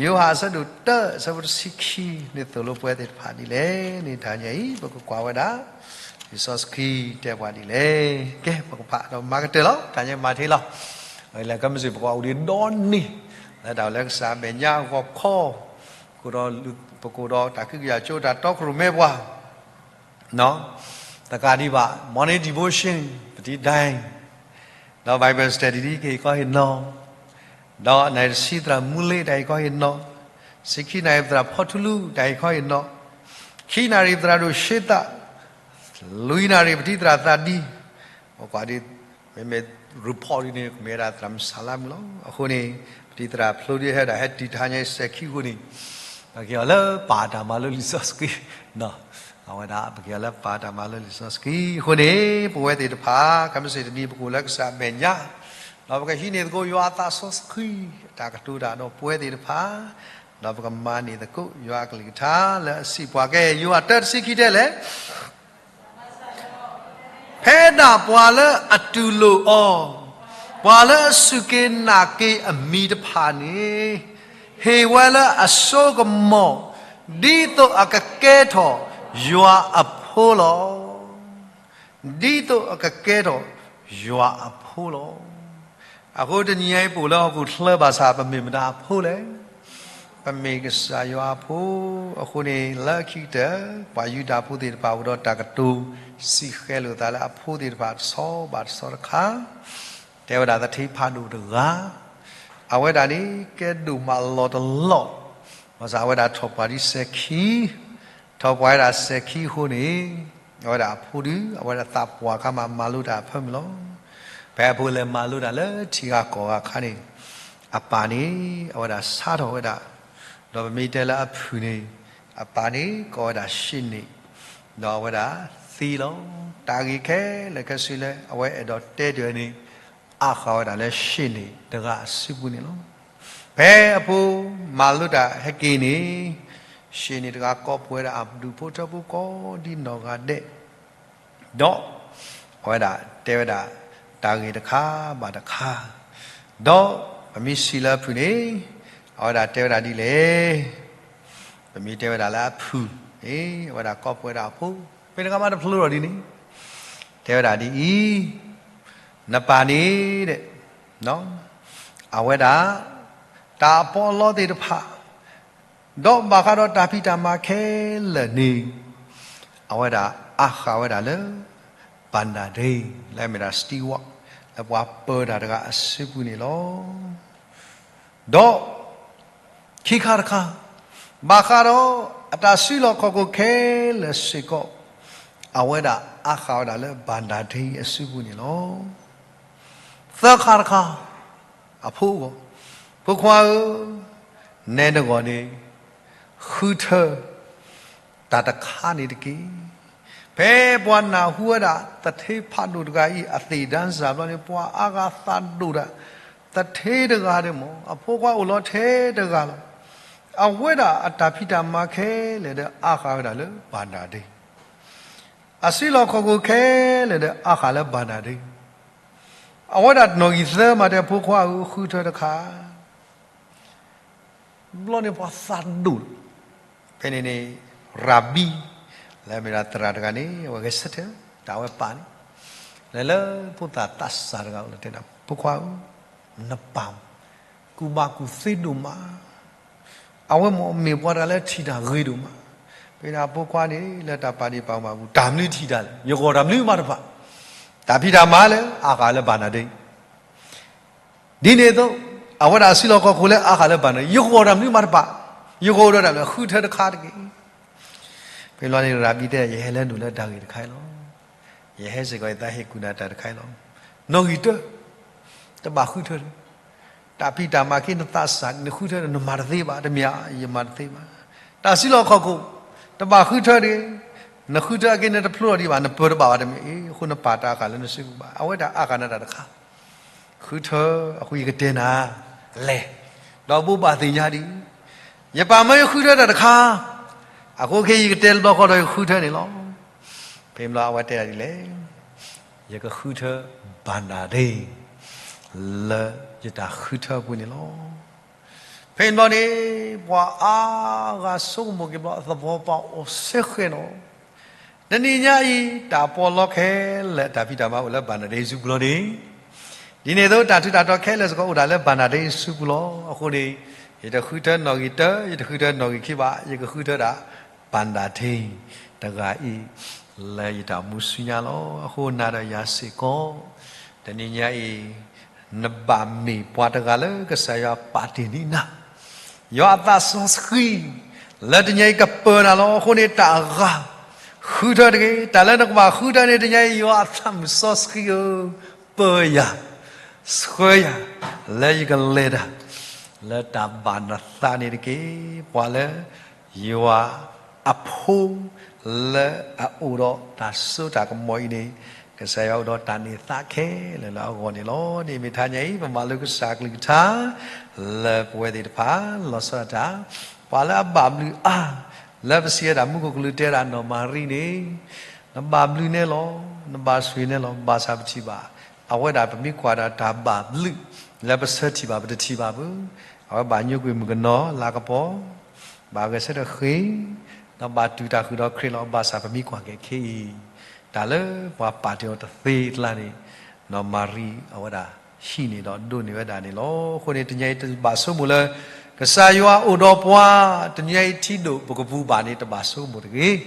ယိၤဟၣ်အဆၢဒိၣ်တၢ အဆၢဖိတဆံခံန့ၣ် သိၣ်လိပဝဲသ့ၣ်တဖၣ်ဒ်လဲၣ်န့ၣ် တနံၤညါအံၤ ပကကွၢ်ဝဲဒၣ် လံာ်စီဆှံတဲပှၤဒ်လဲၣ်. ကဲ ပကဖးဒီးမၤကတၢၢ်လီၤ. တနံၤညါမၤတ့ၢ်လီၤ. လၢကမ့ၢ်စ့ၢ် ပကွၢ်အိၣ်ဒံးဒီနံၤ လၢတၢ်လၢကစၢ်အမဲာ်ညါအဂီၢ်ခီ, ပကိးဒီးတၢ်ကဟုကယာ်ကၠိ တၢ်တီခိၣ်ရိၣ်မဲပှၤ သကးဒံးဘၣ် morning devotion ပတံၤဒဲ, ဒီး Bible study ဒ်ကဟ့ၣ်ခီဟ့ၣ်နီၤ, ဒီးနၣ်ရံၣ်တဆံသရၣ်မူလ့တၢ်ဟ့ၣ်ခီဟ့ၣ်နီၤ, ဆံခံနၣ်ရံၣ်ပသရၣ်ဖီထူလူတၢ်ဟ့ၣ်ခီဟ့ၣ်နီၤ, ခံနၣ်ရံၣ်ပသရၣ်ဒိၣ်ရှ့သး, လွံၢ်နၣ်ရံၣ်ပတံၤသရၣ်သးဒံ, ပကွၢ်ဒ် မ့မ့ၢ် report ဒ်န့ၣ် ကမ့ၢ်ဝဲဒၣ်သရၣ်မုၣ်ဆၣ်လါမုၣ်လီၤ. အဃိန့ၣ် ပတံၤသရၣ်ဖျိဒ်ဟဲဒၣ်ဟဲတုၤတဟါညါစဲၤခံအဃိန့ၣ်, ပက့ၤအီၤလၢပာ်တၢ်မၤလိလံာ်စီဆှံ, အဝဲဒၣ် ပက့ၤအီၤလၢပာ်တၢ်မၤလိလံာ်စီဆှံအဃိန့ၣ် ပဝဲသ့ၣ်တဖၣ် ကမ့ၢ်စ့ၢ်တနံၤ ပကအိၣ်လၢကစၢ်အမဲာ်ညါ, ဒီးပကဟံးန့ၢ်သကိးယွၤအသးစီဆှံ အတၢ်ကတိၤတၢ်ဒီးပဝဲသ့ၣ်တဖၣ်, ဒီးပကမၤန့ၢ်သကိးယွၤအကလုၢ်ကထါလၢအစံးပှၤကဲ ယိၤဟၣ်တၢတဆံခံတဲလဲၣ် ဖဲဒၣ်ပှၤလၢအတူၢ်လိာ်အီၤ, ပှၤလၢအစူၢ်က့ၤနာ်က့ၤအမံၤတဖၣ်န့ၣ်, ဟ့ၣ်ဝဲလၢအစိကမီၤ, ဒ်သိးအကကဲထီၣ်ယွၤအဖိလီၤ. ဒ်သိးအကကဲထီၣ်ယွၤအဖိလီၤ. အဃိတနံၤအံၤ ပအိၣ်လၢဟီၣ်ခိၣ်ချၢဘၣ်ဆၣ် ပမ့ၢ်မတၤအဖိလဲၣ်. ပမ့ၢ်ကစၢ်ယွၤအဖိအဃိန့ၣ် လၢခံကတၢၢ် ပှၤယူဒၤဖိသ့ၣ်တဖၣ်အိၣ်ဒီးတၢ်ကတိၤ စံးဃဲလိာ်သးလၢအဖိသ့ၣ်တဖၣ်တဆီဘၣ်တဆီတခါ, တဲဝဲဒၣ်သထ့ဖးဒိၣ်တဂၤ, အဝဲဒၣ်န့ၣ် ကဲဒိၣ်မးလီၤတလီၢ်, ဘၣ်ဆၣ်အဝဲဒၣ်ထီၣ်ပှၢ်ဒ်စဲၤခံ, ထီၣ်ပှၢ်ဝဲဒၣ်စဲၤခံအဃိန့ၣ်, အဝဲဒၣ်အဖိဒုး အဝဲဒၣ်သးပှၢ်အခါမး မၤလိတၢ်အဖၢမုၢ်လီၤ. ဖဲအဖိလဲၤမၤလိတၢ်လၢထံဂၤကီၢ်ဂၤအခါန့ၣ်, အပၢ်န့ၣ် အဝဲဒၣ်ဆါထီၣ်ဝဲဒၣ်, ဒီးပမ့ၢ်တဲလၢအဖုၣ်န့ၣ်, အပၢ်န့ၣ်ကိးဝဲဒၣ်ၡ့ၣ်န့ၣ်, ဒီးအဝဲဒၣ်သံလီၤ. တၢ်ဂ့ၢ်ခဲလၢာ်ခဲဆ့လၢအဝဲအဲၣ်ဒိးတဲတ့ၢ်န့ၣ်, အါဃာ်ဝဲဒၣ်လၢၡ့ၣ်န့ၣ်တဂၤအစုပူၤန့ၣ်လီၤ. ဖဲအဖိမၤလိတၢ်ဟဲက့ၤန့ၣ်, ၡ့ၣ်န့ၣ်တဂၤကိးပှဲၤဒၣ်အဒူၣ်ဖိထၢဖိကိးဒ်နီၢ်ဂၤဒဲး, ဒီးအဝဲဒၣ်တဲဝဲဒၣ်တၢ်ဂ့ၢ်တခါဘၣ်တခါ, ဒီးပမ့ၢ်စံးလၢအဖုၣ်န့ၣ်, အဝဲဒၣ်တဲဝဲဒၣ်ဒ်လဲၣ်. ပမ့ၢ်တဲဝဲဒၣ်လၢအဖုၣ်န့ၣ်, အဝဲဒၣ်ကိးပှဲၤဒၣ်အဖိ, ဖဲန့ၣ်အခါမးတဖျိထီၣ်ဒ်န့ၣ်, တဲဝဲဒၣ်ဒ်အံၤ, နပၢ်န့ၣ်, အဝဲဒၣ် တၢ်အပီးအလီသ့ၣ်တဖၣ်, ဒီးဘၣ်ဃးဒီးတၢ်ဖံးတၢ်မၤခဲလၢာ်န့ၣ်, အဝဲဒၣ်အါဃာ်ဝဲဒၣ်လၢ ဘၣ်နၣ်ဒ့, လၢအမ့ၢ်ဒၣ် steward, လၢပှၤပၢတၢ်တဂၤအစုပူၤန့ၣ်လီၤ. ဒီးခံခါတခါ, ဘၣ်ဃးဒီးအတၢ်စုလီၢ်ခီၣ်ခိၣ်ခဲလၢာ်စ့ၢ်ကီး, အဝဲဒၣ်အါဃာ်ဝဲဒၣ်လၢ ဘၣ်နၣ်ဒ့အစုပူၤန့ၣ်လီၤ. သၢခါတခါ, အဖိအဂီၢ်, ဖိခွါဧၢ, နဲနဂီၢ်န့ၣ် ဃုထၢတၢ်တခါန့ၣ်တက့ၢ်. ဖဲပှၤနၢ်ဟူဝဲဒၣ် သထ့ဖးဒိၣ်တဂၤအံၤ အသ့ၣ်ဒၣ်စၢ်ဘျီန့ၣ် ပှၤအါဂၤသးဒိၣ်ဒၣ်, သထ့တဂၤဒၣ်မ့ၢ် အဖိခွါအိၣ်လီၤထဲတဂၤလီၤ. အဝဲဒၣ်အတၢ်ဖံးတၢ်မၤခဲလၢာ်ဒီး အါဃာ်ဝဲဒၣ်လၢဘၣ်နၣ်ဒ့, အစုလီၢ်ခီၣ်ခိၣ်ခဲလၢာ်ဒီး အါဃာ်လၢဘၣ်နၣ်ဒ့, အဝဲဒၣ်တနီၣ်ဂံၢ်သၢမးတဲ ဖိခွါဧၢ ဃုထၢတခါ ဘျီန့ၣ်ပှၤသးဒိၣ်, ဖဲန့ၣ်န့ၣ် ရၤဘံ လၢအမ့ၢ်ဒၣ်သရၣ်တဂၤန့ၣ် အဝဲဂဲၤဆၢထၢၣ် တၢ်ဝဲပာ်န့ၣ်, လဲၤလၢဖိသၣ်သးစၢ်တဂၤအိၣ်လီၤတဲဒၣ် ဖိခွါဧၢ, နပၢ် ကူၣ်ဘၣ်ကူၣ်သ့ဒိၣ်မး, အဝဲမ့ၢ်ပှၤတဂၤလၢထံၣ်တၢ်ဂ့ၤဒိၣ်မး, ဖဲန့ၣ်အဖိခွါန့ၣ် လၢတၢ်ပာ်ဒံးပာ်မၤပူၤ တၢ်မနုၤထံၣ်တၢ်လဲၣ်, ယဂီၢ်တၢ်မနုၤမးတပာ်, တၢ်ဖံးတၢ်မၤလၢအါဃာ်လၢဘၣ်နၣ်ဒ့ ဒ်န့ၣ်အသိး အဝဲဒၣ်အစုလီၢ်ခီၣ်ခိၣ်လၢအါဃာ်လၢဘၣ်နၣ်ဒ့ ယဂီၢ်တၢ်မနုၤမးတပာ်, ယဂီၢ်အိၣ်ဒီးတၢ်မနုၤ ဃုထၢတခါတက့ၢ်. ဖဲန့ၣ်လီၤန့ၣ် ရၤဘံတဲ ယဟဲလၢနုာ်လၢတၢ်ဂ့ၢ်တခါအံၤလီၤ. ယဟဲစ့ၢ်ကီးယသးဟ့ၣ်ကူၣ်နၤတၢ်တခါအံၤလီၤ. နီၣ်ဂံၢ်တၢ တဘၣ်ဃုထၢ, တၢ်ဖံးတၢ်မၤက့ၤနသးစၢ် နဃုထၢဒီး နမၤတသ့ဘၣ်, တမ့ၢ်ဧါ, ယမၤတသ့ဘၣ်. တၢ်စုလီၢ်ခီၣ်ခိၣ် တဘၣ်ဃုထၢတဂ့ၤ, နဃုထၢအက့ၤ နတဖျိထီၣ်ဒံးဘၣ်, နပၢၤတဘၣ်ဘၣ်တမ့ၢ်, အဃိနပာ်တၢ်အါဃာ်လၢနစုပူၤဘၣ်. အဝဲဒၣ်အါဃာ်နၤတၢ်တခါ ဃုထၢ, အဃိယကတဲနၤ, လဲၤ, ဒီးဘိးဘၣ်သ့ၣ်ညါဒံး, ယပၢ်မၢယဃုထၢတၢ်တခါ, အဃိခဲအံၤယကတဲတဘျီဃီဒီးယဃုထၢန့ၣ်လီၤ. ဖဲန့ၣ်ဘျီအဝဲတဲဒၣ်ဒ်လဲၣ်, ယကဃုထၢဘၣ်နၣ်ဒ့ လၢယတၢ်ဃုထၢအပူၤန့ၣ်လီၤ. ဖဲန့ၣ်ဘျီန့ၣ် ပှၤအါဂၤဆိကမိၣ်က့ၤဘျီ အသဝီပှၤအိၣ်စ့ၢ်ကီးနီၤ တနံၤညါအံၤ တၢ်ပီးလီခဲလၢာ် တၢ်ဖံးတၢ်မၤအိၣ်လၢဘၣ်နၣ်ဒ့စုပူၤလီၤန့ၣ်, ဒ်န့ၣ်အသိး တၢ်ထူးတၢ်တီၤခဲလၢာ်စ့ၢ်ကီးအိၣ်ဒၣ်လၢဘၣ်နၣ်ဒ့စုပူၤလီၤ. အဃိန့ၣ် ယတဃုထၢနီၣ်ဂံၢ်တၢ, ယတဃုထၢနီၣ်ဂံၢ်ခံဘၣ်, ယကဃုထၢဒၣ် ဘၣ်နၣ်ဒ့တဂၤအံၤ လၢယတၢ်အိၣ်မူဆူညါလီၤ. အဃိနၤဒီးယၤစ့ၢ်ကီး တနံၤညါအံၤ နဘၣ်မ့ၢ်ပှၤတဂၤလၢကစၢ်ယွၤပာ်တ့ၢ်န့ၢ်နၤ ယွၤအသးစီဆှံ လၢတနံၤအံၤကပၢၤနၤလီၤ. အဃိန့ၣ်တၢ်အဂၤ ဃုထၢတဂ့ၤ. တၢ်လၢနကဘၣ်ဃုထၢန့ၣ် တနံၤအံၤ ယွၤအသးမုၢ်စီဆှံဧၢ, ပၢၤယၤ, ဆှၢယၤ, လၢယကလဲၤတၢ် လၢတၢ်ဘၣ်နသးန့ၣ်တက့ၢ်. ပှၤလၢ ယွၤအဖိ လၢအအိၣ်ဒီးတၢ်စိတၢ်ကမီၤအံၤန့ၣ် ကစၢ်ယွၤအိၣ်ဒီးတၢ်န့ၢ်သါခဲလၢာ်လၢအဂီၢ်န့ၣ်လီၤ. န့ၣ်မ့ၢ်တဟါညါအံၤ ပမၤလိကစၢ်အကလုၢ်ကထါ လၢပဝဲသ့ၣ်တဖၣ် လီၤဆီဒၣ်တၢ် ပှၤလၢအဘၣ်ဘျုးအါ လၢပစံးဝဲဒၣ်မူခိၣ်ကလူးတဲဒၣ်နီၢ်မၤရံန့ၣ် နဘၣ်ဘျုးနဲလီၤ, နဘၣ်ဆိၣ်ဂ့ၤနဲလီၤ, ဘၣ်ဆၣ်ပထံၣ်ဘၣ် အဝဲဒၣ်ပမ့ၢ်ကွၢ်ဒီးတၢ်ဘၣ်ဘျုး လၢပဆၢထံၣ်ဘၣ်ပတထံၣ်ဘၣ်ဘၣ်. အဝဲဘၣ်ညိကွံာ်မုၣ်ကနီၤလၤကပီၤ ဘၣ်ဂဲၤဆၢထၢၣ်ဃ့ၢ်, ဒီးဘၣ်တူၢ်တၢ်ဃုာ်ဒီးခရံာ်လီၤ. ဘၣ်ဆၣ်ပမ့ၢ်ကွၢ်က့ၤခဲအံၤ တၢ်လၢပှၤပာ်တ့ၢ်အီၤတသ့အကျါန့ၣ် နီၢ်မၤရံအဝဲဒၣ်ဟံးန့ၢ်ဒီးဒိးန့ၢ်ဝဲဒၣ်န့ၣ်လီၤ. အဃိန့ၣ် တနံၤအံၤတဘၣ်ဆိကမိၣ်လၢ ကစၢ်ယွၤအိၣ်ဒီးပှၤ တနံၤအံၤထံဒိၣ်ပကပူၤဘၣ်န့ၣ် တဘၣ်ဆိကမိၣ်တဂ့ၤ.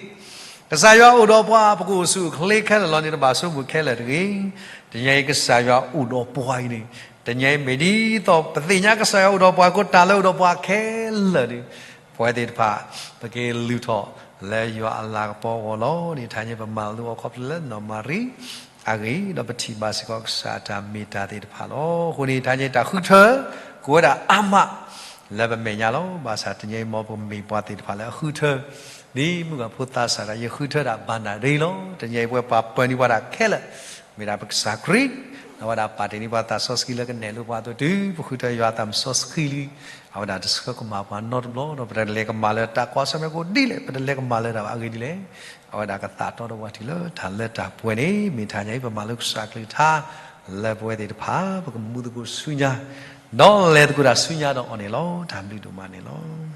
ကစၢ်ယွၤအိၣ်ဒီးပှၤ ပကအိၣ်ဆူၣ်အိၣ်ချ့ခဲလၢာ်လီၤန့ၣ် တဘၣ်ဆိကမိၣ်ခဲလၢာ်တဂ့ၤ. တနံၤအံၤကစၢ်ယွၤအိၣ်ဒီးပှၤအံၤန့ၣ် တနံၤအံၤမ့ၢ်ဒ်သိးပသ့ၣ်ညါကစၢ်ယွၤအိၣ်ဒီးပှၤ ကိးတၢ်လၢအိၣ်ဒီးပှၤခဲလၢာ်န့ၣ် ပဝဲသ့ၣ်တဖၣ် ပက့ၤလုၢ်ထီၣ်လၢယွၤအလၤကပီၤအဂီၢ်လီၤန့ၣ် တဟါညါပမၤလိအီၤခီဖျိလၢနီၢ်မၤရံအဂ့ၢ် ဒီးပထံၣ်ဘၣ်စ့ၢ်ကီးကစၢ်အတၢ်မ့ၢ်တၢ်သ့ၣ်တဖၣ်လီၤ. အဃိန့ၣ် တဟါညါတၢ်ဃုထၢ ကအိၣ်ဝဲဒၣ်အါမး လၢပမဲာ်ညါလီၤ. ဘၣ်ဆၣ်တနံၤအံၤ မ်ပမ့ၢ်ပှၤသ့ၣ်တဖၣ်လၢအဃုထၢ ဒ်မုၢ်ဂၤဖိသးစၢ်ဒၣ် ယဃုထၢဒၣ်ဘၣ်နၣ်ရံလီၤ. တနံၤအံၤပဝဲပှၤပၢၤန့ၢ်ပှၤဒၣ်ခဲလၢာ် မ့ၢ်ဒၣ်ပကစၢ်ခရံာ် ဒီးဝဲဒၣ်ပာ်တ့ၢ်န့ၢ်ပှၤသးစီဆှံလၢကနဲၣ်လိပှၤအသိးတုၤ ပဃုထၢယွၤအသးမုၢ်စီဆှံလံ အဝဲဒၣ်တဆှၢကမၣ်ပှၤနီတဘျီ ဒီးပတလဲၤကမၤလၢတၢ်ကွၢ်ဆၢၣ်မဲာ်ကိးဒ်လဲၣ် ပတလဲၤကမၤလၢတၢ်ဘၣ်အဂ့ၢ်ဒ်လဲၣ် အဝဲဒၣ်ကသးတီဒီးပှၤထံၣ်လၢတၢ်လၢတၢ်ပှဲၤန့ၣ် မ့ၢ်တဟါညါအံၤ ပမၤလိကစၢ်အကလုၢ်ကထါ လၢပဝဲသ့ၣ်တဖၣ် ပကမူသကိးဆူညါ ဒီးလဲၤသကိးတၢ်ဆူညါဒီးအီၤန့ၣ်လီၤ. တၢ်ဘျုးဒိၣ်မးန့ၣ်လီၤ.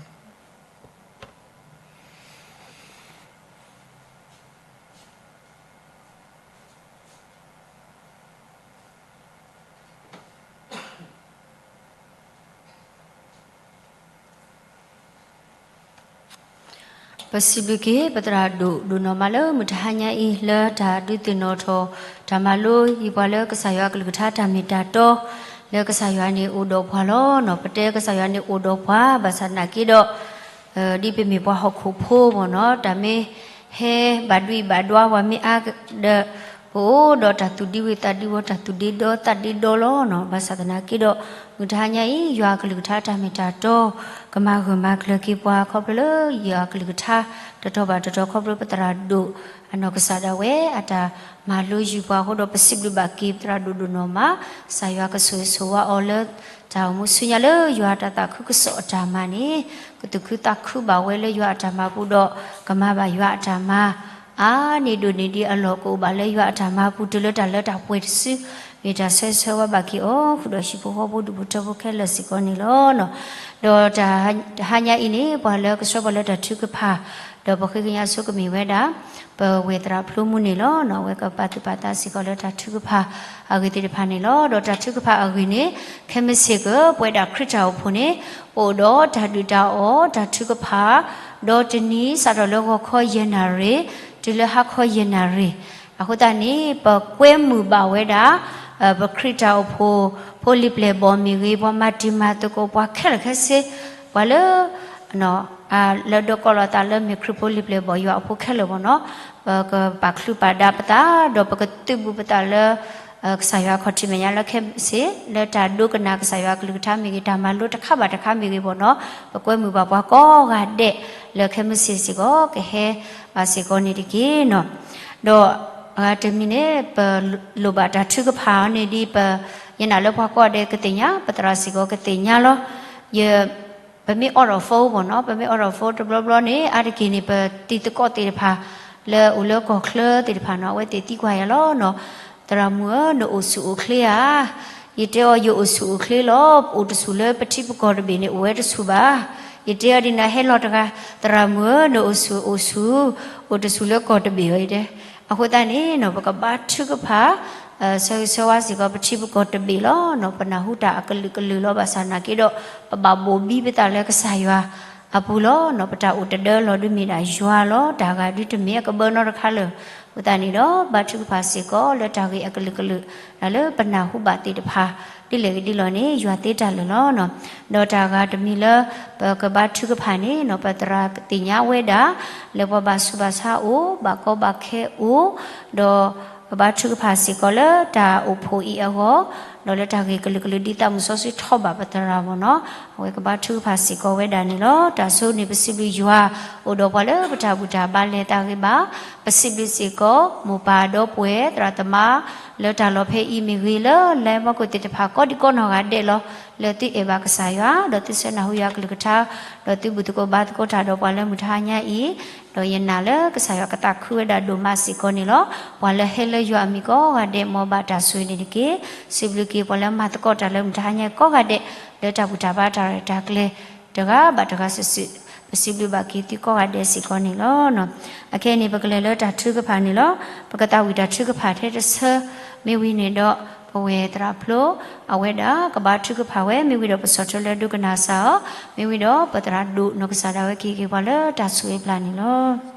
ပစံးဘျုးက့ၤ ပသရၣ်ဒိၣ်ဒိၣ်နီၢ်မးလၢ မုၢ်တဟါညါအံၤ လၢတၢ်ဒုးသ့ၣ်နီၣ်ထီၣ် တၢ်မၤလိယံၤပှၤလၢကစၢ်ယွၤအကလုၢ်ကထါတၢ်မ့ၢ်တၢ်တီ လၢကစၢ်ယွၤန့ၣ်အိၣ်ဒီးပှၤလီၤ. နီၢ်ပတဲကစၢ်ယွၤန့ၣ်အိၣ်ဒီးပှၤ ဘၣ်ဆၣ်နာ်က့ဒီး ဒ်ပမ့ၢ်ပှၤဟီၣ်ခိၣ်ဖိမ့ၢ်နီၢ် တၢ်မ့ၢ်ဟဲဘၣ်ဒွံဘၣ်ဒွါပှၤမ့ၢ်အါဒီး ပအိၣ်ဒီးတၢ်သူၣ်ဒံဝုၤသးဒံဝီၤ တၢ်သူၣ်ဒ့ဒီသးဒ့ဒီလီၤ. ဘၣ်ဆၣ်သနာ်က့ဒီး မုၢ်တဟါညါအံၤ ယွၤအကလုၢ်ကထါတၢ်မ့ၢ်တၢ်တီ ကမၤဂၢၢ်မၤကျၢၤက့ၤပှၤ ခီဖျိလၢယွၤအကလုၢ်ကထါ တတီၤဘၣ်တတီၤ ခီဖျိပသရၣ်ဒိၣ်အနီၢ်ကစၢ်ဒၣ်ဝဲ အတၢ်မၤလိယုာ်ပှၤအဃိဒီး ပစံးဘျုးဘၣ်က့ၤပသရၣ်ဒိၣ်ဒိၣ်နီၢ်မး ကစၢ်ယွၤကဆိၣ်ဂ့ၤဆိၣ်ဝါအီၤလၢ တၢ်အိၣ်မူဆူညါလၢယွၤတၢ်သးခုကစီၣ်အတၢ်မၤန့ၣ် ကသူၣ်ခုသးခုဘၣ်ဝဲလၢယွၤအတၢ်မၤပူၤဒီး ကမၤဘၣ်ယွၤအတၢ်မၤ အါန့ၢ်ဒိၣ်န့ၢ်ဒံးအလီၢ် ကအိၣ်ဘၣ်လၢယွၤအတၢ်မၤပူၤ တုၤလၢတၢ်လၢတၢ်ပှဲၤတစု မ့ၢ်တၢ်ဆၢဂ့ၤဆၢဝါဘၣ်က့ၤအီၤ ဃုာ်ဒီးဟံၣ်ဖိဃီဖိဒူၣ်ဖိထၢဖိခဲလၢာ်စ့ၢ်ကီးန့ၣ်လီၤ. ဒီးတၢ်ဟါညါအံၤန့ၣ် ပှၤလၢကဆှၢပှၤလၢတၢ်ထုကဖၣ် ဒီးပဃ့ကညးဆိကမ့ၢ်ဝဲဒၣ် ပဝဲၢ်သရၣ်ဖျိမူန့ၣ်လီၤ. အဝဲကပာ်သူၣ်ပာ်သးစ့ၢ်ကီးလၢတၢ်ထုကဖၣ်အဂ့ၢ်သ့ၣ်တဖၣ်န့ၣ်လီၤ. ဒီးတၢ်ထုကဖၣ်အဂ့ၢ်န့ၣ် ခဲမုၢ်ဆ့ၣ်ကပဝဲဒၣ်ခရံာ်တၢ်အိၣ်ဖှိၣ်န့ၣ် ပအိၣ်ဒီးတၢ်ဒုၣ်တၢ်အီၣ် တၢ်ထုကဖၣ် ဒီးတနံၤစးထီၣ်လၢဂီၤခီယဲၢ်နၣ်ရံၣ် တုၤလၢဟါခီယဲၢ်နၣ်ရံၣ် အဃိသတးန့ၣ် ပကွဲမုာ်ဘၣ်ဝဲဒၣ် ပခရံာ်တၢ်အိၣ်ဖှိၣ် ဖိလံၤပျဲၢ်ဘီၣ်မ့ၢ်ဂ့ၤ ပှၤမၤတံၤမၤသကိး ပှၤခဲလၢာ်ခဲဆ့ ပှၤလၢ လၢဒိးကိးလီၤသးလၢမ့ၢ်ခရံာ်ဖိလံၤပျဲၢ်ဘီၣ်ယွၤအဖိခဲလၢာ်ဘၣ်နီၤ ပကပာ်ချုးပာ်ဒါပသး ဒီးပကသုးဘူးပသးလၢ ကစၢ်ယွၤခီၣ်ထံးမဲာ်ညါလၢခဲမုၢ်ဆ့ၣ် လၢတၢ်ဒိကနၣ်ကစၢ်ယွၤအကလုၢ်ကထါမ့ၢ်ဂ့ၤ တၢ်မၤလိတခါဘၣ်တခါမ့ၢ်ဂ့ၤဘၣ်နီၤ ပကွဲမုာ်ဘၣ်ပှၤကိးဂၤဒဲး လၢခဲမုၢ်ဆ့ၣ်စ့ၢ်ကီး ကဟဲဘၣ်စ့ၢ်ကီးန့ၣ်တက့ၢ်နီၤ ဒီးအဂၤတမံၤန့ၣ် ပလိၣ်ဘၣ်တၢ်ထုကဖၣ်အီၤန့ၣ်ဒ်ပ ယနာ်လၢပှၤကိးဂၤဒဲးကသ့ၣ်ညါ ပသရၣ်စ့ၢ်ကီးကသ့ၣ်ညါလီၤ ယ ပမ့ၢ်အိးထီၣ် phone ဘၣ်နီၤ ပမ့ၢ်အိးထီၣ် phone တဘျီဘျီန့ၣ် အါတက့ၢ်န့ၣ် ပတံၤသကိးသ့ၣ်တဖၣ် လၢအိၣ်လၢကီၢ်ချၢသ့ၣ်တဖၣ်နီၤ အဝဲသ့ၣ်သံကွၢ်ယၤလီၤနီၤ သရၣ်မုၣ်ဧၢ နအိၣ်ဆူၣ်အိၣ်ချ့ဧါ ယတဲအီၤ ယအိၣ်ဆူၣ်အိၣ်ချ့လီၤ အိၣ်တဆူၣ်လၢပထံပကီၢ်တဘ့ၣ်န့ၣ် အိၣ်ဝဲတဆူၣ်ဘၣ် ယတဲအီၤဒ်နၤဟဲလီၤတဂၤ သရၣ်မုၣ်ဧၢ နအိၣ်ဆူၣ်အိၣ်ဆူၣ် အိၣ်တဆူၣ်လၢကီၢ်တဘ့ၣ်အီၤ ယတဲ အဃိသတးန့ၣ်နီၤ ပကဘါထုကဖၣ် ဆၢဂ့ၤဆၢဝါစ့ၢ်ကီး ပထံပကီၢ်တဘ့ၣ်လီၤနီၤ ပနၢ်ဟူတၢ်အကလုာ်ကလုာ်လီၤ ဘၣ်ဆၣ်နာ်က့ဒီး ပဘၣ်ဘိၣ်ဘံပသးလၢကစၢ်ယွၤအပူၤလီၤနီၤ ပတၢ်အိၣ်တဒၢလီၤဒုးမ့ၢ်ဒၣ်ယွၤလီၤ တၢ်ဂၤဒုးတမ့ၢ်အကဘၢနီတခါလၢၤ အဃိသတးန့ၣ်ဒီး ဘါထုကဖၣ်စ့ၢ်ကီးလၢတၢ်ဂ့ၢ်အကလုာ်ကလုာ် တၢ်လၢပနၢ်ဟူဘၣ်သ့ၣ်တဖၣ် ဒ်လဲၣ်ဂ့ၤဒ်လဲၣ်န့ၣ် ယွၤသ့တၢ်လၢာ်လီၤနီၤ ဒီးတၢ်ဂၤတမံၤလၢ ပကဘါထုကဖၣ်န့ၣ်နီၤ ပသရၣ်သ့ၣ်ညါဝဲဒၣ် လၢပှၤဘၣ်ဆူးဘၣ်ဆါအိၣ် ဘၣ်ကီဘၣ်ခဲအိၣ် ဒီးပဘါထုကဖၣ်စ့ၢ်ကီးလၢတၢ်အိၣ်ဖှိၣ်အံၤအဂီၢ် ဒီးလၢတၢ်ဂ့ၢ်ကလုာ်ကလုာ်ဒ်သးမုၢ်စီဆှံထီၣ်ဘၣ်ပသရၣ်မ့ၢ်နီၤ အဝဲကဘါထုကဖၣ်စ့ၢ်ကီးဝဲဒၣ်န့ၣ်လီၤ. တၢ်ဆိန့ၣ်ပစံးဘျုးယွၤ အိၣ်ဒီးပှၤလၢပတၢ်ဘူၣ်တၢ်ဘါလဲၤသးဂ့ၤဘၣ် ပစံးဘျုးစ့ၢ်ကီး မိၢ်ပၢ်ဒီပုၢ်ဝဲၢ် သရၣ်သမါ လၢတၢ်လီၢ်ဖဲအံၤမ့ၢ်ဂ့ၤ လၢလဲၤမီၢ်ကိၣ်သ့ၣ်တဖၣ် ကိးဒံကိးနီၢ်ဂၤဒဲးလီၤ. လၢသုအဲၣ်ဘၣ်ကစၢ်ယွၤ ဒီးသုဆၢနၢ်ဟူယွၤကလုၢ်ကထါ ဒီးသုဘူၣ်သကိးဘါသကိးတၢ်ဒီးပှၤလၢမုၢ်တဟါညါအံၤ ဒီးယနာ်လၢကစၢ်ယွၤကသးခုဝဲဒၣ်ဒိၣ်မးစ့ၢ်ကီးန့ၣ်လီၤ. ပှၤလၢဟဲလၢယွၤအမံၤကိးဂၤဒဲး မ်ဘၣ်တၢ်ဆိၣ်ဂ့ၤန့ၣ်တက့ၢ်. စံးဘျုးက့ၤပှၤလၢမၤသကိးတၢ်လၢမုၢ်တဟါညါကိးဂၤဒဲး လၢတၢ်ဘူၣ်တၢ်ဘါတၢ်ရဲၣ်တၢ်ကျဲၤ တဂၤဘၣ်တဂၤစုာ်စုာ် ပစံးဘျုးဘၣ်က့ၤသုကိးဂၤဒဲးစ့ၢ်ကီးန့ၣ်လီၤ. အခဲအံၤန့ၣ် ပကလဲၤလၢတၢ်ထုကဖၣ်န့ၣ်လီၤ. ပကသးဝံၣ်တၢ်ထုကဖၣ်ထဲတဆၢ မ့ၢ်ဝံၤန့ၣ်ဒီး ပဝဲၢ်သရၣ်ဖျိ အဝဲဒၣ်ကဘါထုကဖၣ်ဝဲ မ့ၢ်ဝံၤဒီးပဆီၣ်ထွဲလၢဒိကနၣ်စၢ်အီၤ မ့ၢ်ဝံၤဒီးပသရၣ်ဒိၣ်နီၢ်ကစၢ်ဒၣ်ဝဲကဟ့ၣ်က့ၤပှၤလၢတၢ်ဆိၣ်ဂ့ၤပျၢ်န့ၣ်လီၤ.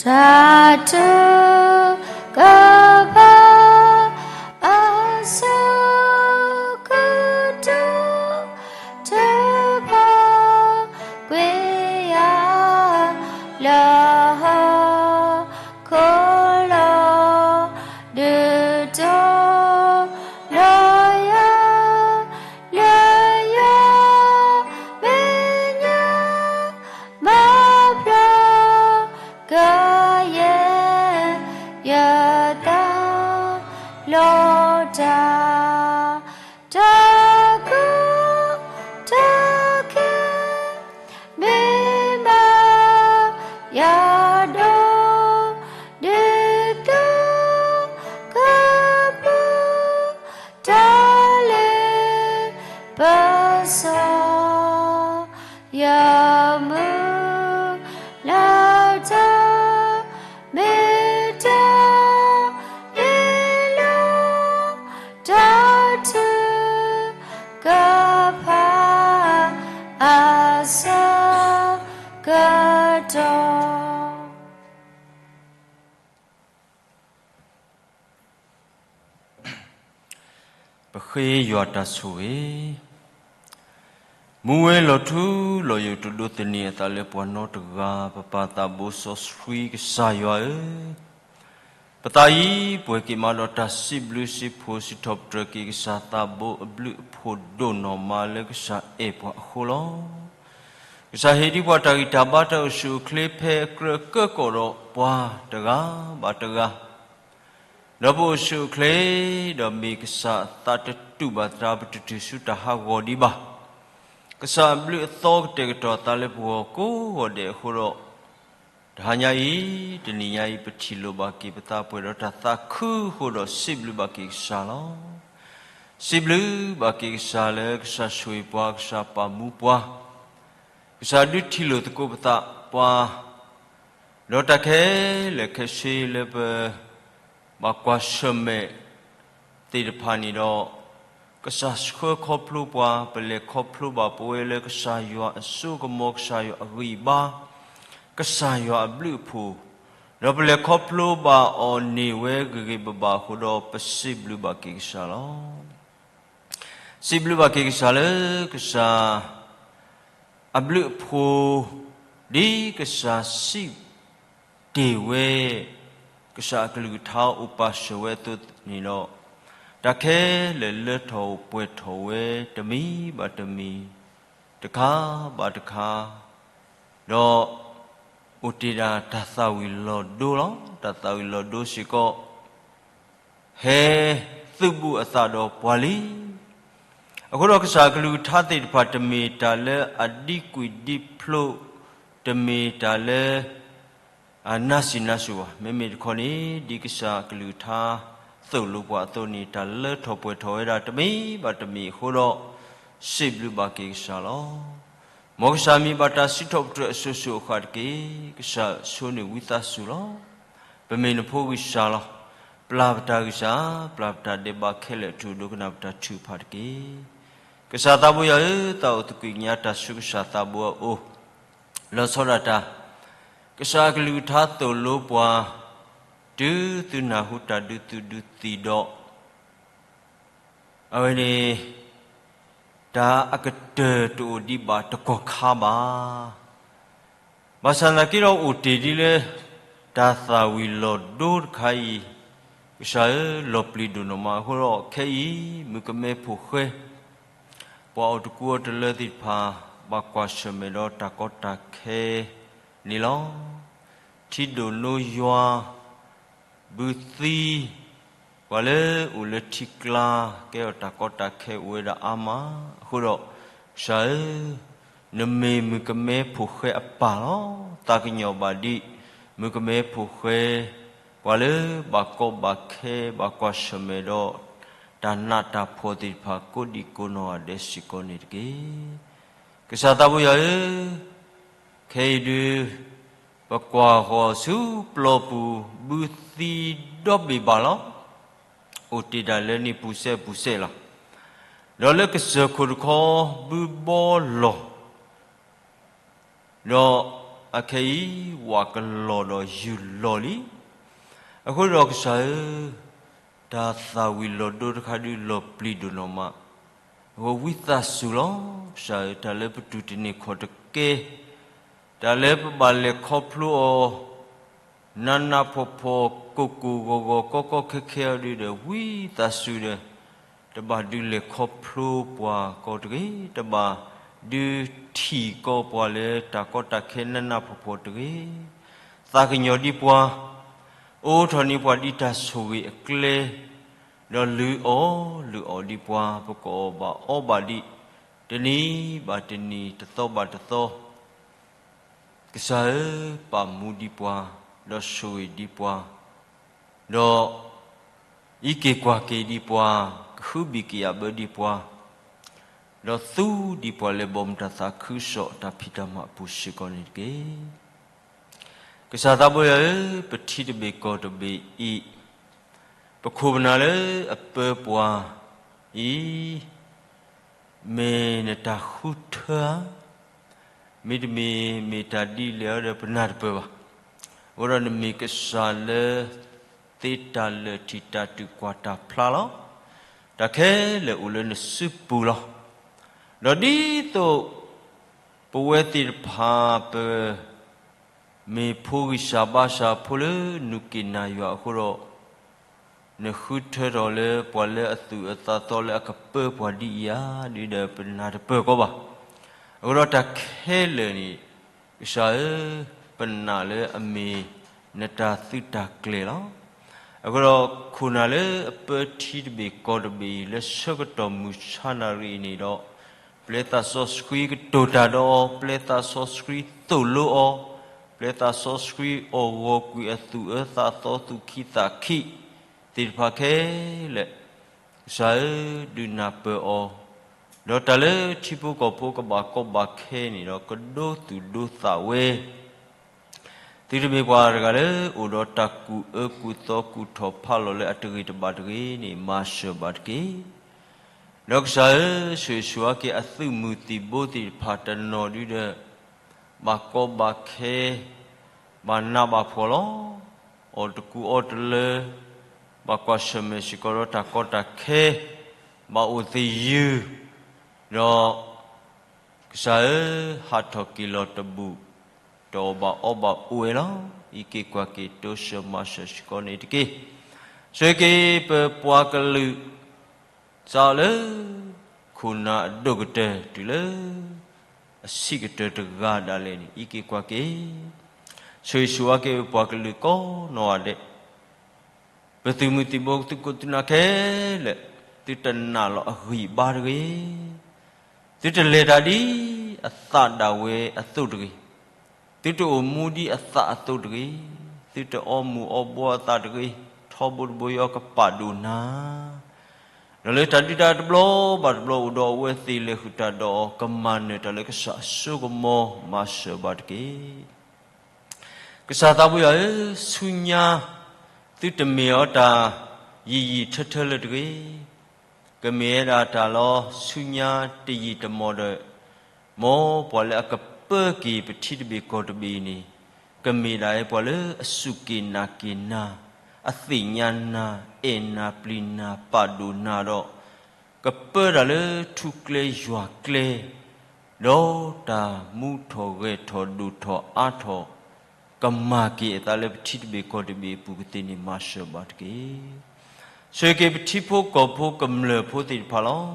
တၢ်ထုကဖၣ် အဆိကတၢၢ် တဖၣ်ကွံာ်ယၤ လၢဟီၣ်ခိၣ်လီၤ ဒုးတီၤလီၤယၤ လၢယွၤမဲာ်ညါ မၤဖျါကယဲၢ် ယသးလီၤတၢ် တၢ်ကီတၢ်ခဲ မ့ၢ်ဘၣ်ယၤဒီး ဒ်သိးကပူၤ တၢ်လၢပစီ ယမုၢ်လၢ်တၢ် မ့ၢ်တၢ်မ့ၢ်လီၤ တၢ်ထုကဖၣ် အဆၢကတီၢ် ပဃ့ယွၤတၢ်ဆိၣ်ဂ့ၤ, မူဝဲလီၤထူလီၤယိာ် တဒိးသန့ၤအသးလၢပှၤနီတဂၤ, ပပၢ်သးဘိစီဆှံကစၢ်ယွၤဧၢ, ပသးအံၤ ပှဲၤက့ၤမးဒီးတၢ်စံးဘျုးစံးဖှိၣ် စံးထီၣ်ပတြၢၤက့ၤကစၢ်သးဘိအဘျုးအဖှိၣ်ဒိၣ်နီၢ်မးလၢကစၢ်အဲၣ်ပှၤအဃိလီၤ. ကစၢ်ဟ့ၣ်ဒံးပှၤတၢ်ဂံၢ်တၢ်ဘါတၢ်အိၣ်ဆူၣ်အိၣ်ချ့ ဖဲအကြၢးကၢကီၣ်ဒီးပှၤတဂၤဘၣ်တဂၤ ဒီးပအိၣ်ဆူၣ်အိၣ်ချ့ ဒီးမ့ၢ်ကစၢ်အသးတတူာ်ဘၣ်သး ပတတုၤဆူတၢ်ဟးဂီၤဒံးဘၣ်. ကစၢ်အဘျုးအသီကတဲာ်ကတီၤသးလၢပဂီၢ်ကိးဂီၤဒဲးအဃိဒီး တဟါညါအံၤ တနံၤညါအံၤ ပထံၣ်လိာ်ဘၣ်က့ၤပသးပှဲၤဒီးတၢ်သးခုအဃိဒီး စံးဘျုးဘၣ်က့ၤကစၢ်လီၤ. စံးဘျုးဘၣ်က့ၤကစၢ်လၢကစၢ်ဆိၣ်ဂ့ၤပှၤ ကစၢ်ပာ်မူပှၤ ကစၢ်ဒုးထံၣ်လိာ်သကိးပသးပှၤ ဒီးတၢ်ခဲလၢာ်ခဲဆ့လၢပ ဘၣ်ကွၢ်ဆၢၣ်မဲာ်သ့ၣ်တဖၣ်န့ၣ်ဒီး ကစၢ်ဆှၢခီဖျိပှၤ ပလဲၤခီဖျိဘၣ်ပဝဲလၢကစၢ်ယွၤအစိကမီၤ ကစၢ်ယွၤအဂံၢ်အဘါ ကစၢ်ယွၤအဘျုးအဖှိၣ် ဒီးပလဲၤခီဖျိဘၣ်အီၤန့ၢ်ဝဲဂ့ၤဂ့ၤဘၣ်ဘၣ်အဃိဒီး ပစံးဘျုးဘၣ်က့ၤကစၢ်လီၤ. စံးဘျုးဘၣ်က့ၤကစၢ်လၢကစၢ် အဘျုးအဖှိၣ် ဒ်ကစၢ်စံးတ့ၢ်ဝဲ ကစၢ်အကလုၢ်ကထါအိၣ်ပာ်စၢၤဝဲအသိးန့ၣ်ဒီး တၢ်ခဲလၢာ်လၢထီၣ်ပှဲၤထီၣ်ဝဲတမံၤဘၣ်တမံၤ တခါဘၣ်တခါ ဒီး အိၣ်တ့ၢ်ဒၣ်တၢ်သၣ်ဝံၤလီၤဒိလီၤ. တၢ်သၣ်ဝံၤလီၤဒိစ့ၢ်ကီး ဟဲသုးဘူးအသးဒီးပှၤလံ. အဃိဒီးကစၢ်အကလုၢ်ကထါသ့ၣ်တဖၣ် တမ့ၢ်တၢ်လၢအဒံကွံာ်ဒံဖျိး, တမ့ၢ်တၢ်လၢ အနါစံးနါစိၤဘၣ်. မ့မ့ၢ်တခီန့ၣ် ဒ်ကစၢ်အကလုၢ်ကထါသိၣ်လိပှၤအသိးန့ၣ် တၢ်လၢထီၣ်ပှဲၤထီၣ်ဝဲဒၣ်တမံၤဘၣ်တမံၤအဃိဒီး စံးဘျုးဘၣ်က့ၤကစၢ်လီၤ. မ်ကစၢ်မံၤဘၣ်တၢ်စံးထီၣ်ပတြၢၤအစိၤစိၤအဃၣ်တက့ၢ်. ကစၢ်ဆိန့ၣ်ဝံသးစူၤလီၤ. ပမ့ၢ်နဖိဂံၢ်စၢ်လီၤ. ပျၢ်ပတၢ်ဂံၢ်စၢ်, ပျၢ်ပတၢ်ဒဲးဘးခဲလၢာ် ထုးဒိကနၣ်ပတၢ်ထုကဖၣ်တက့ၢ်. ကစၢ်သးဘိယွၤဧၢ, သးအိၣ်သကိးကညးတၢ်ဆူကစၢ်သးဘိအအိၣ်, လီၤဆီဒၣ်တၢ်, ကစၢ်အကလုၢ်ကထါသိၣ်လိပှၤ, တုၤသုနၢ်ဟူတၢ်ဒုးသုးဒုးသံၣ်ဒီး အဝဲန့ၣ် တၢ်အကတၢၢ်တအိၣ်ဒံးဘၣ်တကီၢ်ခါဘၣ်. ဘၣ်ဆၣ်သနာ်က့ဒီးအိၣ်တ့ၢ်ဒ်လၢ တၢ်သၣ်ဝံၤလီၤဒိတခါအံၤ, ကစၢ်ဧၢ, လီၤပျံၤဒိၣ်နီၢ်မးအဃိဒီး ခဲအံၤ မုၣ်ကမဲဖိဃဲ ပှၤအိၣ်တကူအီၤတလၢသ့ၣ်တဖၣ် ဘၣ်ကွၢ်ဆၢၣ်မဲာ်ဒီးတၢ်ကီတၢ်ခဲန့ၣ်လီၤ. ထံဒိၣ်နိယွၤ ဘုသံ, ပှၤလၢအိၣ်လၢထံကျါ ကဲထီၣ်တၢ်ကီတၢ်ခဲအိၣ်ဝဲဒၣ်အါမး. အဃိဒီး ကစၢ်ဧၢ, နမ့ၢ်မုၣ်ကမဲဖိဃဲအပၢ်လီၤ. သးကညီၤဘၣ်ဒံး မုၣ်ကမဲဖိဃဲ ပှၤလၢဘၣ်ကီဘၣ်ခဲ ဘၣ်ကွၢ်ဆၢၣ်မဲာ်ဒီး တၢ်နးတၢ်ဖှီၣ်သ့ၣ်တဖၣ် ကိးဒံကိးနီၢ်ဂၤဒဲးစ့ၢ်ကီးန့ၣ်တက့ၢ်. ကစၢ်သးဘိယွၤဧၢ, ခဲအံၤဒုး ပကွၢ်ဃီၤဆူပျီပူၤ ဘုသံဒီဘ့ၣ်ဘၣ်လီၤ. အိၣ်တ့ၢ်ဒၣ်လၢန့ၣ်ပူၤစဲပူၤစဲလီၤ. ဒီးလၢကစၢၢ်ခိၣ်တခီ ဘုဘီလီၤ. ဒီးအခဲအံၤ ဝးကလီၤဒီးယူၤလီၤလံ. အဃိဒီးကစၢ်ဧၢ, တၢ်သၣ်ဝံၤလီၤဒိတခါဒုးလီၤပျံၤဒိၣ်နီၢ်မး. အဃိဝံသးစူၤလီၤ. ကစၢ်ဧၢ, တၢ်လၢပတူၢ်တန့ၢ်ခီၣ်တကဲ, တၢ်လၢပဘၣ်လဲၤခီဖျိအီၤ နးနးဖှီၣ်ဖှီၣ် ကိၢ်ကိၢ်ဂီၤဂီၤ ကီကီခဲခဲအီၤဒုးဒီး ဝံသးစူၤဒီး တဘၣ်ဒုးလဲၤခီဖျိပှၤကီးတဂ့ၤ, တဘၣ်ဒုးထံၣ်ကီးပှၤလၢတၢ်ကီတၢ်ခဲနးနးဖှီၣ်ဖှီၣ်တဂ့ၤ. သးကညီၤဒံးပှၤ, အိးထီၣ်န့ၢ်ပှၤဒ်တၢ်ဆိၣ်ဂ့ၤအကျဲ, ဒီးလုၢ်အီၣ်လုၢ်အီၣ်ဒံးပှၤ ပကအီၣ်ဘၣ်အီဘၣ်ဒံး တနံၤဘၣ်တနံၤ တသီဘၣ်တသီ ကစၢ်ဧၢ, ပာ်မူဒံးပှၤ, ဒီးဆိၣ်ဂ့ၤဒံးပှၤ, ဒီးအံးက့ၤကွၢ်က့ၤဒံးပှၤ, ကဟုဘံၣ်ကယာ်ဘၢဒံးပှၤ, ဒီးသူဒံးပှၤလၢဘီမုၢ်တၢ်သးခုကစီၣ်အတၢ်ဖံးတၢ်မၤအပူၤစ့ၢ်ကီးန့ၣ်တက့ၢ်. ကစၢ်သးဘိယွၤဧၢ, ပထံတဘ့ၣ်ကီၢ်တဘ့ၣ်အံၤ, ပခိၣ်ပနၢ်လၢအပၢပှၤအံၤ မ့ၢ်နတၢ်ဃုထၢဧါ, မ့တမ့ၢ် မ့ၢ်တၢ်ဒ်လဲၣ်ဒီး ပနၢ်တပၢၢ်ဘၣ်. အဃိဒီးနမ့ၢ်ကစၢ်လၢ သ့တၢ်လၢာ်ထံၣ်တၢ်တုာ်ကွၢ်တၢ်ဖျါလီၤ. တၢ်ခဲလၢာ်အိၣ်လၢနစုပူၤလီၤ. ဒီးဒ်သိး ပဝဲသ့ၣ်တဖၣ်ပ မ့ၢ်ဖိဂံၢ်စၢ်ဘါစၢ်ဖိလၢနုာ်က့ၤနၤယွၤအဃိဒီး နဃုထၢထီၣ်လၢပှၤလၢအသူၣ်အၢသးသီလၢအကပၢပှၤဒ်အံၤဧါ, ဒ်ဒီးပနၢ်တပၢၢ်ကီးဘၣ်. အဃိဒီးတၢ်ခဲလၢာ်န့ၣ်, ကစၢ်ဧၢ, ပနာ်လၢအမ့ၢ်နတၢ်သုးတၢ်ကျဲၤလီၤ. အဃိဒီးခိၣ်နၢ်လၢအပၢထံတဘ့ၣ်ကီၢ်တဘ့ၣ်အံၤ လၢဆၢကတီၢ်မုၢ်ဆါနၣ်ရံၣ်အံၤန့ၣ်ဒီး, ပျဲသးစီဆှံကတိၤတၢ်ဒီးအီၤ, ပျဲသးစီဆှံသိၣ်လိအီၤ, ပျဲသးစီဆှံအီၣ်ဂီၤကွံာ်အသူၣ်အၢသးသီသူၣ်ခံသးခံ သ့ၣ်တဖၣ်ခဲလၢာ်, ကစၢ်ဧၢ, ဒုးနၢ်ပၢၢ်အီၤ, ဒီးတၢ်လၢထံဖိကီၢ်ဖိကဘၣ်ကီဘၣ်ခဲန့ၣ်ဒီး ကဒိသူၣ်ဒိသးဝဲ သုတမ့ၢ်ပှၤတဂၤလၢအိၣ်ဒီးတၢ်ကူၣ်အၢကူၣ်သီကူၣ်ထီၣ်ဖးလီၤလၢအတဂ့ၤတဘၣ်တဂ့ၤန့ၣ် မၤစၢၤဘၣ်တက့ၢ်. ဒီးကစၢ်ဧၢ, ဆိၣ်ဂ့ၤဆိၣ်ဝါက့ၤအသုးမုၢ်သံၣ်ဘိသ့ၣ်တဖၣ်တနီၤဒုဒီး ဘၣ်ကီဘၣ်ခဲ, ဘၣ်နးဘၣ်ဖှီၣ်လီၤ. အီၣ်တကူအီတလၢ, ဘၣ်ကွၢ်ဆၢၣ်မဲာ်စ့ၢ်ကီးဒီးတၢ်ကီတၢ်ခဲ, ဘၣ်အိၣ်သယုၢ်, ဒီးကစၢ်ဧၢ, ဟးထီၣ်က့ၤလီၤတဘူၣ်, တအီၣ်ဘၣ်အီဘၣ်အိၣ်ဝဲလီၤ. အံးက့ၤကွၢ်က့ၤတိစၢၤမၤစၢၤစ့ၢ်ကီးန့ၣ်တက့ၢ်. ဆိၣ်ဂ့ၤက့ၤပပှၤကလုာ် စးလၢ ခိၣ်နၢ်အဒိၣ်ကတၢၢ်တုၤလၢ အဆံးကတၢၢ်တဂၤဒၣ်လဲာ်န့ၣ် အံးက့ၤကွၢ်က့ၤ, ဆိၣ်ဂ့ၤဆိၣ်ဝါက့ၤပပှၤကလုာ်ကိးနီၢ်ဂၤဒဲး, ပသုးမုၢ်သံၣ်ဘိသုးခိၣ်သုးနၢ်ခဲလၢာ်, သုတနာ်လီၤအဂံၢ်အဘါတဂ့ၤ, သုတလဲၤတၢ်ဒ်အသးဒၣ်ဝဲအသိးတဂ့ၤ, သုတအိၣ်မူဒ်အသးအသိးတဂ့ၤ, သုတအီမူၤအီဘှီအသးတဂ့ၤ, ထီဘိတဘိယွၤကပာ်ဒိၣ်နၤ ဒီးလၢတၢ်ဒုးတၢ်တဘျီဘၣ်တဘျီအိၣ်ဒီးအဝဲသ့ၣ်လဲၤဃုာ်တၢ်ဒီးအီၤ ကမၤနၢၤတၢ်လၢကစၢ်အစိကမီၤ မၤစၢၤဘၣ်တက့ၢ်. ကစၢ်သးဘိယွၤဧၢ, ဆူညါ သုတမ့ၢ်အီၤတၢ် ယံာ်ယံာ်ထၢထၢလၢၤတဂ့ၤ, ကမ့ၢ်ဝဲဒၣ်တၢ်လီၤ ဆူညါတယံာ်တမီၢ်ဒီး မ်ပှၤလၢအကပၢက့ၤပထံတဘ့ၣ်ကီၢ်တဘ့ၣ်အံၤန့ၣ် ကမ့ၢ်ဒၣ်ပှၤလၢအစူၢ်က့ၤနာ်က့ၤနၤ, အသ့ၣ်ညါနၤ, အဲၣ်နၤပျံၤနၤပာ်ဒိၣ်နၤဒီး ကပၢတၢ်လၢထူကျဲယွၤကျဲ, ဒီးတၢ်မူထီၣ်ဂဲၤထီၣ်ဒိၣ်ထီၣ်အါထီၣ် ကမၤက့ၤအသးလၢပထံတဘ့ၣ်ကီၢ်တဘ့ၣ်အပူၤကသ့န့ၣ် မၤစၢၤဘၣ်တက့ၢ်. ဆိၣ်ဂ့ၤက့ၤပထံဖိကီၢ်ဖိကမျၢၢ်ဖိသ့ၣ်တဖၣ်လီၤ.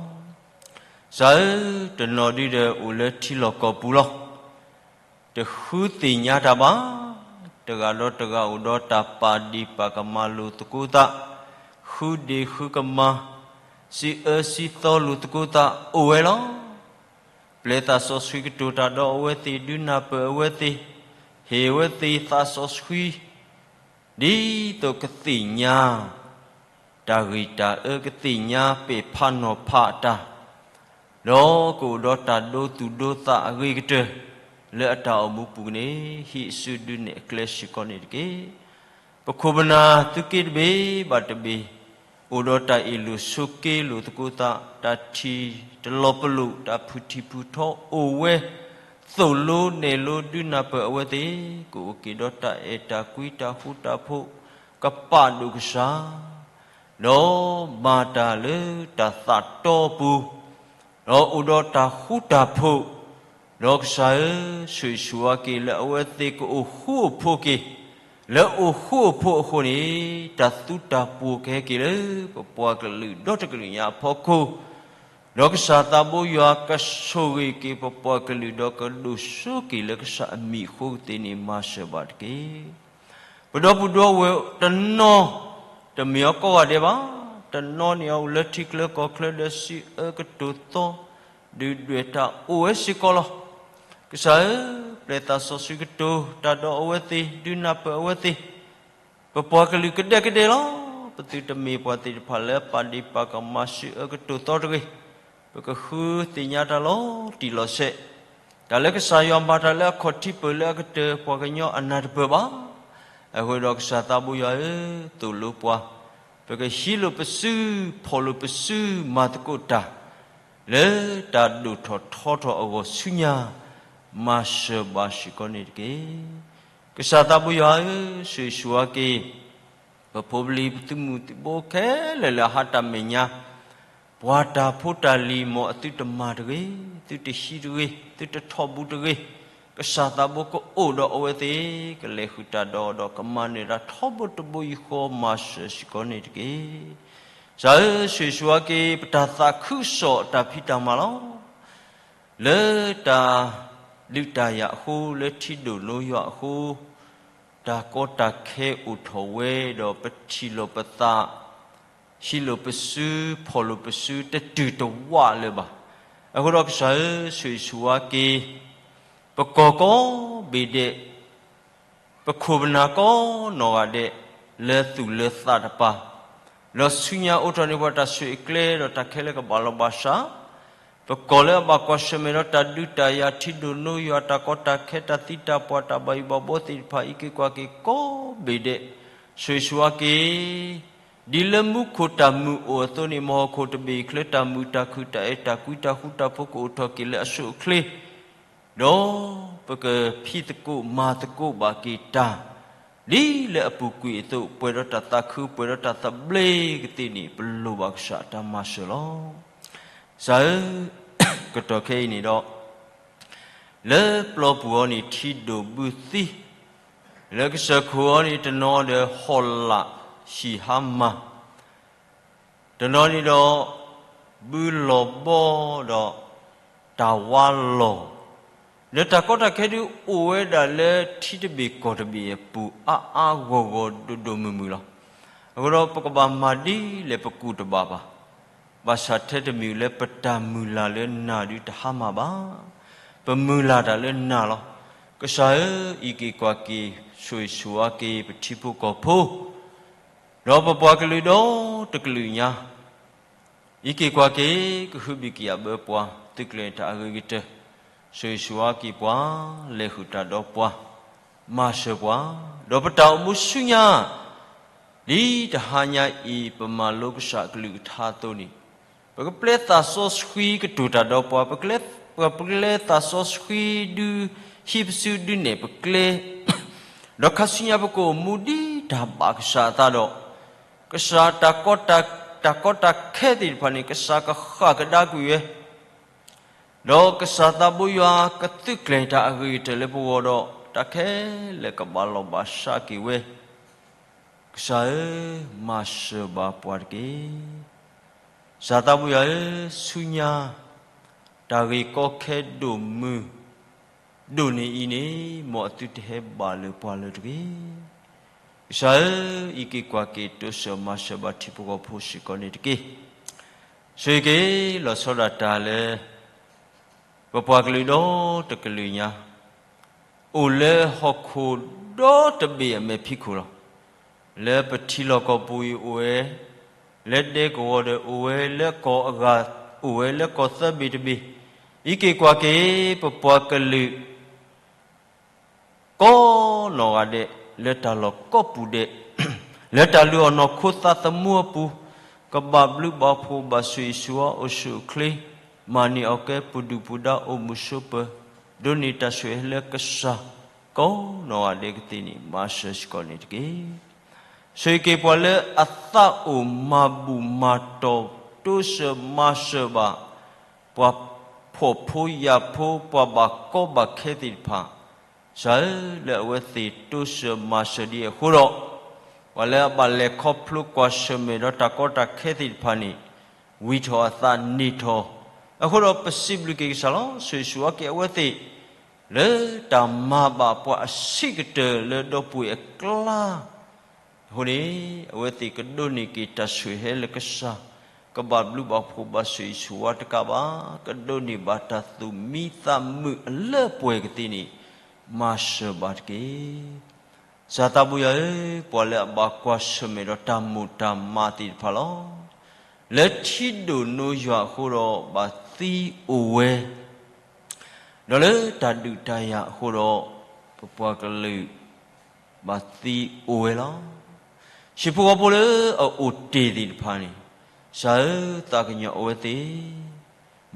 ကစၢ်ဧၢ, တနီၤဒုဒီးအိၣ်လၢထံလီၢ်ကီၢ်ပူၤလီၤ. တဃုသ့ၣ်ညါတၢ်ဘၣ်, တဂၤဒီးတဂၤအိၣ်ဒီးတၢ်ပာ်ဒ့ၣ်ပာ်ကမၣ်လိာ်သကိးသး, ဃုဒ့ၣ်ဃုကမၣ်, စံးအၢစံးသီလိာ်သကိးသးအိၣ်ဝဲလီၤ. ပျဲသးစီဆှံကတိၤတၢ်ဒီးအဝဲသ့ၣ်, ဒုးနၢ်ပၢၢ်အဝဲသ့ၣ်, ဟ့ၣ်အဝဲသ့ၣ်သးစီဆှံ ဒ်သိးကသ့ၣ်ညါ တၢ်ဂံၢ်တၢ်အၢ ကသ့ၣ်ညါပဲာ်ဖးနီၤဖးအတၢ်, ဒီးကအိၣ်ဒီးတၢ်ဒိသူၣ်ဒိသးအဂ့ၤကတၢၢ် လၢအတၢ်အိၣ်မူပူၤန့ၣ် ဟံးအစုဒုးနဲၣ်အကျဲစ့ၢ်ကီးန့ၣ်တက့ၢ်. ပခိၣ်ပနၢ်သုးက့တဘ့ၣ်ဘၣ်တဘ့ၣ် အိၣ်ဒီးတၢ်အ့ၣ်လိာ်ဆိးက့လိာ်သကိးသး, တၢ်ထံၣ်တလီၤပလိာ်, တၢ်ဖုၣ်ထံၣ်ဖုၣ်ထီအိၣ်ဝဲ, သိၣ်လိနဲၣ်လိဒုးနၢ်ပၢၢ်အဝဲသ့ၣ်, ကအိၣ်က့ၤဒီးတၢ်အဲၣ်တၢ်ကွံတၢ်ဃူတၢ်ဖိး, ကပာ်ဒိၣ်ကစၢ် ဒီးမၤတၢ်လၢတၢ်သးတီအပူၤ, ဒီးအိၣ်ဒီးတၢ်ဃူတၢ်ဖိး, ဒီးကစၢ်ဧၢ, ဆိၣ်ဂ့ၤဆိၣ်ဝါက့ၤလၢအဝဲသ့ၣ်ကအိၣ်ဃူအိၣ်ဖိးက့ၤ, လၢအိၣ်ဃူအိၣ်ဖိးအဃိန့ၣ်, တၢ်သူတၢ်ပှိၤကဟဲက့ၤလၢပပှၤကလုာ်ဒီတကလုာ်ညါအဖီခိၣ်, ဒီးကစၢ်သးဘိယွၤကဆိၣ်ဂ့ၤက့ၤပပှၤကလုာ်ဒီးကဒိၣ်စိက့ၤလၢကစၢ်အမံၤအဃိကသ့န့ၣ် မၤစၢၤဘၣ်တက့ၢ်. ပဒီပုၢ်ဒီဝဲၢ်တနီၤ, တမ့ၢ်အီၤကိးဂၤဒဲးဘၣ်, တနီၤန့ၣ်အအိၣ်လၢထံချၢကီၢ်ချၢဒီးစံးအၢကတိၤသီ, ဒုၣ်ဒွဲၣ်တၢ်အိၣ်ဝဲစ့ၢ်ကီးလီၤ. ကစၢ်ဧၢ, ပျဲသးစီဆှံကတိၤတၢ်ဒီးအဝဲသ့ၣ်, ဒုးနၢ်ပၢၢ်အဝဲသ့ၣ်, ပပှၤကလုာ်ကဒဲကဒဲလီၤ. ပသုတမ့ၢ်ပှၤသ့ၣ်တဖၣ်လၢပာ်ဒ့ၣ်ပာ်ကမၣ်စံးအၢကတိၤသီတဂ့ၤ, ပကဃုသ့ၣ်ညါတၢ်လီၤတံၢ်လီၤဆဲး, တၢ်လၢကစၢ်ယွၤမၤတၢ်လၢအခီၣ်ထံးပၢၢ်လၢအကတၢၢ်ပှၤကညီအနၢ်တပၢၢ်ဘၣ်. အဃိဒီးကစၢ်သးဘိယွၤဧၢ, သိၣ်လိပှၤ, ပကဟံးလိာ်ပစု, ဖီၣ်လိာ်ပစု, မၤသကိးတၢ် လၢတၢ်ဒိၣ်ထီၣ်ထီထီၣ်အဂီၢ်ဆူညါ, မၤစၢၤဘၣ်စ့ၢ်ကီးန့ၣ်တက့ၢ်. ကစၢ်သးဘိယွၤဧၢ, ဆိၣ်ဂ့ၤဆိၣ်ဝါက့ၤ ပဖိပလံၤပသုးမုၢ်သံၣ်ဘိခဲလၢာ်လၢအဟးတၢ်မဲာ်ညါ, ပှၤတၢ်ဖိတၢ်လံၤမ်အသုတမၤတဂ့ၤ, သုတဟံးတဂ့ၤ, သုတထီၣ်ဘူးတဂ့ၤ, ကစၢ်သးဘိကအိၣ်ဒီးအဝဲသ့ၣ်, ကလဲၤဃုာ်တၢ်ဒီး, ဒီးကမၤနၢၤတၢ်ထီဘိတဘိယူၢ်ဃီ, မၤစၢၤစ့ၢ်ကီးန့ၣ်တက့ၢ်. ကစၢ်ဧၢ, ဆိၣ်ဂ့ၤဆိၣ်ဝါက့ၤ ပတၢ်သးခုကစီၣ်အတၢ်ဖံးတၢ်မၤလီၤ. လၢတၢ်ဒုးတၢ်ယၤအဃိ, လၢထံဒိၣ်နိယွၤအဃိ, တၢ်ကီတၢ်ခဲအိၣ်ထီၣ်ဝဲ, ဒီးပထံၣ်လိာ်ပသး, ဟံးလိာ်ပစု, ဖီၣ်လိာ်ပစု, တတုၤတဝးလၢၤဘၣ်. အဃိဒီးကစၢ်ဧၢ, ဆိၣ်ဂ့ၤဆိၣ်ဝါက့ၤ ပကီၢ်ကိးဘ့ၣ်ဒဲး, ပခိၣ်ပနၢ်ကိးနီၢ်ဂၤဒဲး, လၢသူၣ်လၢသးတပၤ, ဒီးဆူညါအိးထီၣ်န့ၢ်ပှၤတၢ်ဆိၣ်ဂ့ၤအကျဲ, ဒီးတၢ်ခဲလၢာ်ကဘၣ်လီၤဘၣ်စး, ပကီၢ်လၢအဘၣ်ကွၢ်ဆၢၣ်မဲာ်ဒီးတၢ်ဒုးတၢ်ယၤ, ထံဒိၣ်နိယွၤ, တၢ်ကီတၢ်ခဲ, တၢ်သံတၢ်ပှၢ်, တၢ်ဘၣ်ယိၣ်ဘၣ်ဘီသ့ၣ်တဖၣ်, အံးက့ၤကွၢ်က့ၤကိးဘ့ၣ်ဒဲး, ဆိၣ်ဂ့ၤဆိၣ်ဝါက့ၤ ဒ်လၢမူခိၣ်တၢ်မုာ်အိၣ်အသိးန့ၣ်, မဟီၣ်ခိၣ်တဘ့ၣ်အံၤချၢ တၢ်မုာ်တၢ်ခုၣ်တၢ်အဲၣ်တၢ်ကွံတၢ်ဃူတၢ်ဖိးကအိၣ်ထီၣ်က့ၤလၢအဆိအချ့, ဒီးပကဖံးသကိးမၤသကိးဘၣ်က့ၤတၢ်, ဒ်လၢအပူၤကွံာ်အသိး, ပှဲၤဒီးတၢ်သးခု, ပှဲၤဒီးတၢ်သဘျ့ကသ့ၣ်န့ၣ်, ပလိၣ်ဘၣ်ကစၢ်အတၢ်မၤစၢၤလီၤ. ကစၢ်ဧၢ, ကတီၢ်ခဲအံၤန့ၣ်ဒီး လၢပျီပူၤအံၤန့ၣ် ထံဒိၣ်ဘုသံ, လၢကစၢၢ်ခိၣ်အံၤန့ၣ် တနီၤဒီးဟီၣ်လာ်ဟံၣ်ဟါမၢ်, တနီၤန့ၣ်ဒီး ဘုလီၤဘီဒီးတၢ်ဝါလီၤ, လၢတၢ်ကီတၢ်ခဲဒုးအိၣ်ဝဲဒၣ်လၢထံတဘ့ၣ်ကီၢ်တဘ့ၣ်အပူၤ အါအါဂီၢ်ဂီၢ်ဒိၣ်ဒိၣ်မုၢ်မုၢ်လီၤ. အဃိဒီးပကဘၣ်မၤဒ်လဲၣ်ပကူၣ်တဘၣ်ဘၣ်. ဘၣ်ဆၣ်ထဲတမံၤလၢပတၢ်မုၢ်လၢ်လၢနၤဒုးတဟါမၢ်ဘၣ်. ပမုၢ်လၢ်တၢ်လၢနၤလီၤ. ကစၢ်ဧၢ, အံးက့ၤကွၢ်က့ၤ ဆိၣ်ဂ့ၤဆိၣ်ဝါက့ၤပထံဖိကီၢ်ဖိ, ဒီးပပှၤကလုာ်ဒီတကလုာ်ညါ, အံးက့ၤကွၢ်က့ၤ ကဟုဘံၣ်ကယာ်ဘၢပှၤ, သုးကျဲၤတၢ်အဂ့ၤကတၢၢ်, ဆိၣ်ဂ့ၤဆိၣ်ဝါက့ၤပှၤ, လဲၤဃုာ်တၢ်ဒီးပှၤ, မၤစၢၤပှၤ, ဒီးပတၢ်အိၣ်မူဆူညါ ဒ်တဟါညါအံၤ ပမၤလိကစၢ်အကလုၢ်ကထါအသိးန့ၣ်, ပကပျဲသးစီဆှံကတိၤတၢ်ဒီးပှၤ, ပကပျဲသးစီဆှံဒုးဟံးပစုဒုးနဲၣ်ပကျဲ, ဒီးခါဆူညါပကအိၣ်မူဒ်တၢ်ဘၣ်ကစၢ်အသးဒီး, ကစၢ်တၢ်ကီတၢ်ခဲသ့ၣ်တဖၣ်န့ၣ် ကစၢ်ကဃၣ်ကဒါကွံာ်ဝဲ ဒီးကစၢ်သးဘိယွၤကသုးကျဲၤတၢ်အဂ့ၤကတၢၢ်လၢပဂီၢ်ဒီး တၢ်ခဲလၢာ်ကဘၣ်လီၤဘၣ်စးက့ၤဝဲ, ကစၢ်ဧၢ, မၤစၢၤဘၣ်ပှၤတက့ၢ်. ကစၢ်သးဘိယွၤဧၢ, ဆူညါ တၢ်ဂ့ၢ်ကီခဲဒိၣ်မုၢ် ဒိၣ်န့ၢ်အံၤန့ၣ်, မ်အသုတဟဲဘၣ်လၢပှၤလၢၤတဂ့ၤ. ကစၢ်ဧၢ, အံးက့ၤကွၢ်က့ၤ တိစၢၤမၤစၢၤဘၣ်ထံဖိကီၢ်ဖိစ့ၢ်ကီးန့ၣ်တက့ၢ်. ဆိၣ်ဂ့ၤက့ၤ လီၤဆီဒၣ်တၢ်လၢ ပပှၤကလုာ်ဒီတကလုာ်ညါ, အိၣ်လၢဟီၣ်ခိၣ်ဒီတဘ့ၣ်အမဲာ်ဖံးခိၣ်လီၤ. လၢပထံလီၢ်ကီၢ်ပူၤအံၤအိၣ်ဝဲ, လၢဒဲကဝီၤဒီးအိၣ်ဝဲ, လၢကီၢ်အဂၤအိၣ်ဝဲ, လၢကီၢ်သၢဘ့ၣ်တဘ့ၣ်, အံးက့ၤကွၢ်က့ၤ ပပှၤကလုာ် ကိးနီၢ်ဂၤဒဲး, လၢတၢ်လီၢ်ကိးပူၤဒဲး, လၢတၢ်လုၢ်အီၣ်နီၢ်ခိသးသမူအပူၤ, ကဘၣ်ဘျုးဘၣ်ဖှိၣ်ဘၣ်ဆိၣ်ဂ့ၤဆိၣ်ဝါအိၣ်ဆူၣ်အိၣ်ချ့, မၤန့ၢ်အီၣ်ကဲ ပှၤဒုၣ်ပှၤဒါအိၣ်မုာ်ဆိးပၢၤ, ဒိးန့ၢ်တၢ်ဆိၣ်ဂ့ၤလၢကစၢ်, ကိးနီၢ်ဂၤဒဲးကသ့ၣ်န့ၣ် မၤစၢၤစ့ၢ်ကီးန့ၣ်တက့ၢ်. ဆိၣ်ဂ့ၤက့ၤပှၤလၢအသးအိၣ်မၤဘူၣ်မၤတီၢ်, တိစၢၤမၤစၢၤဘၣ် ပှၤဖှီၣ်ဖိယာ်ဖိ, ပှၤဘၣ်ကီဘၣ်ခဲသ့ၣ်တဖၣ်, ကစၢ်ဧၢ, လၢအဝဲသ့ၣ်တိစၢၤမၤစၢၤဒ်အံၤအဃိဒီး, ပှၤလၢအဘၣ်လဲၤခီဖျိကွၢ်ဆၢၣ်မဲာ်ဒီးတၢ်ကီတၢ်ခဲသ့ၣ်တဖၣ်န့ၣ်, ဝံၤထီၣ်အသးန့ၢ်ထီၣ်, အဃိဒီးပစံးဘျုးက့ၤကစၢ်လီၤ. ဆိၣ်ဂ့ၤဆိၣ်ဝါက့ၤအဝဲသ့ၣ် လၢတၢ်မၤဘၣ်ပှၤအဆံးကတၢၢ်လၢဒီပုၢ်ဝဲၢ်အကျါ အဃိန့ၣ်, အဝဲသ့ၣ်ကဒိးန့ၢ်က့ၤတၢ်ဆိၣ်ဂ့ၤလၢကစၢ်, ကဘၣ်ဘျုးဘၣ်ဖှိၣ်ဘၣ်ဆိၣ်ဂ့ၤဆိၣ်ဝါတကးဘၣ်, ကဒိးန့ၢ်ဘၣ်တၢ်သူၣ်မံသးမုာ်အလၢပှဲၤကသ့န့ၣ်, မၤစၢၤဘၣ်တက့ၢ်. ကစၢ်သးဘိယွၤဧၢ, ပှၤလၢအဘၣ်ကွၢ်ဆၢၣ်မဲာ်ဒီးတၢ်မိၣ်တၢ်မးသ့ၣ်တဖၣ်လီၤ. လၢထံဒိၣ်နိယွၤအဃိဒီးဘၣ်သံအိၣ်ဝဲ, ဒီးလၢတၢ်ဒုးတၢ်ယၤအဃိဒီး, ပပှၤကလုာ် ဘၣ်သံအိၣ်ဝဲလီၤ. ဟံၣ်ဖိဃီဖိလၢအအိၣ်တ့ၢ်သ့ၣ်တဖၣ်န့ၣ်, ကစၢ်ဧၢ, သးကညီၤအဝဲသ့ၣ်,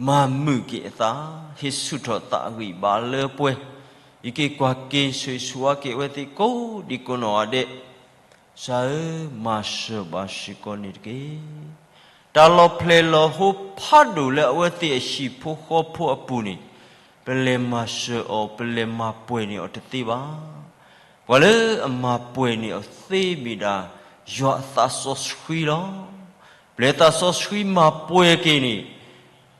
မၤမုာ်က့ၤအသး, ဟ့ၣ်ဆူၣ်ထီၣ်သးအဂံၢ်ဘါလၢပှဲၤ, အံးက့ၤကွၢ်က့ၤ ဆိၣ်ဂ့ၤဆိၣ်ဝါက့ၤအဝဲသ့ၣ်ကိးဒံးကိးနီၢ်ဂၤဒဲး, ကစၢ်ဧၢ, မၤစၢၤဘၣ်စ့ၢ်ကီးန့ၣ်တက့ၢ်. တၢ်လီၢ်ဖျဲၣ်လီၤဟိဖးဒိၣ်လၢအဝဲသ့ၣ်အဟံၣ်ဖိဃီဖိအပူၤန့ၣ်, ပလဲၤမၤစၢၤအီၤ, ပလဲၤမၤပှဲၤန့ၢ်အီၤတသ့ဘၣ်. ပှၤလၢအမၤပှဲၤန့ၢ်အီၤသ့မ့ၢ်ဒၣ် ယွၤအသးစီဆှံလီၤ. ပျဲသးစီဆှံမၤပှဲၤက့ၤန့ၣ်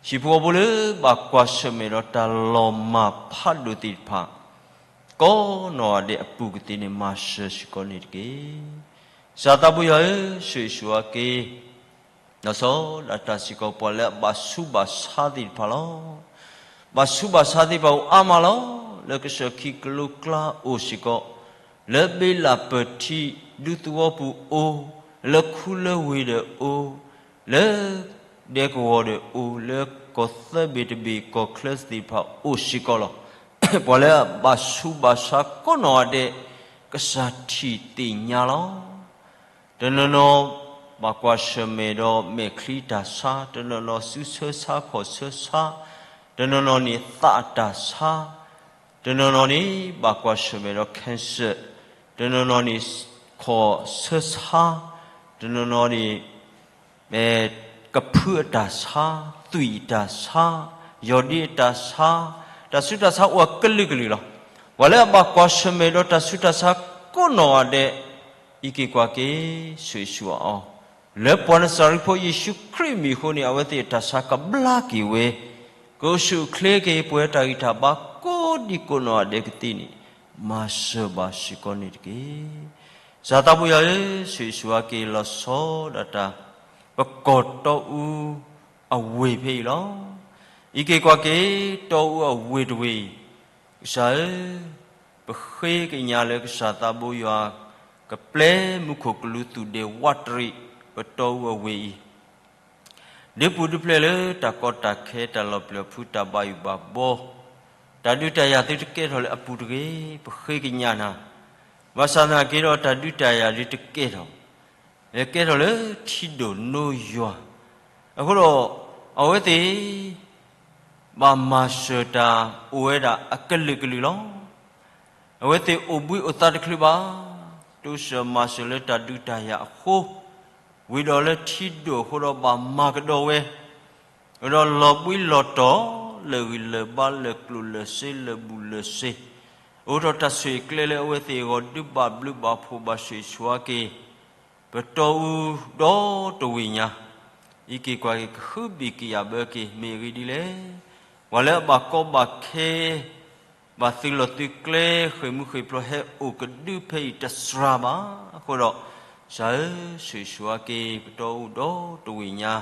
ဟံၣ်ဖိဃီဖိလၢဘၣ်ကွၢ်ဆၢၣ်မဲာ်ဒီးတၢ်လီၤမၢ်ဖးဒိၣ်သ့ၣ်တဖၣ် ကိးနီၢ်ဂၤဒဲးအပူၤကသ့န့ၣ် မၤစၢၤစ့ၢ်ကီးန့ၣ်တက့ၢ်. ကစၢ်သးဘိယွၤဧၢ, ဆိၣ်ဂ့ၤဆိၣ်ဝါက့ၤ ဒီးစီၤဒၣ်တၢ်စ့ၢ်ကီး ပှၤလၢအဘၣ်ဆူးဘၣ်ဆါသ့ၣ်တဖၣ်လီၤ. ဘၣ်ဆူးဘၣ်ဆါသ့ၣ်တဖၣ်အိၣ်အါမးလီၤ. လၢကစၢၢ်ခံကလိကျါအိၣ်စ့ၢ်ကီး, လၢဘ့လၣ်ပၢၢ်ထံဒူသဝီပူၤအိၣ်, လၢခူလၢဝ့ၤဒီးအိၣ်, လၢဒဲကဝီၤဒီးအိၣ်, လၢကီၢ်သၢဘ့ၣ်တဘ့ၣ်ကီၢ်ချၢသ့ၣ်တဖၣ်အိၣ်စ့ၢ်ကီးလီၤ. ပှၤလၢအဘၣ်ဆူးဘၣ်ဆါကိးနီၢ်ဂၤဒဲး ကစၢ်ထံၣ်သ့ၣ်ညါလီၤ. တနီၤနီၤ ဘၣ်ကွၢ်ဆၢၣ်မဲာ်ဒီးမဲာ်ချံတၢ်ဆါ, တနီၤနီၤစုဆၢဆါခီၣ်ဆၢဆါ, တနီၤနီၤန့ၣ်သးအတၢ်ဆါ, တနီၤနီၤန့ၣ် ဘၣ်ကွၢ်ဆၢၣ်မဲာ်ဒီး cancer, တနီၤနီၤန့ၣ် ခီၣ်ဆၢဆါ, တနီၤနီၤန့ၣ် ကဖုအတၢ်ဆါ, သွံၣ်အတၢ်ဆါ, ယီၢ်ဒ့အတၢ်ဆါ, တၢ်ဆူးတၢ်ဆါအိၣ်အကလုာ်ကလုာ်လီၤ. ပှၤလၢအဘၣ်ကွၢ်ဆၢၣ်မဲာ်ဒီးတၢ်ဆူးတၢ်ဆါကိးနီၢ်ဂၤဒဲး အံးက့ၤကွၢ်က့ၤ ဆိၣ်ဂ့ၤဆိၣ်ဝါအီၤ, လၢပှၤနစၤရ့းဖိယ့ၣ်ၡူးခရံာ်မံၤအဃိန့ၣ် အဝဲသ့ၣ်အတၢ်ဆါကဘျါက့ၤဝဲ, ကအိၣ်ဆူၣ်အိၣ်ချ့က့ၤပှၤတၢ်ဂံၢ်တၢ်ဘါကိးဒံကိးနီၢ်ဂၤဒဲးကသ့န့ၣ် မၤစၢၤဘၣ်စ့ၢ်ကီးန့ၣ်တက့ၢ်. ကစၢ်သးဘိယွၤဧၢ, ဆိၣ်ဂ့ၤဆိၣ်ဝါက့ၤလီၤဆီဒၣ်တၢ် ပကီၢ်တီအူအဝ့ၢ်ဖဲအံၤလီၤ. အံးက့ၤကွၢ်က့ၤ တီအူအဝ့ၢ်တဝ့ၢ်အံၤ, ကစၢ်ဧၢ, ပဃ့ကညးလၢကစၢ်သးဘိယွၤ ကပျဲမူခိၣ်ကလူးသူၣ်ဒဲးဝးတရံး ပတီအူအဝ့ၢ်အံၤ ဒုးပူၤဒုးဖျဲးလၢတၢ်ကီတၢ်ခဲ တၢ်လီၤပျံၤအဖု တၢ်ဘၣ်ယိၣ်ဘၣ်ဘီ, တၢ်ဒုးတၢ်ယၤသုတကဲထီၣ်လၢအပူၤတဂ့ၤ, ပဃ့ကညးနၤ, ဘၣ်ဆၣ်သနာ်က့ဒီး တၢ်ဒုးတၢ်ယၤဒုးတကဲထီၣ်, ကဲထီၣ်လၢထံဒိၣ်နိယွၤ, အဃိဒီး အဝဲသ့ၣ် ဘၣ်မၤစၢၤတၢ်အိၣ်ဝဲဒၣ်အကလုာ်ကလုာ်လီၤ. အဝဲသ့ၣ်အိၣ်ဘှံးအိၣ်သါတချုးဘၣ်, တိစၢၤမၤစၢၤလၢတၢ်ဒုးတၢ်ယၤအဃိ, ဝံၤဒီးလၢထံဒိၣ်အဃိဒီးဘၣ်မၤကဒီးဝဲ, ဒီးလီၤဘှံးလီၤတီၤလၢာ်ဂံၢ်လၢာ်ဘါလၢာ်ကျိၣ်လၢာ်စ့လၢာ်ဘူၣ်လၢာ်စ့, အိၣ်ထီၣ်တၢ်ဆိၣ်ဂ့ၤကျဲလၢအဝဲသ့ၣ်အဂီၢ် ဒုးဘၣ်ဘျုးဘၣ်ဖှိၣ်ဘၣ်ဆိၣ်ဂ့ၤဆိၣ်ဝါက့ၤ ပတီအူဒီတဝ့ၢ်ညါ, အံးက့ၤကွၢ်က့ၤကဟုဘံၣ်ကယာ်ဘၢက့ၤ မ့ၢ်အဂ့ၢ်ဒ်လဲၣ်. ပှၤလၢအဘၣ်ကီဘၣ်ခဲ ဘၣ်သုးလီၢ်သုးကျဲ ဃ့ၢ်မူဃ့ၢ်ပျီဟဲအိၣ်ကဒုဖဲအံၤတစှၤဘၣ်. အဃိဒီး ကစၢ်ဧၢ, ဆိၣ်ဂ့ၤဆိၣ်ဝါက့ၤ ပတီအူဒီတဝ့ၢ်ညါ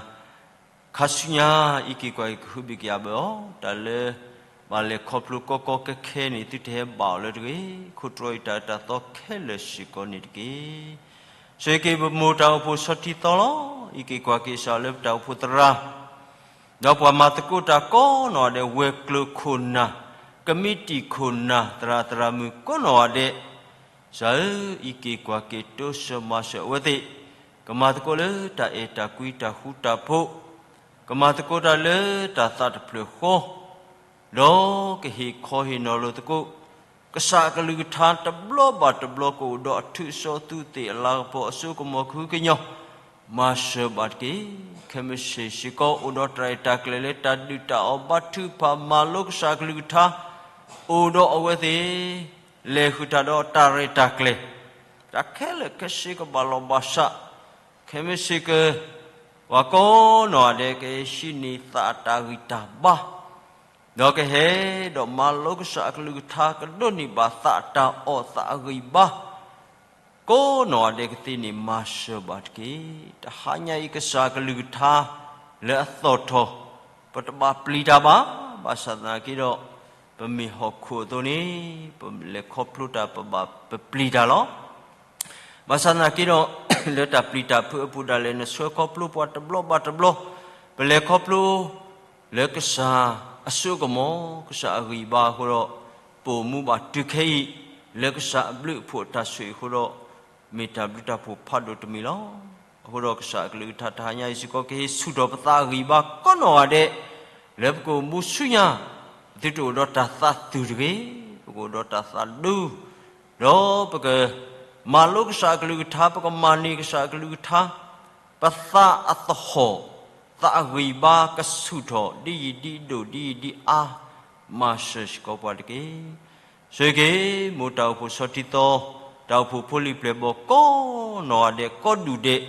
ခါဆူညါ အံးက့ၤကွၢ်က့ၤကဟုဘံၣ်ကယာ်ဘၢအီၤ, တၢ်လၢဘၣ်လဲၤခီဖျိကီကီခဲခဲန့ၣ် သုတဟဲဘၣ်အီၤလၢတဂ့ၤ, ခိးတြီအံၤတၢ်အၢတၢ်သီခဲလၢာ်စ့ၢ်ကီးန့ၣ်တက့ၢ်. ဆိၣ်ဂ့ၤက့ၤပမိၢ်တၢ်အိၣ်ဖှိၣ်ဆီထံသီလီၤ. အံးက့ၤကွၢ်က့ၤကစၢ်လၢပတၢ်အိၣ်ဖှိၣ်သရၣ် ဒီးပှၤမၤသကိးတၢ်ကိးနီၢ်ဂၤဒဲး ဝဲၤကျိၤခိၣ်နၢ်, ကမံးတံာ်ခိၣ်နၢ်, သရၣ်သရၣ်မုၣ်ကိးနီၢ်ဂၤဒဲး, ကစၢ်ဧၢ, အံးက့ၤကွၢ်က့ၤတိစၢၤမၤစၢၤအဝဲသ့ၣ်, ကမၤသကိးလၢတၢ်အဲၣ်တၢ်ကွံတၢ်ဃူတၢ်ဖိး, ကမၤသကိးတၢ်လၢတၢ်သးတဖျၢၣ်ဃီ ဒီးကဟ့ၣ်ခီဟ့ၣ်နီၤလိာ်သကိး, ကစၢ်အကလုၢ်ကထါတဘျီဘၣ်တဘျီ ကအိၣ်ဒီးအထူးအစီအသူးသ့ၣ်အလၤကပီၤအစိကမီၤကဟုကညီၤ, မၤစၢၤဘၣ်တက့ၢ်. ခဲမုၢ်ဆ့ၣ်စ့ၢ်ကီး အိၣ်ဒီးတၢ်ရဲၣ်တၢ်ကျဲၤလၢတၢ်ဒုၣ်တၢ်အီၣ်ဘါထုကဖၣ်မၤလိကစၢ်အကလုၢ်ကထါ, အိၣ်ဒီးအဝဲသ့ၣ် လဲၤဃုာ်တၢ်ဒီးတၢ်ရဲၣ်တၢ်ကျဲၤ, တၢ်ခဲလၢာ်ခဲဆ့ကဘၣ်လီၢ်ဘၣ်စး, ခဲမုၢ်ဆ့ၣ်က ပှၤကိးနီၢ်ဂၤဒဲးကဟဲဟံးန့ၢ်သးအတၢ်ဂံၢ်တၢ်ဘါ ဒီးကဟဲဒီးမၤလိကစၢ်အကလုၢ်ကထါ ကဒိးန့ၢ်ဘၣ်သးအတၢ်အီၣ်သးအဂံၢ်ဘါ, ကိးနီၢ်ဂၤဒဲးကသ့န့ၣ် မၤစၢၤဘၣ်တက့ၢ်. တဟါညါအံၤကစၢ်အကလုၢ်ကထါ လၢအသီၣ်ထီၣ်, ပတဘၣ်ပျံၤတၢ်ဘၣ်, ဘၣ်ဆၣ်သနာ်က့ဒီး ပမ့ၢ်ဟီၣ်ခိၣ်အသိးန့ၣ် ပလဲၤခီဖျိတၢ် ပဘၣ်ပပျံၤတၢ်လီၤ. ဘၣ်ဆၣ်သနာ်က့ဒီး လၢတၢ်ပျံၤတၢ်ဖုးအပူၤဒၣ်လဲာ် နဆှၢခီဖျိပှၤတဘျီဘၣ်တဘျီ, ပလဲၤခီဖျိ လၢကစၢ်အစိကမီၤ, ကစၢ်အဂံၢ်ဘါအဃိဒီး, ပအိၣ်မူဘၣ်တုၤခဲအံၤ လၢကစၢ်အဘျုးအဖှိၣ်အတၢ်ဆိၣ်ဂ့ၤအဃိဒီး, မ့ၢ်တၢ်ဘျုးတၢ်ဖှိၣ်ဖးဒိၣ်တမံၤလီၤ. အဃိဒီးကစၢ်အကလုၢ်ကထါတဟါညါအံၤစ့ၢ်ကီး ကဟ့ၣ်ဆူၣ်ထီၣ်ပသးအဂံၢ်ဘါကိးနီၢ်ဂၤဒဲး, လၢပကအိၣ်မူဆူညါ, ပသုတအိၣ်ဒီးတၢ်သးသုၣ်တဂ့ၤ, ပကအိၣ်ဒီးတၢ်သးဒူ, ဒီးပက မၤလိကစၢ်အကလုၢ်ကထါ, ပကမၤန့ၢ်ကစၢ်အကလုၢ်ကထါ, ပသးအသဟီၣ်, သးအဂံၢ်ဘါကဆူၣ်ထီၣ် ဒ်ယံာ်ဒ်ဒိၣ် ဒ်ယံာ်ဒ်အါ, မၤစၢၤစ့ၢ်ကီးပှၤတက့ၢ်. ဆိၣ်ဂ့ၤက့ၤ မိၢ်တၢ်အိၣ်ဖှိၣ်ဆီထံသီ, တၢ်အိၣ်ဖှိၣ်ဖိလံၤပျဲၢ်ဘီၣ်ကိးနီၢ်ဂၤဒဲး ကိးဒူၣ်ဒဲး,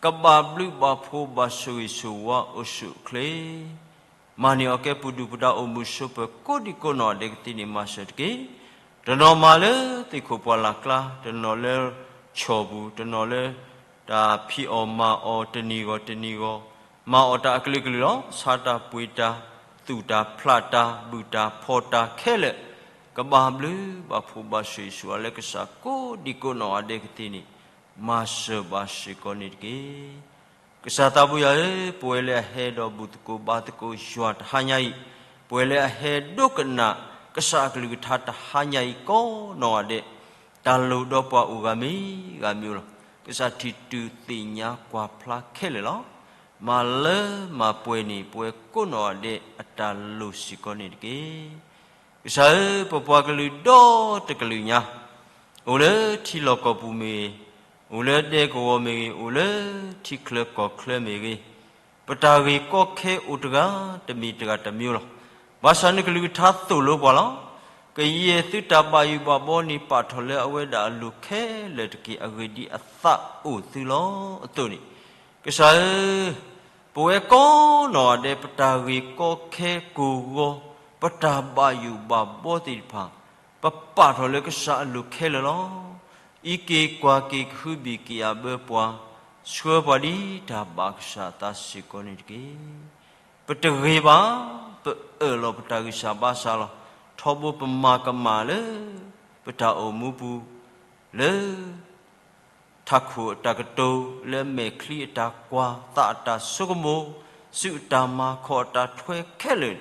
ကဘၣ်ဘျုးဘၣ်ဖှိၣ်ဘၣ်ဆိၣ်ဂ့ၤဆိၣ်ဝါအိၣ်ဆူၣ်အိၣ်ချ့ မၤန့ၢ်အီၣ်ကဲပူၤဒူၣ်ပဒါအိၣ်မုာ်ဆိးပၢၤကိးဒံကိးနီၢ်ဂၤဒဲးကသ့န့ၣ် မၤစၢၤတက့ၢ်. တနီၤမၤလၢသ့ၣ်ခိၣ်ပှၢ်လၢ်ကျါ, တနီၤလၢဆီၣ်ပူၤ, တနီၤလၢတၢ်ဖံးအီၣ်မၤအီၣ်တနံၤဂီၤတနံၤဂီၤ, မၤအီၣ်တၢ်အကလုာ်ကလုာ်လီၤ. ဆါတၢ်ပှ့ၤတၢ်, သူၣ်တၢ်ဖျးတၢ်, ဘုၣ်တၢ်ဖီၣ်တၢ်ခဲလၢာ်, ကဘၣ်ဘျုးဘၣ်ဖှိၣ်ဘၣ်ဆိၣ်ဂ့ၤဆိၣ်ဝါလၢကစၢ်ကိးဒံကိးနီၢ်ဂၤဒဲးကသ့န့ၣ် မၤစၢၤဘၣ်စ့ၢ်ကီးန့ၣ်တက့ၢ်. ကစၢ်သးဘိယွၤဧၢ, ပဝဲလၢအဟဲဒီးဘူၣ်သကိးဘါသကိးယွၤတဟါညါအံၤ, ပဝဲလၢအဟဲဒိကနၣ်ကစၢ်အကလုၢ်ကထါတဟါညါအံၤကိးနီၢ်ဂၤဒဲး, တၢ်လိၣ်ဒီးပှၤအိၣ်ဂၤမ့ၢ်ဂၤမ့ၢ်အိၣ်လီၤ. ကစၢ်ထံၣ်တုၤသ့ၣ်ညါကွၢ်ဖျါခဲလၢာ်လီၤ. မၤလၢမၤပှဲၤန့ၣ် ပဝဲကိးနီၢ်ဂၤဒဲးအတၢ်လိၣ်စ့ၢ်ကီးန့ၣ်တက့ၢ်. ကစၢ်ဧၢ, ပပှၤကလုာ်ဒီတကလုာ်ညါ, အိၣ်လၢထံလီၢ်ကီၢ်ပူၤမ့ၢ်ဂ့ၤ, အိၣ်လၢဒဲကဝီၤမ့ၢ်ဂ့ၤ, အိၣ်လၢထံချၢကီၢ်ချၢမ့ၢ်ဂ့ၤ, ပတၢ်ဂ့ၤကီခဲအိၣ်တဂၤတမံၤတဂၤတမံၤလီၤ. ဘၣ်ဆၣ်နကလုၢ်ကထါသိၣ်လိပှၤလီၤ. ကယဲၢ်သုတၢ်ဘၣ်ယိၣ်ဘၣ်ဘီန့ၣ်ပာ်ထီၣ်လၢအဝဲဒၣ်အလိၤခဲလၢာ်တက့ၢ်. အဂ့ၢ်ဒ်အံၤ, အသးအိၣ်သုလီၤအသိးန့ၣ်, ကစၢ်ဧၢ, ပဝဲကိးနီၢ်ဂၤဒဲး ပတၢ်ဂ့ၤကီခဲကိၢ်ဂီၤ, ပတၢ်ဘၣ်ယိၣ်ဘၣ်ဘီသ့ၣ်တဖၣ်, ပပာ်ထီၣ်လၢကစၢ်အလိၤခဲလၢာ်လီၤ. အံးက့ၤကွၢ်က့ၤကဟုဘံၣ်က့ၤအဘၢပှၤ, ဆှၢပှၤဒ်တၢ်ဘၣ်ကစၢ်အသးစ့ၢ်ကီးန့ၣ်တက့ၢ်. ပတဂ့ၤဘၣ်, ပအၢၣ်လီၤပတၢ်ဂံၢ်စၢ်ဘါစၢ်လီၤ. ထီဘိပမၤကမၣ်လၢ ပတၢ်အိၣ်မူပူၤ, လၢ ထးခိၣ်အတၢ်ကတိၤ, လၢမဲာ်ချံအတၢ်ကွၢ်, သးအတၢ်ဆိကမိၣ်, စုအတၢ်မၤ, ခီၣ်အတၢ်ထွဲခဲလၢာ်,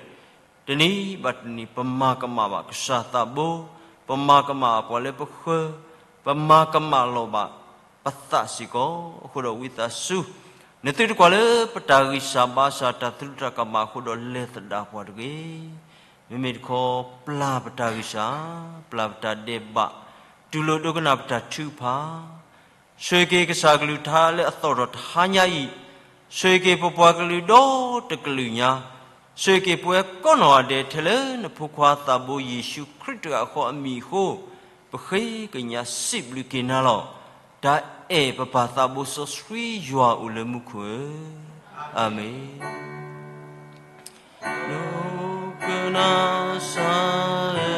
တနံၤဘၣ်တနံၤ ပမၤကမၣ်ဘၣ်ကစၢ်သးဘိ, ပမၤကမၣ်ပှၤလၢပဃၢၤ, ပမၤကမၣ်လီၤဘၣ်ပသးစ့ၢ်ကီး. အဃိဒီးဝံသးစူၤ, နသုတကွၢ်လၢပတၢ်ဂံၢ်စၢ်ဘါစၢ် တၢ်သရူးတၢ်ကမၣ်အဃိဒီးလဲၤသဒၣ်ပှၤတဂ့ၤ. မ့မ့ၢ်တခီ ပျၢ်ပတၢ်ဂံၢ်စၢ်, ပျၢ်ပတၢ်ဒဲးဘး, တူၢ်လိာ်ဒိကနၣ်ပတၢ်ထုကဖၣ်, ဆိၣ်ဂ့ၤက့ၤကစၢ်ကလုၢ်ကထါလၢအသီၣ်ထီၣ်တဟါညါအံၤ, ဆိၣ်ဂ့ၤက့ၤပပှၤကလုာ်ဒီတကလုာ်ညါ, ဆိၣ်ဂ့ၤက့ၤပဝဲကိးနီၢ်ဂၤဒဲး ထဲလၢနဖိခွါသးဘိယ့ၣ်ၡူးခရံာ်တဂၤအဃိအမံၤအဃိ, ပဃ့ကညးစံးဘျုးက့ၤနၤလီၤ. တၢ်အဲၣ်ပပၢ်သးဘိစီဆှံယွၤအိၣ်လၢမူခိၣ်ဧၢ, အၤမ့ၣ်. ဒိကနၣ်စၢ်ဧ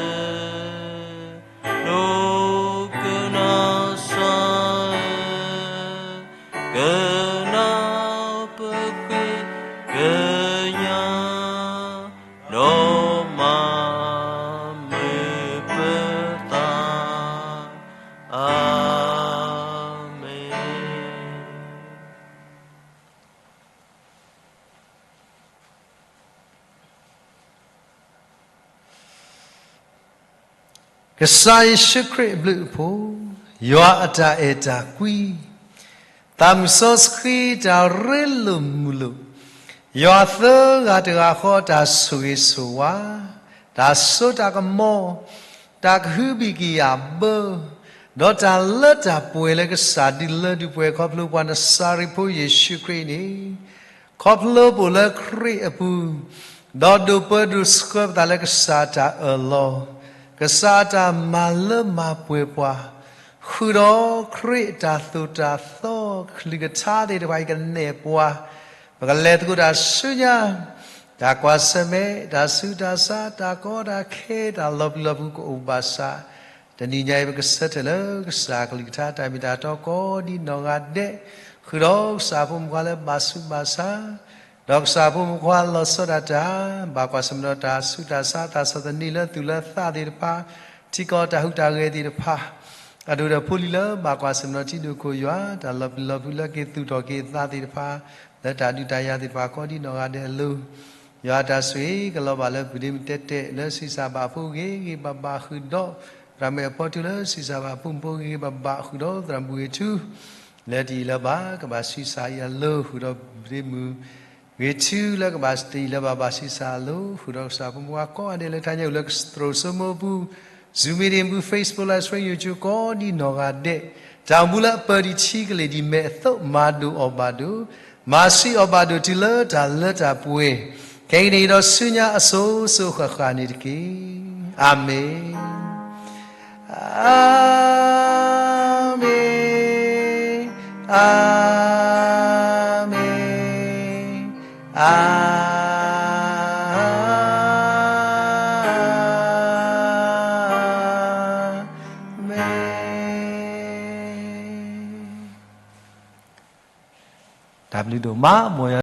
ၢ, ဒိကနၣ်စၢ်ဧၢ, ကနၣ်ပဃ့ကညး, ဒီးမၤမုာ်ပသး, အၤမ့ၣ်. ကစၢ်ယ့ၣ်ၡူးခရံာ်အဘျုးအဖှိၣ်, ယွၤအတၢ်အဲၣ်တၢ်ကွံ, သးမုၣ်စီဆှံတၢ်ရ့လိာ်မုာ်လိာ်, ယွၤသၢဂၤတဂၤဃီတၢ်ဆိၣ်ဂ့ၤဆိၣ်ဝါ, တၢ်စိတၢ်ကမီၤ, တၢ်ကဟုဘံၣ်က့ၤအဘၢ, ဒီးတၢ်လၢတၢ်ပှဲၤလၢကစၢ်ဒုးလၢဒုးပှဲၤခီဖျိပှၤနစၤရ့းဖိယ့ၣ်ၡူးခရံာ်န့ၣ်, ခီဖျိပအိၣ်လၢခရံာ်အပူၤ, ဒီးဒိၣ်ပၢဒိၣ်ဆှၢပသးလၢကစၢ်တၢ်အၢၣ်လီၤ, ကစၢ်တၢ်မၤလၢမၤပှဲၤပှၤ, ဃုာ်ဒီးခရံာ်အတၢ်သိၣ်တၢ်သီကလုၢ်ကထါသ့ၣ်တဖၣ်အံၤကနဲၣ်ပှၤ, ပကလဲၤသကိးတၢ်ဆူညါ, တၢ်ကွၢ်ဆၢၣ်မဲာ်, တၢ်ဆူးတၢ်ဆါ, တၢ်ကီတၢ်ခဲ, တၢ်လီၤပျံၤလီၤဖုးကအိၣ်ဘၣ်ဆၣ်, တနံၤညါအံၤပကဆၢထၢၣ်လၢကစၢ်ကလုၢ်ကထါတၢ်မ့ၢ်တၢ်တီကိးဒံးနီၢ်ဂၤဒဲး, ဃုာ်ဒီးကစၢ်ဖိမုၣ်ခွါလၢဘၣ်ဆူးဘၣ်ဆါ, ဒီးကစၢ်ဖိမုၣ်ခွါလီၤဆီဒၣ်တၢ်, ဘၣ်ကွၢ်ဆၢၣ်မဲာ်ဒီးတၢ်ဆူးတၢ်ဆါ, တၢ်ဆီၣ်သနံးလၢသူၣ်လၢသးသ့ၣ်တဖၣ်, ထံကီၢ်တၢ်ဟူးတၢ်ဂဲၤသ့ၣ်တဖၣ်, အဒိၣ်ဒီးဖိလံၤလၢဘၣ်ကွၢ်ဆၢၣ်မဲာ်ဒီးထံဒိၣ်ခိၣ်ယွၤ, တၢ်လီၤပျံၤလီၤဖုးလၢက့ၤသူၣ်ထီၣ်က့ၤအသးသ့ၣ်တဖၣ်, လၢတၢ်ဒုးတၢ်ယၤသ့ၣ်တဖၣ်ကိးဒံးနီၢ်ဂၤဒဲးအလိၤ, ယွၤတၢ်ဆိၣ်ဂ့ၤကလီၤဘၣ်လၢပူၤဒ့မုၢ်တဲတဲာ်လၢဆံးစၢ်ဘၣ်ဖိဂ့ၤဂ့ၤဘၣ်ဘၣ်ဃုာ်ဒီး, သရၣ်မုၣ်အဖီထူလၢဆံးစၢ်ဘၣ်ဖိမုၣ်ဖိဂ့ၤဂ့ၤဘၣ်ဘၣ်ဃုာ်ဒီးသရၣ်မုၣ်ဂ့ၤထူ, လၢတယံာ်လၢဘၣ် ကဘၣ်ဆံးစၢ်အံၤအလိၤဃုာ်ဒီးပူၤဒ့မုၢ်ဂ့ၤထူလၢကဘၣ်တယံာ်လၢဘၣ်ဘၣ်ဆံးစၢ်အလိၤဃုာ်ဒီးကစၢ်ဖိမုၣ်ဖိခွါကိးဂၤဒဲးလၢတၢ်ညါအံၤလၢကသရိာ်စိမိၢ်ပူၤ, Zoom meeting ပူၤ Facebook Live Stream YouTube ကိးဒံးနီၢ်ဂၤဒဲး, တၢ်အိၣ်မူလၢအပၢဒံးထံကလ့ၢ်ဒံးမဲာ်အသိး မၤဒိၣ်အီၣ်ဘၣ်ဒိၣ်, မၤဆံးအီၣ်ဘၣ်ဒိၣ်တုၤလၢတၢ်လၢတၢ်ပှဲၤ, ခဲကနံၣ်အံၤဒီးဆူညါအစိၤစိၤဃၣ်ဃၣ်န့ၣ်တက့ၢ်. အၤမ့ၣ်, အၤမ့ၣ်, အၤမ့ၣ်, အၤမ့ၣ်. တၢ်ဘျုးဒိၣ်မး မ်ယွၤ